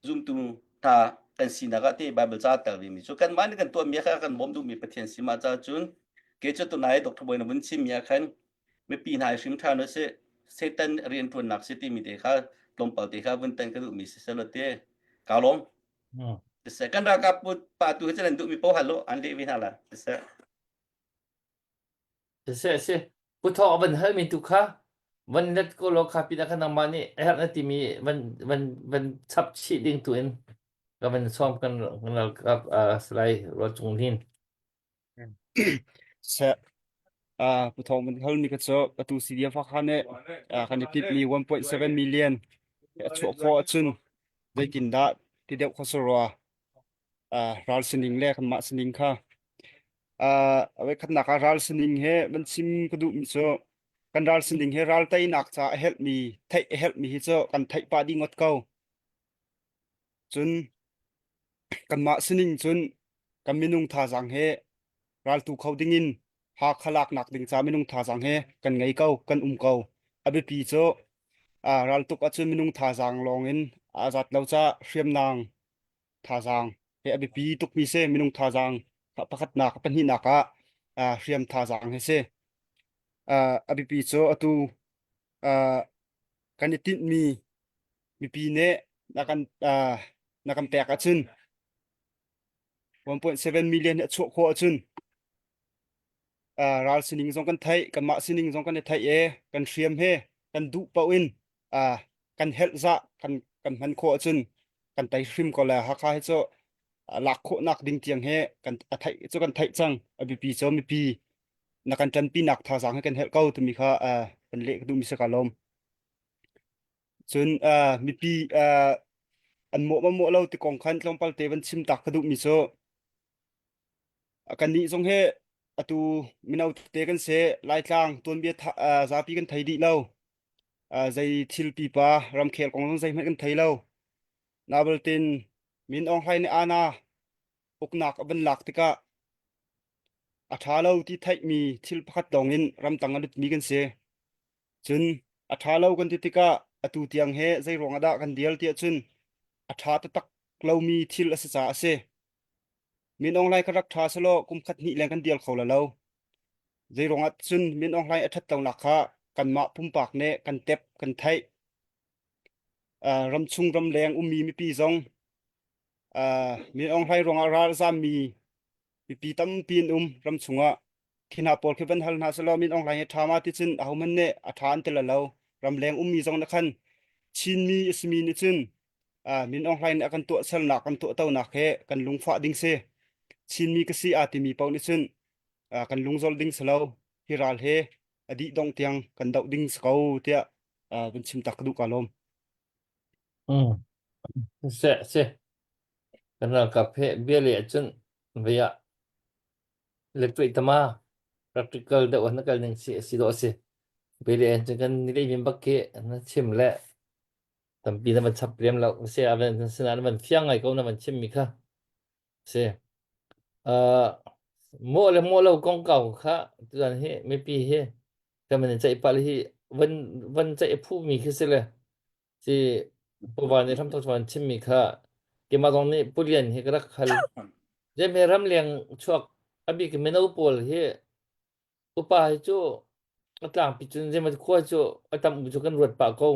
zumtu hna kan sinak ah ti Bible ca tel vimi cu kanmah nih kan tuahmi kha kan bawmh duhmi Pathian si mah caah cun kei cu tunai Dr. Bawi na vun chimmi ah khan mipi hna i hrim ṭhan usih Satan rianṭuannak si timi te kha tlawmpal te kha vun tan ka duhmi si selaw te ka lawm siseh kan ralkap pa tu hi cu nan duhmi paoh hal u an leh ve hna la siseh Siseh si Pu Thawng a van halmi tu kha van let ko law kha pinah khan nangmah nih a herh na timi van van van chap chih ding tu in ka van sawm kan kan ralkap uh, Salai Rual Cung Lin. Seh, uh, Pu Thawng van halmi kha cu atu CDF Hakha nih uh, kan i timhmi 1.7 million a chuah khawh ahcun zeitindah ti deuh kha si rua. Uh, ral sining le kanmah sining kha Uh, voikhatnak ah ral sining he van chim ka duhmi cu kan ral sining he ral teinak ca a helhmi theih a helhmi hi cu kan theih pah dih ngawt ko. Cun kanmah sining cun kan minung thazaang he raltu kho dingin Hakha laknak ding ca minung thazaang he kan ngei ko, kan um ko. A biapi cu raltuk ahcun minung thazaang lawng in aa zat lo ca hriamnam thazaang he a biapi tukmi si. Minung thazaang pakhatnak, pahnihnak ah hriam thazaang he si. A biapi cu atu kan i tinhmi mipi nih na kan na kan pek ahcun 1.7 million hi a chuah khawh ahcun ral sining zong kan theih kanmah sining zong kan i theih i kan hriam he kan duh paoh in kan helh zah kan kan hman khawh ahcun kan tei hrim ko le Hakha hi cu lak khawhnak ding tiang he kan a theih cu kan theih cang a biapi cu mipi na kan ṭanpinak thazaang he kan helh ko timi kha kan leh ka duhmi si ka lawm. Cun uh, mipi uh, an mawh ma mawh lo ti kong khan tlawmpal te van chim tak ka duhmi cu kannih zong he atu mino te kan se Laitlang tuanbia uh, zapi kan thei dih lo uh, zei thil pipa ramkhel kong zong zeihmanh kan thei lo nabaltin Min Aung Hlaing nih ana uknak a van lak tikah a ṭha lo ti theihmi thil pakhat lawng in ramtang a lutmi kan si. Cun a ṭha lo kan ti tikah atu tiang he zei ruang ah dah kan dial tiah cun a ṭha taktak lomi thil a si caah a si. Min Aung Hlaing kha rak ṭha selaw kum khat hnih leng kan dial kho la lo. Zei ruangah cun Min Aung Hlaing a ṭhat lonak kha kanmah pumpak nih kan tep kan theih. Uh, ramchung ramleng ummi mipi zong uh, Min Aung Hlaing ruangah ral zammi mipi tampi an um ram chungah khi hna pawl khi van hal hna selaw Min Aung Hlaing hi ṭha ma ti cun ahohmanh nih a ṭha an ti la lo ramleng ummi zong na khan Chinmi a simi nih cun Min Aung Hlaing nih a kan tuahsernak kan tuahtonak he kan lungfah ding si Chinmi ka si aa timi paoh nih cun kan lungzol ding si lo hi ral he a dih dongh tiang kan doh ding si ko tiah kan chim tak ka duh ka lawm. Mm. Se se kan ralkap he bia le ahcun vei ah electric tama practical deuh na kal ning si si dawh si bia le cun kan ni le min bak khi na chim le tampi na van chap lem lo se aven sina na van fiang ngai ko na van chim mi kha si uh mo le mo lo kong kau kha tuan hi mipi hi kan man ceih pal hi van van ceih phu mi khi si le Si Puva nih hramthok chuan chimmi kha keimah zong nih Pulian hi ka rak hal. Zeihme ramleng chuak a bik mino pawl hi upa hi cu a tlangpi cun zeimaw khua cu a tam u cu kan ruat pah ko.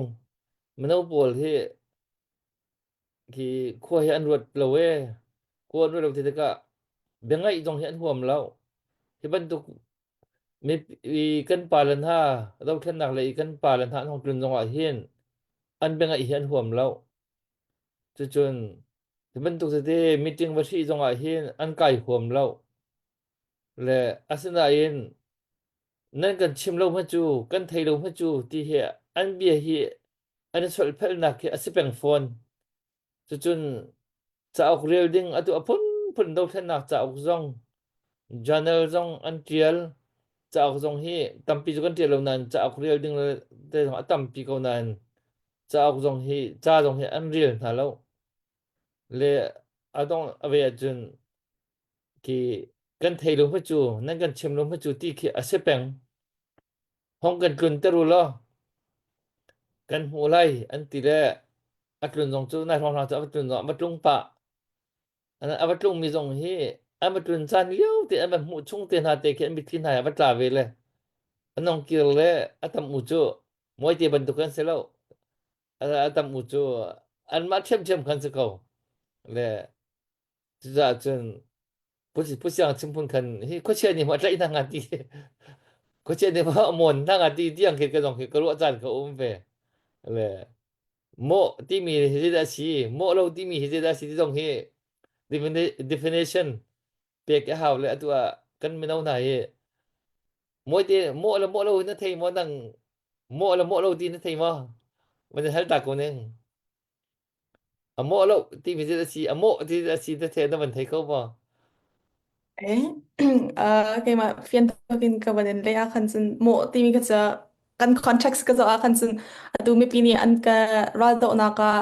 Mino pawl hi khi khua hi an ruat lo e. Khua an ruat lo ti tikah biangaih zong hi an huam lo. Hi bantuk Mi kan pale hna dothlennak lei i kan pale hna an hung tlun zongah hin an biangaih hi an huam lo. Cucun hi bantuk tete meeting va hrih zongah hin an kai huam lo. Le asinain nan kan chim lo hmanh cu kan thei lo hmanh cu ti hi an bia hi an i solhphelhnak hi a si peng fawn. Cucun cauk rel ding atu a phunphun dothlennak cauk zong journal zong an ṭial. Cauk zong hi tampi cu kan ṭial lo nain cauk rel ding te zong a tampi ko nain cauk zong hi ca zong hi an rel hna lo. Le a dong a ve ahcun khi kan thei lo hma cu nan kan chim lo hma cu ti khi a si peng. Hong kan tlun ter u law kan hmuh lai an ti le a tlun zong cu nai hrawng hrawng cu a va tlun zong a va tlung pah. A va tlungmi zong hi an va tlun caan lio te an va hmuh chung te hna te khi an mitthli hna a va tla ve le an ong kir le a tam u cu muaite bantuk kan si lo. A tam u cu anmah ṭhiamṭhiam khan si ko. Le Cucaah cun Pu Siang Chimphun khan hi khuachia nih maw a tlaih hna hnga ti khuachia nih maw a mawn hna hnga ti tiang khi ka zong khi ka ruah caan ka um ve. Le mawh timi hi zeidah a si, mawh lo timi hi zeidah a si ti zong hi definition pek a hau le atu ah kan mino hna hi mawite mawh le mawh lo na thei maw nang mawh le mawh lo ti na thei maw? Van hal ta ko ning. A mawh lo timi cu a si, a mawh ti a si te na van thei kho maw? Eh, uh, keimah fian in ka van in leh ah khan cun mawh timi kha cu kan context ka zoh ah khan cun atu mipi nih an ka raldohnak ah.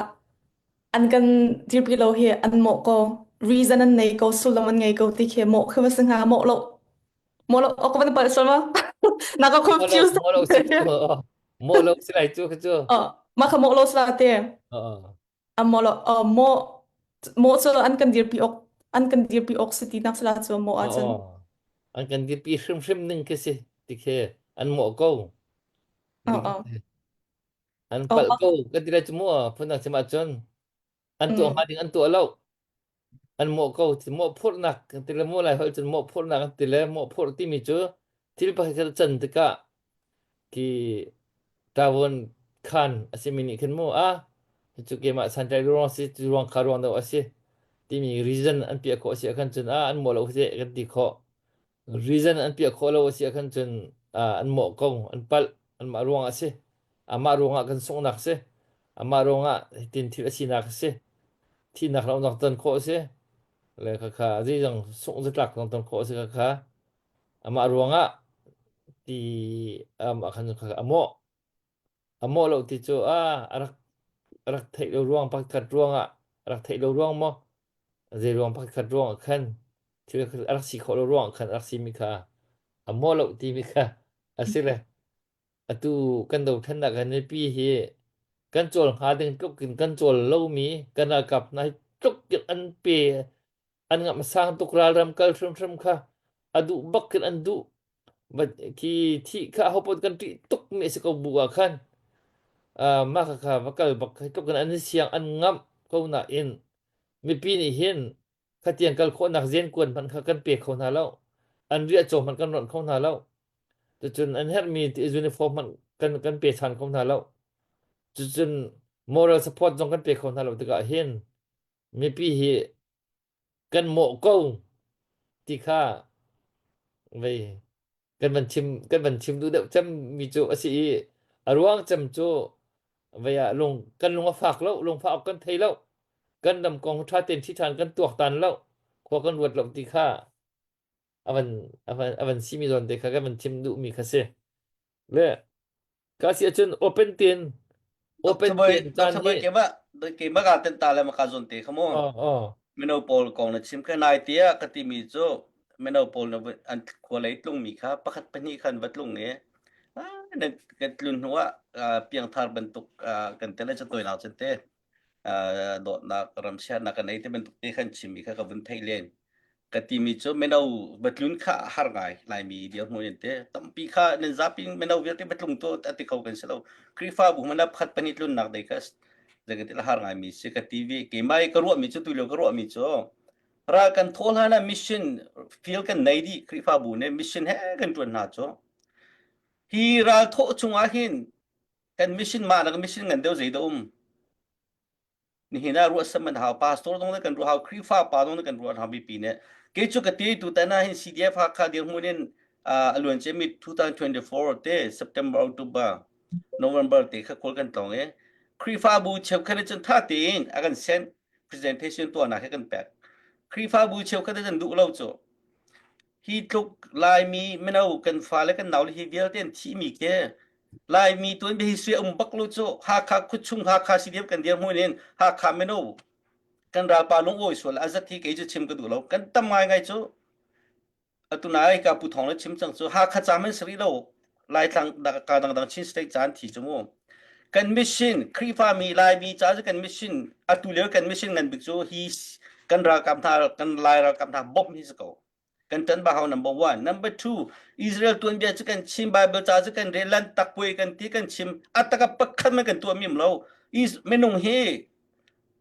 An kan dirpi lo hi an mawh ko. Reason an nei ko, sullam an ngei ko ti khi mawh khi va si hnga mawh lo. Mawh lo, ok van palh sual ma? Na ka Mawh lo, confused. mawh lo si cu. Mawh lo si lai cu khi cu. Oh, mah kha mawh lo sila te. Oo. A mawh lo, oh, mawh mawh cu an kan dirpi awk an kan dirpi awk si ti nak sila cu mawh ahcun. Oo. An kan dirpi hrimhrim ning khi si ti khi an mawh ko. Oh, oh. An Oh, palh ko kan ti lai cu mu phundang chim ahcun an tuah mm. hnga ding an tuah lo. An mawh ko ti mawhphurhnak kan ti le mu lai holh cun mawhphurhnak an ti le mawhphurh timi cu thil pakhat khat a can tikah khi tawon khan a simi nih khin mu a cu keimah santlai ruang si cu ruang kha ruang deuh a si timi reason an piah khawh a si ahkhan cun a an mawh lo si kan ti khawh Reason an piah khawh lo a si ahkhan cun uh, an mawh ko, an palh, anmah ruangah a si. Amah ruangah kan sunghnak a si. Amah ruangah hitin thil a sinak a si. Thihnak lohnak ton khawh a si. Le khakha zeizong sungh zatlak zong ton khawh a si khakha. Amah ruangah ti um, ahkhan khakha a mawh. A mawh lo ti cu a a rak a rak theih lo ruang pakhat ruangah a rak theih lo ruang maw zei ruang pakhat ruangah khan thil a rak si khawh lo ruangah khan a rak simi kha a mawh lo timi kha a si le atu kan dothlennak kan mipi hi kan cawl hnga ding tluk in kan cawl lomi kan ralkap hna hi tluk in an pe an ngamh sang tuk ralram kal hrimhrim kha a duh bak in an duh khi thih kha ahopaoh kan ṭih tuk mi a si ko bu ah khan uh, mah kha kha va kal bak hi tluk in an siang an ngamh ko nain mipi nih hin khatiang kal khawhnak zen kuan hmanh kha kan pe kho hna lo an riah caw hmanh kan ronh kho hna lo cucun an herhmi uniform hmanh kan kan pe ṭhan kho hna lo cucun moral support zong kan pe kho hna lo tikah hin mipi hi kan mawh ko ti kha vei kan van chim kan van chim duh deuh cem mi cu a si i a ruang cem cu vei ah lung kan lung a fak lo lungfah awk kan thei lo kan ram kong ṭha tein ṭhi ṭhan kan tuaktan lo khua kan ruat lo ti kha a van a van a van simi zawn te kha kan van chim duh mi kha si le Ka si ahcun open tin open Dr. Boy, tin caan Dr. Boy hi keimah keimah ka ten ta le maka zon te kha mu. oh oh Mino pawl kong na chim kha nai tiah ka timi cu mino pawl na an khua lei tlungmi kha pakhat pahnih khan va tlung i ah, nan kan tlun hnu ah ah, piangthar bantuk ah, kan tel cu toinak cun te ah, dawtnak ramsiarnak kan ei te bantuk te khan chimmi kha ka vun theih len. Ka timi cu mino va tlun kha a har ngai Laimi dirhmun in te tampi kha nan zapi mino vialte va tlung tu a ti kho kan si lo Khrihfabu hmanh ah pakhat pahnih tlunnak dei kha zeitin a har ngai mi si ka ti vi keimah i ka ruahmi cu tulio ka ruahmi cu ral kan thawh hlan ah mission field kan nei dih Khrihfabu nih mission he kan ṭuan hna cu hi ral thawh chungah hin kan mission mah nak mission ngan deuh zei dah um Nihin ah ruahsam an hau pastor zong nih kan ruah hau Khrihfa pa zong nih kan ruah hau mipi nih kei cu ka ti tu tan ah hin CDF Hakha dirhmun in a luan ciami 2024 te September October November te kha kawl kan tlawng i Khrihfabu cheukhat nih cun tha tein a kan send presentation tuahnak he kan pek Khrihfabu cheukhat nih cun duh lo cu Hi tluk Laimi mino kan fale kan naule hi vialte an thihmi khi Laimi tuanbia history a um bak lo cu Hakha khuachung Hakha CDF kan dirhmun in Hakha mino kan ralpa lungawi sual a zat hi kei cu chim ka duh lo kan tam ngaingai cu atu nai ka pu thong le chim cang cu Hakha cam in sari lo Laitlang ka dangdang Chin state caan thi cu mu kan mission Khrihfami Laimi ca cu kan mission atu lio kan mission ngan bik cu hi kan ralkap hna kan Lai ralkap hna bawmh hi si ko kan ṭan ba hau number one number two Israel tuanbia cu kan chim Bible ca cu kan rel lan tak puai kan ti kan chim ataka pakhat man kan tuah mim lo is minung hi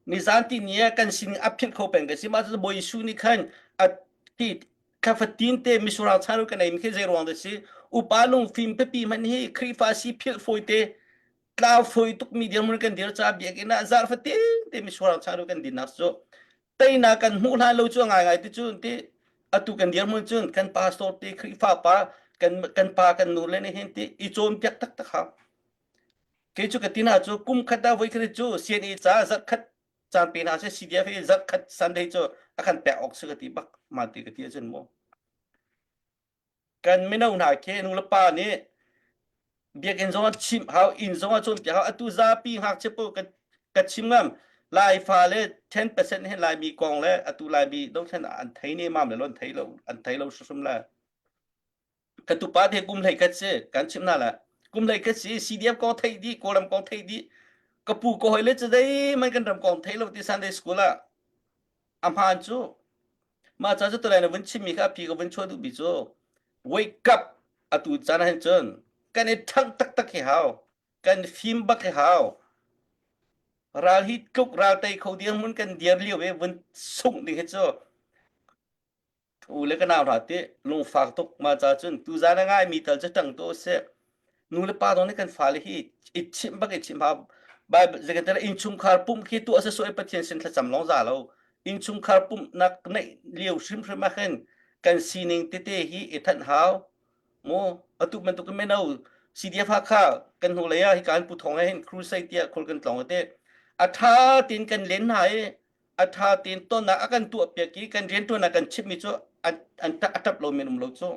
nizan ti ni kan sin a philh kho peng ka si ma cu Bawi Jesuh nih khan a ti khafatin te misurang charu kan ei mi khi zei ruang da si upa lung fim pipi man hi Khrihfa si philh foi te tlau foi tuk mi dirhmun kan dir ca biakinn ah zarh fatin te misurang charu kan din nak cu teinak kan hmuh hlan lo cu a ngaingai ti cu ti atu kan dirhmun cun kan pastor te Khrihfa pa kan kan pa kan nu le nih hin ti i cawnpiak taktak hau kei cu ka ti hna cu kum khat ah voi khat cu CNA ca zarh khat caan pe hna seh CDF hi zarh khat Sunday cu a kan pek awk si ka ti bak ma ti ka ti ahcun mu Kan mino hna khi nulepa nih biakinn zong ah chimh hau, inn zong ah cawnpiak hau. Atu zapi ngakchia paoh ka, ka chim ngam. Laifa le 10% hin Laimi kong le atu Laimi dothlen an thei ne mam le lo an thei lo an thei lo hrimhrim le ka tupa te kum hlei khat si kan chim na la kum hlei khat si CDF kong thei di Kawlram kong thei di ka pu ko hoi le chu dei man kan ram kong thei lo ti Sunday school ah a hmaan cu mah ca cu tulai na vun chimmi kha a phi ka vun chuah duhmi cu wake up atu caan ah hin cun kan i ṭhangh taktak hi hau kan fim bak hi hau ral hi tluk ral tei kho dirhmun kan dir lio i vun sungh ding hi cu U le ka nau hna ti lungfak tuk ma ca cun tuzan a ngai mi tal cu ṭang tu seh. Nu le pa zong nih kan fale hi i chimh bak i chimh hau. Bible zeikatela innchungkhar pumh khi tuah sasawh i Pathian sin thlacam lawng za lo. Innchungkhar pumhnak neih lio hrimhrim ah khin kan sining tete hi i thanh hau. Mu atu bantuk in mino CDF Hakha kan hnu lei ah hika in Pu Thawng he hin crusade tiah khul kan tlawng te. A ṭha tin kan len hna i a ṭha tein tonnak a kan tuahpiak i kan rianṭuannak kan chimhmi cu an an a ṭap lo men um lo cu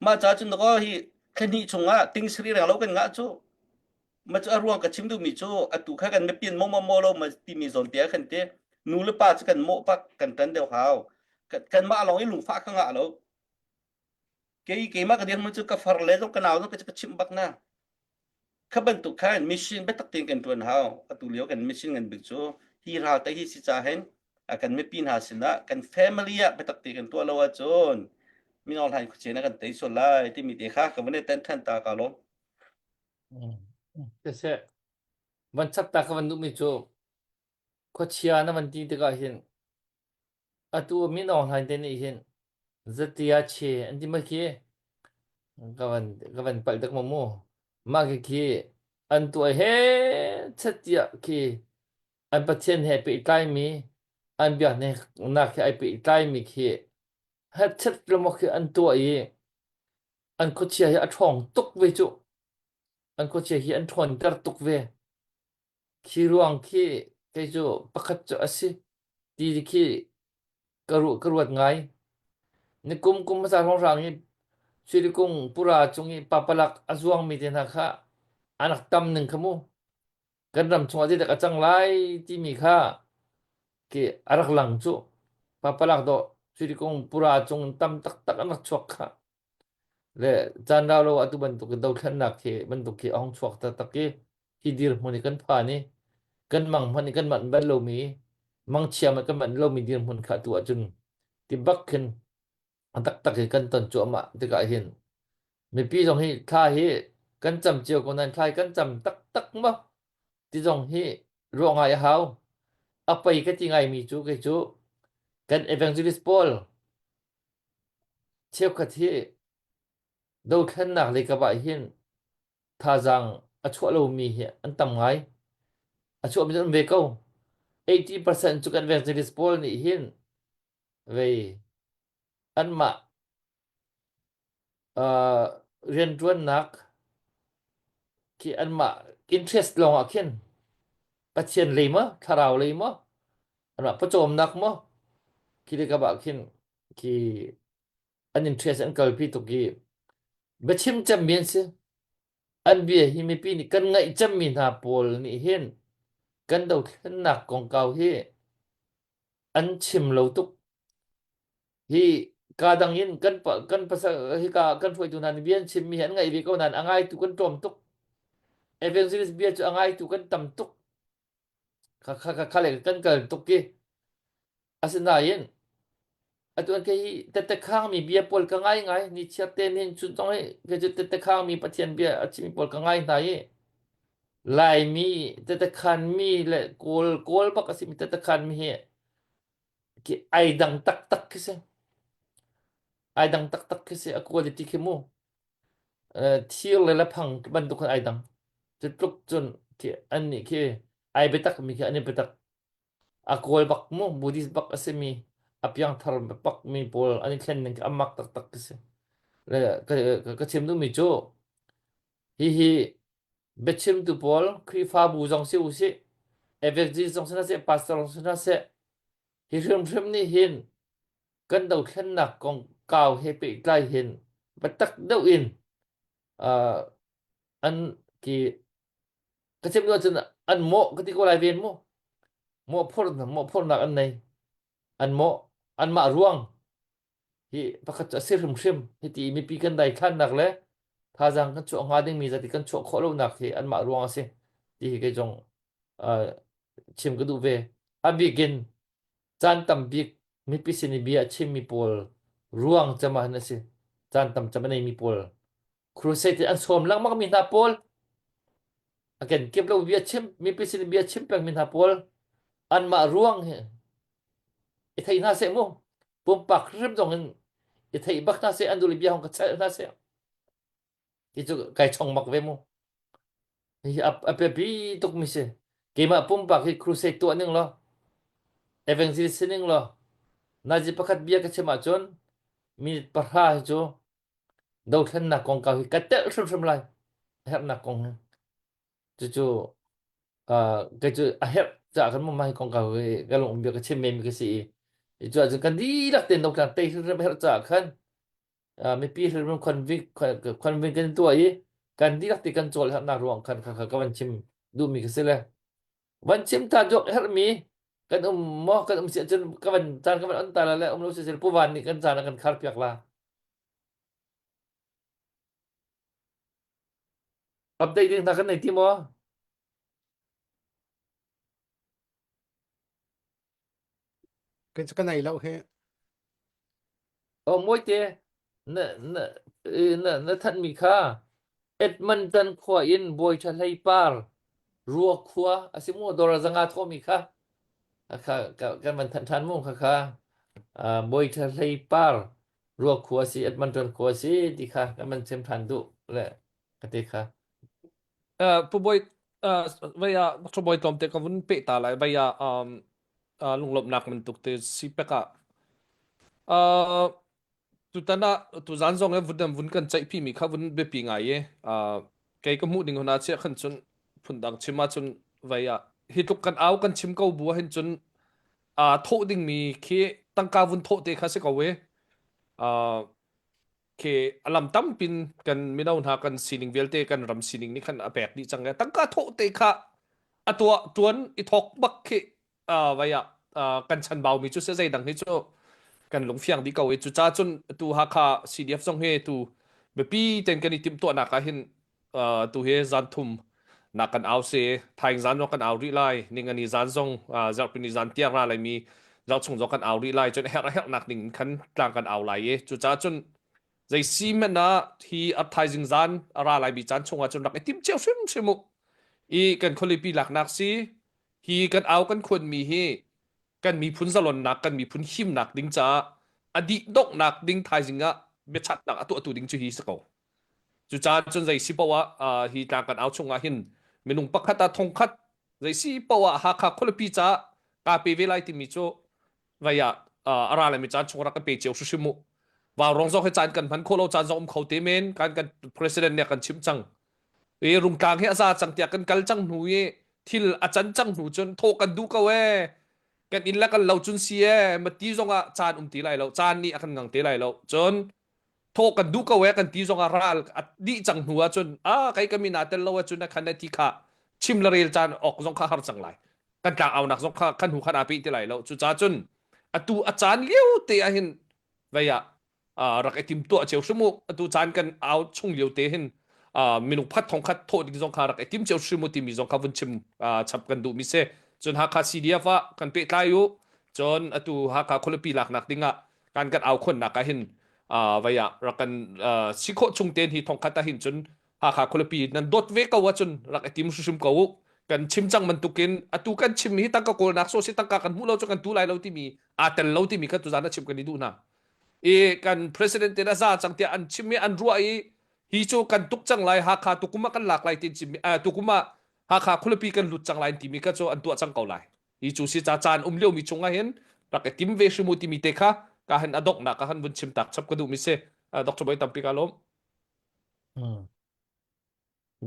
mah ca cun dakaw hi thlahnih chungah ting sari reng lo kan ngah cu ma cu a ruang ka chim duhmi cu atu kha kan mipian mo mo lo ma timi zawn te ah khan te nu le pa cu kan mawh pak kan ṭan deuh hau kan mah lawng i lungfah ka ngah lo kei keimah ka dirhmun cu ka far le zong ka nau zong ka chimh bak na Kha bantuk khan mission biatak tein kan ṭuan hau. Atu lio kan mission ngan bik cu hi ral te hi si ca hin a kan mipi hna sinah kan family ah biatak te kan tuah lo ahcun mino hlan khuache na kan tei sual lai timi te kha ka van i ten ṭhan ta ka lawm. Siseh, van chap ta ka van duhmi cu khuachia na van ti tikah hin Atu min Aung Hlaing te nih hin zatia che an ti ma khi ka van ka van palh tak ma mu mah khi khi an tuah he chatiah khi an pathian he pehtlai mi an biaknak he ai pehtlai mi khi hetchet lama khi an tuah i an khuachia hi a ṭhawng tuk ve cu an khuachia hi an ṭhawnter tuk ve Khi ruang khi kei cu pakhat cu a si ti khi ka ruah ka ruat ngai. Nikum kum hmasa hrawnghrang i Suilikung pura cung i papalak a zuangmi te hna kha an rak tam ning kha mu. Kan ram chungah zeidah a cang lai timi kha khi a rak lang cu. Papalak dawh Suilikung pura cung tam taktak an rak chuak kha. Le caan rau lo atu bantuk in dothlennak khi bantuk khi a hung chuak taktak i hi dirhmun i kan phan i kan mang hmanh i kan manh bal lomi mangchia manh kan manh lomi dirhmun kha tu ahcun ti bak khin a taktak hi kan ton cuahmah tikah hin mipi zong hi thla hi kan cam cio ko nain thla hi kan cam taktak maw ti zong hi ruah ngai a hau a pei ka ti ngaimi cu kei cu kan evangelist pawl cheukhat hi dothlennak lei kap ah hin thazaang a chuah lomi hi an tam ngai. A chuahmi cu an um ve ko. 80% cu kan evangelist pawl nih hin vei anmah uh, rianṭuannak khi anmah interest lawng ah khin Pathian lei maw thlarau lei maw anmah pawcawmnak maw khi le kap ah khin khi an interest an kalpi tuk i biachim cemmi an si. An bia hi mipi nih kan ngaih cemmi hna pawl nih hin kan dothlennak kongkau hi an chim lo tuk. Hi ka dang in kan kan pasal hi ka kan hruaitu hna nih bia an chimmi hi an ngaih ve ko nain a ngaitu kan tlawm tuk. Evangelist bia cu a ngaitu kan tam tuk. Kha kha kha kha le kan kal tuk i Asinain atu an hi tette khangmi bia pawl ka ngai ngai ni chiat te nin chun zong hi kei cu tette khangmi Pathian bia a chimmi pawl ka ngai hna i Laimi tette khanmi le Kawl Kawl bak a simi tette khanmi hi khi ai dang taktak khi si. Ai dang taktak khi si a quality khi mu. Thir le laphang bantuk khan ai dang. Cu tluk cun khi an nih khi ai biatak mi khi an i biatak. A kawl bak mu Buddhist bak a simi a piangthar bak mi pawl an i thlen ning khi a mak taktak khi si. Le ka, ka chim duhmi cu hihi biachimtu pawl Khrihfabu zong si usih evangelist zong si hna seh pastor zong si hna seh hi hrimhrim nih hin kan dothlennak kong kau he pehtlai hin biatak deuh in uh, an ki ka chim duh ahcun an mawh ka ti ko lai ven mu. Mawhphurh mawhphurhnak an nei. An mawh anmah ruang hi pakhat cu a si hrimhrim. Hiti mipi kan daithlannak le thazaang kan chuah hnga dingmi zati kan chuah khawh lonak hi anmah ruang a si ti hi kei zong uh, chim ka duh ve. A bik in caan tam bik mipi sin i bia a chimmi pawl ruang cem ah hin a si. Caan tam cem a neimi pawl crusade an sawm lengmang mi hna pawl a kenkip lo bia chim mipi sin bia chim peng mi hna pawl anmah ruang hi i thei hna seh mu pumpak hrim zong in i thei bak hna seh an duh le bia hong ka chelh hna seh ti cu kai chong bak ve mu hi a biapi tuk mi si keimah pumpak hi crusade tuah ning law evangelist si ning law nazi pakhat bia ka chim ahcun minute pahra hi cu dothlennak kongkau hi ka telh hrimhrim lai a herhnak kong hi cucu uh, kei cu a herh caah kan mah hi kongkau hi ka lung um bia ka chim men mi ka si i cu ahcun kan dihlak tein dothlang tei hrimhrim a herh caah khan uh, mipi hrimhrim convict convict kan tuah i kan dihlak te kan cawl herhnak ruang khan kha kha ka van chim duhmi ka si le van chim ta duak herhmi kan um maw kan um si ahcun ka van caan ka van on ta la le um lo si pu van nih kan caan a kan khar piak la Update ding hna kan nei ti maw? Kan ka nei lo he. Oh mawite na na na na thanh mi kha Edmonton khua in Bawi Tha Hlei Par Rua khua a si mu dawr zanga thawh mi kha kha kan van thanh than mu kha kha Bawi Tha Hlei Par Rua khua si Edmonton khua si ti kha kan van chim than duh le ka ti kha. Uh, Pu Bawi uh, vai ah Dr. Bawi tlawmte ka vun peh ta lai vai ah um, uh, lunglawmhnak bantuk te si pek ah uh, tutan ah tuzan zong e vun vun kan ceihpi mi kha vun biapi ngai e uh, kei ka hmuh ding huna chia khan cun phundang chim ah cun vai ah hi tluk kan au kan chim ko bu ah hin cun aa thawh dingmi khi tangka vun thawh te kha si ko e uh, khi a lam tampin kan mino hna kan sining vialte kan ram sining nih khan a pek dih cang e tangka thawh te kha a tuah tuan i thawk bak khi uh, vai ah uh, kan chanbau mi cu se zei dang hi cu kan lungfiang dih ko i cuca cun tu Hakha CDF zong hi tu biapi ten kan i timhtuahnak ah hin uh, tu hi zan thum nak kan au si thaing zan zong kan au rih lai ningani zan zong uh, zarhpini zan tiang ra lai mi zarh chung zong kan au rih lai cun herh herh nak ding khan tlang kan au lai i cucaah cun zei si hmanh ah hi a thaizing zan a ra lai mi caan chungah cun rak i tim cio hrim hrim u i kan khualipi laknak si hi kan au kan khuan mi hi kan miphun zalonnak kan miphun himnak ding caah a dih donghnak ding thaizing ah biachatnak a tuahtu ding cu hi si ko Cucaah cun zei si paoh ah hi tlang kan au chungah hin minung pakhat ah thongkhat zei si paoh ah Hakha khualipi caah kaa pe ve lai timi cu vai ah a ra lemi caan chung rak kan pe cio hrimhrim u. Vaurawng zong hi caan kan hman khawh lo caan zong um kho te men kan kan president nih a kan chimh cang. I Rungtlang hi a za cang tiah kan kal cang hnu i thil a can cang hnu cun thawh kan duh ko ee kan inn le kan lo cun si ee ma ti zong ah caan um ti lai lo caan nih a kan ngang te lai lo cun thawh kan duh ko ee kan ti zong ah ral a dih cang hnu ah cun a kai ka min aa tel lo ahcun a khan ti kha chim le rel caan awk zong kha har cang lai kan tlang aunak zong kha kan hnu khan aa peh ti lai lo cucaah cun atu a caan lio te ah hin vei ah rak i tim tuah cio hrim u atu caan kan au chung lio te hin minung phat thong khat thawh ding zong kha rak i tim cio hrim u timi zong kha vun chim chap kan duh mi si cun Hakha CDF ah kan pehtlai u cun atu Hakha khualipi laknak ding ah kan kan au khonnak ah hin vai ah rak kan si khawh chung ten hi thongkhat ah hin cun Hakha khualipi nan dawt ve ko ahcun rak i tim hrimhrim ko u kan chim cang bantukin atu kan chim hi tangka kawlnak so si tangka kan hmuh lo cu kan tu lai lo timi aa tel lo timi kha tuzan a chim kan i duh hna i kan president te na za cang tiah an chim i an ruah i hi cu kan tuk cang lai Hakha tukum ah kan lak lai tin chim tukum ah Hakha khualipi kan lut cang lai timi kha cu an tuah cang ko lai Hi cu si ca caan um liomi chungah hin rak i tim ve hrim u timi te kha ka hin a donghnak ah han vun chim tak chap ka duhmi si. Dr. Bawi tampi ka lawm. Hmm.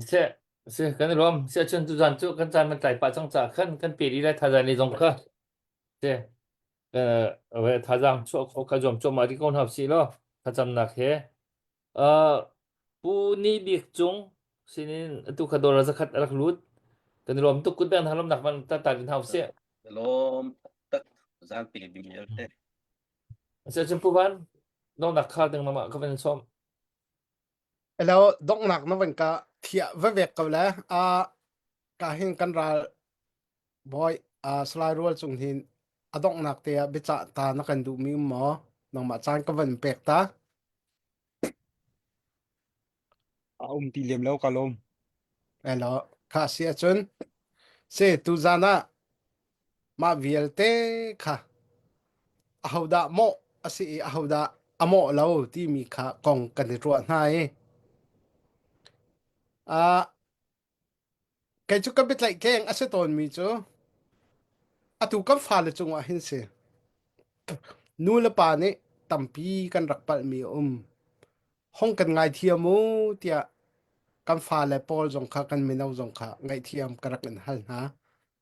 Se se kan i lawm. Se cun tuzan cu kan caan man tlai pah cang ca khan kan pe dih lai thazang ni zong kha. Se eh thazang chuah kho kha zuam cuahmah rih ko hna usih law thlacamnak he Uh, Pu Ni Bik Cung sinin atu kha dollar zakhat a rak lut. Kan i lawm tuk kut beng hna lawmnak van ta ta din hau sih. Lawm tak zan pe bi vialte. Ase cun Pu Van, donghnak khar ding lamah ka van sawm. Hello, donghnak na van ka thiah va vek ko le. A ka hin kan ral Bawi uh, Salai Rual cung hin a donghnak te ah biacah ta na kan duhmi um maw? Nangmah caan ka van pek ta. A um ti lem lo ka lawm. Elo, kha si ahcun se tuzan ah mah vialte kha ahodah mawh a si i ahodah a mawh lo timi kha kong kan i ruah hna i uh, Kei cu ka biatlaih keng a si tawnmi cu atu kan fale cungah hin si. Nu le pa nih tampi kan rak palhmi a um. Hong kan ngaithiam u tiah kan fale pawl zong kha kan mino zong kha ngaihthiam ka rak in hal hna.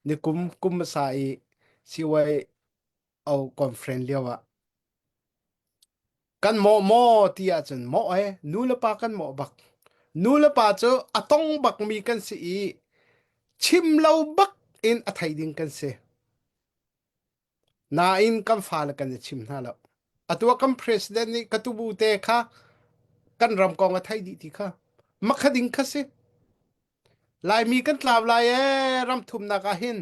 Nikum kum hmasa i CYO conference lio ah Kan mawh maw ti ahcun mawh ee nu le pa kan mawh bak. Nu le pa cu a tong bakmi kan si i chim lo bak in a thei ding kan si. Nain kan fale kan i chim hna lo. Atu ah kan president nih ka tubu te kha kan ram kong a thei dih ti kha makha ding kha si. Laimi kan tlau lai ee ram thumnak ah hin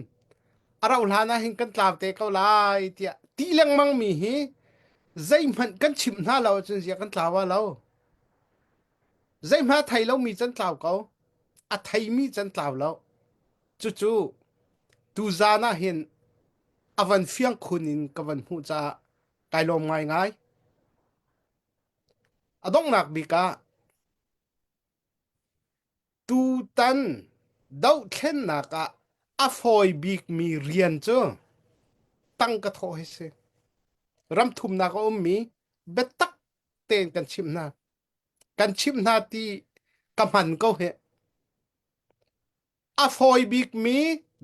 a rauh hlan ah hin kan tlau te ko lai tiah ti lengmang mi hi zeihmanh kan chimh hna lo ahcun zia kan tlau ah lo. Zeihmanh a thei lomi can tlau ko. A theimi can tlau lo. Cucu tuzaan ah hin a van fiang khun in ka van hmuh caah kai lawm ngaingai. A donghnak bik ah Tutan dohthlennak ah a fawi bikmi rian cu tangka thawh hi si. Ram thumnak a ummi biatak tein kan chimh hna. Kan chimh hna ti ka hman ko hih. A fawi bikmi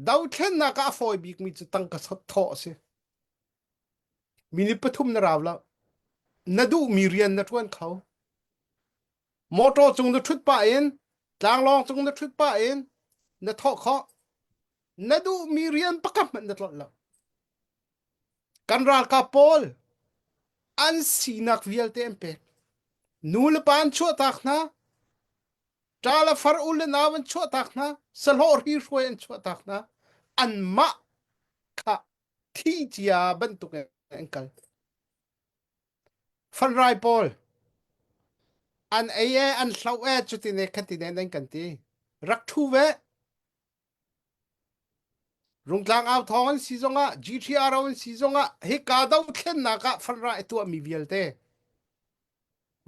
dothlennak ah a fawi bikmi cu tangka thawh a si. Minute pathum na rau lo. Na duhmi rian na ṭuan kho. Motor cung na ṭhut pah in tlanglawng cung na ṭhut pah in na thawh khawh. Na duhmi rian pakhat hmanh na tlolh lo. Kan ralkap pawl an sinak vialte an pek. Nu le pa an chuahtak hna. Ṭa le far u le nau an chuahtak hna. Sahlawh hri hruai an chuahtak hna. Anmah kha thi cia bantuk in an kal. Fanrai pawl an ei e an hloh e cutin e khatin e nan kan ti rak ṭhu ve Rungtlang au thawng an si zongah GTRO an si zongah hika dothlennak ah fanrai a tuahmi vialte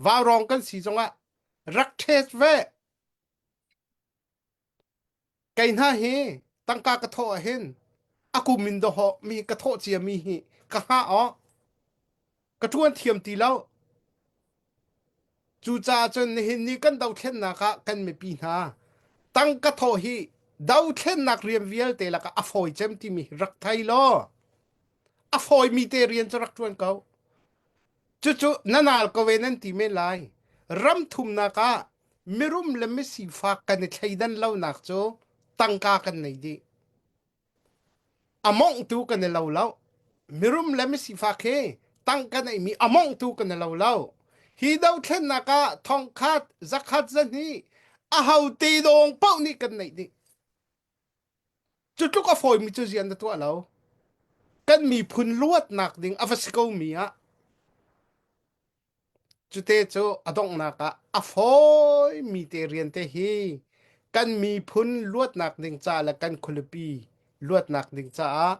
vaurawng kan si zongah rak ṭhet ve Kei hna hi tangka ka thawh ahhin a kum in dawhawh mi ka thawh ciami hi ka hngah awk ka ṭuan thiam ti lo. Cucaah cun nihin ni kan dothlennak ah kan mipi hna tangka thawh hi dothlennak rian vialte lakah a fawi cem timi hi rak thei law a fawimi te rian cu rak ṭuan ko. Cucu na nal ko ve nan ti men lai. Ram thumnak ah mirum le misifak kan i thleidan lonak cu tangka kan nei dih. A monghtu kan i lo lo. Mirum le misifak hi tangka neihmi a monghtu kan i lo lo. Hi dothlennak ah thongkhat, zakhat, zahnih a ho te dawng paoh nih kan neih dih. Cu tluk a fawimi cu zian na tuah lo. Kan miphun luatnak ding a va si ko mi ah Cute cu a donghnak ah a fawimi te rian te hi kan miphun luatnak ding ca le kan khualipi luatnak ding caah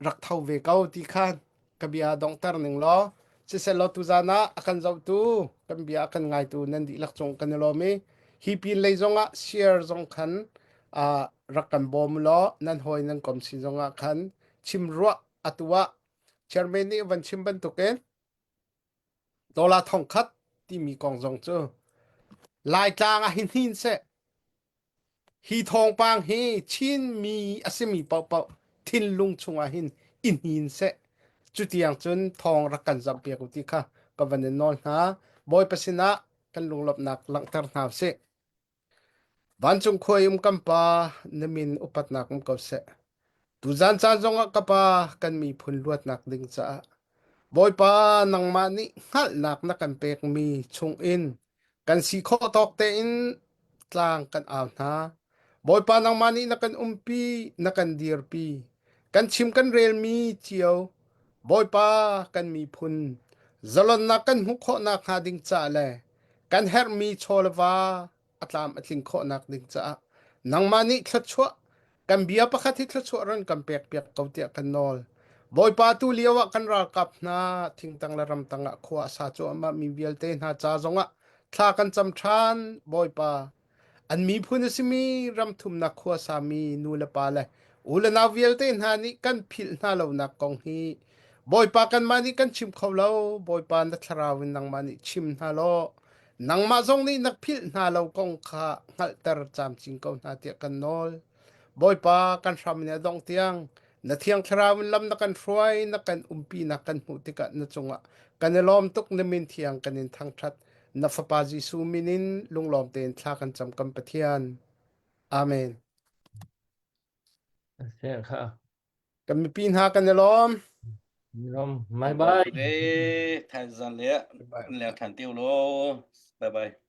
rak tho ve ko ti khan ka bia donghter ning law siseh tuzan ah a kan zohtu kan bia a kan ngaitu nan dihlak cung kan i lawm i hi pin lei zongah share zong khan uh, rak kan bawm law nan hawi nan kom sin zongah khan chim ruah atu ah Chairman nih van chim bantukin dollar thongkhat timi kong zong cu Laitlang ah hin hin seh hi thawngpang hi Chinmi a simi paohpaoh thinlung chungah hin i hnin seh cutiang cun thawng rak kan zamhpiak u ti kha ka van in nawl hna Bawipa sinah kan lunglawmhnak langhter hna usih Vancung khua i um kan Pa na min upatnak um ko seh. Tuzan caan zongah ka Pa kan miphun luatnak ding caah Bawipa nangmah nih hngalhnak na kan pekmi chungin kan si khawh tawk tein tlang kan au hna. Bawipa nangmah nih na kan umpi, na kan dirpi. Kan chim kan relmi cio Bawipa kan miphun zalonnak kan hmuh khawhnak hnga ding ca le kan herhmi chaw le va a tlam a tling khawhnak ding caah nangmah nih thluachuah kan bia pakhat hi thluachuah ran kan pek piak ko tiah kan nawl. Bawipa tu lio ah kan ralkap hna thingtang le ramtang ah khua a sa cuahmah mi vialte hna ca zongah thla kan cam ṭhan Bawipa an miphun a simi ramthumnak khua sami nu le pa le u le nau vialte hna nih kan philh hna lonak kong hi Bawipa kanmah nih kan chim kho lo Bawipa na thlarau in nangmah nih chim hna law Nangmah zong nih na philh hna lo kong kha hngalhter camcin ko hna tiah kan nawl. Bawipa kan hram in a dongh tiang na thiang thlarau in lam na kan hruai na kan umpinak kan hmuh tikah na cungah kan i lawm tuk na min thiang kan in thangṭhat na fapa Jesuh min in lunglawm tein thla kan cam kan Pathian. Amen. Kha. Kan mipi hna kan i lawm. Lawm. Bye bye. Thaizan le leng than tiu lo. Bye bye.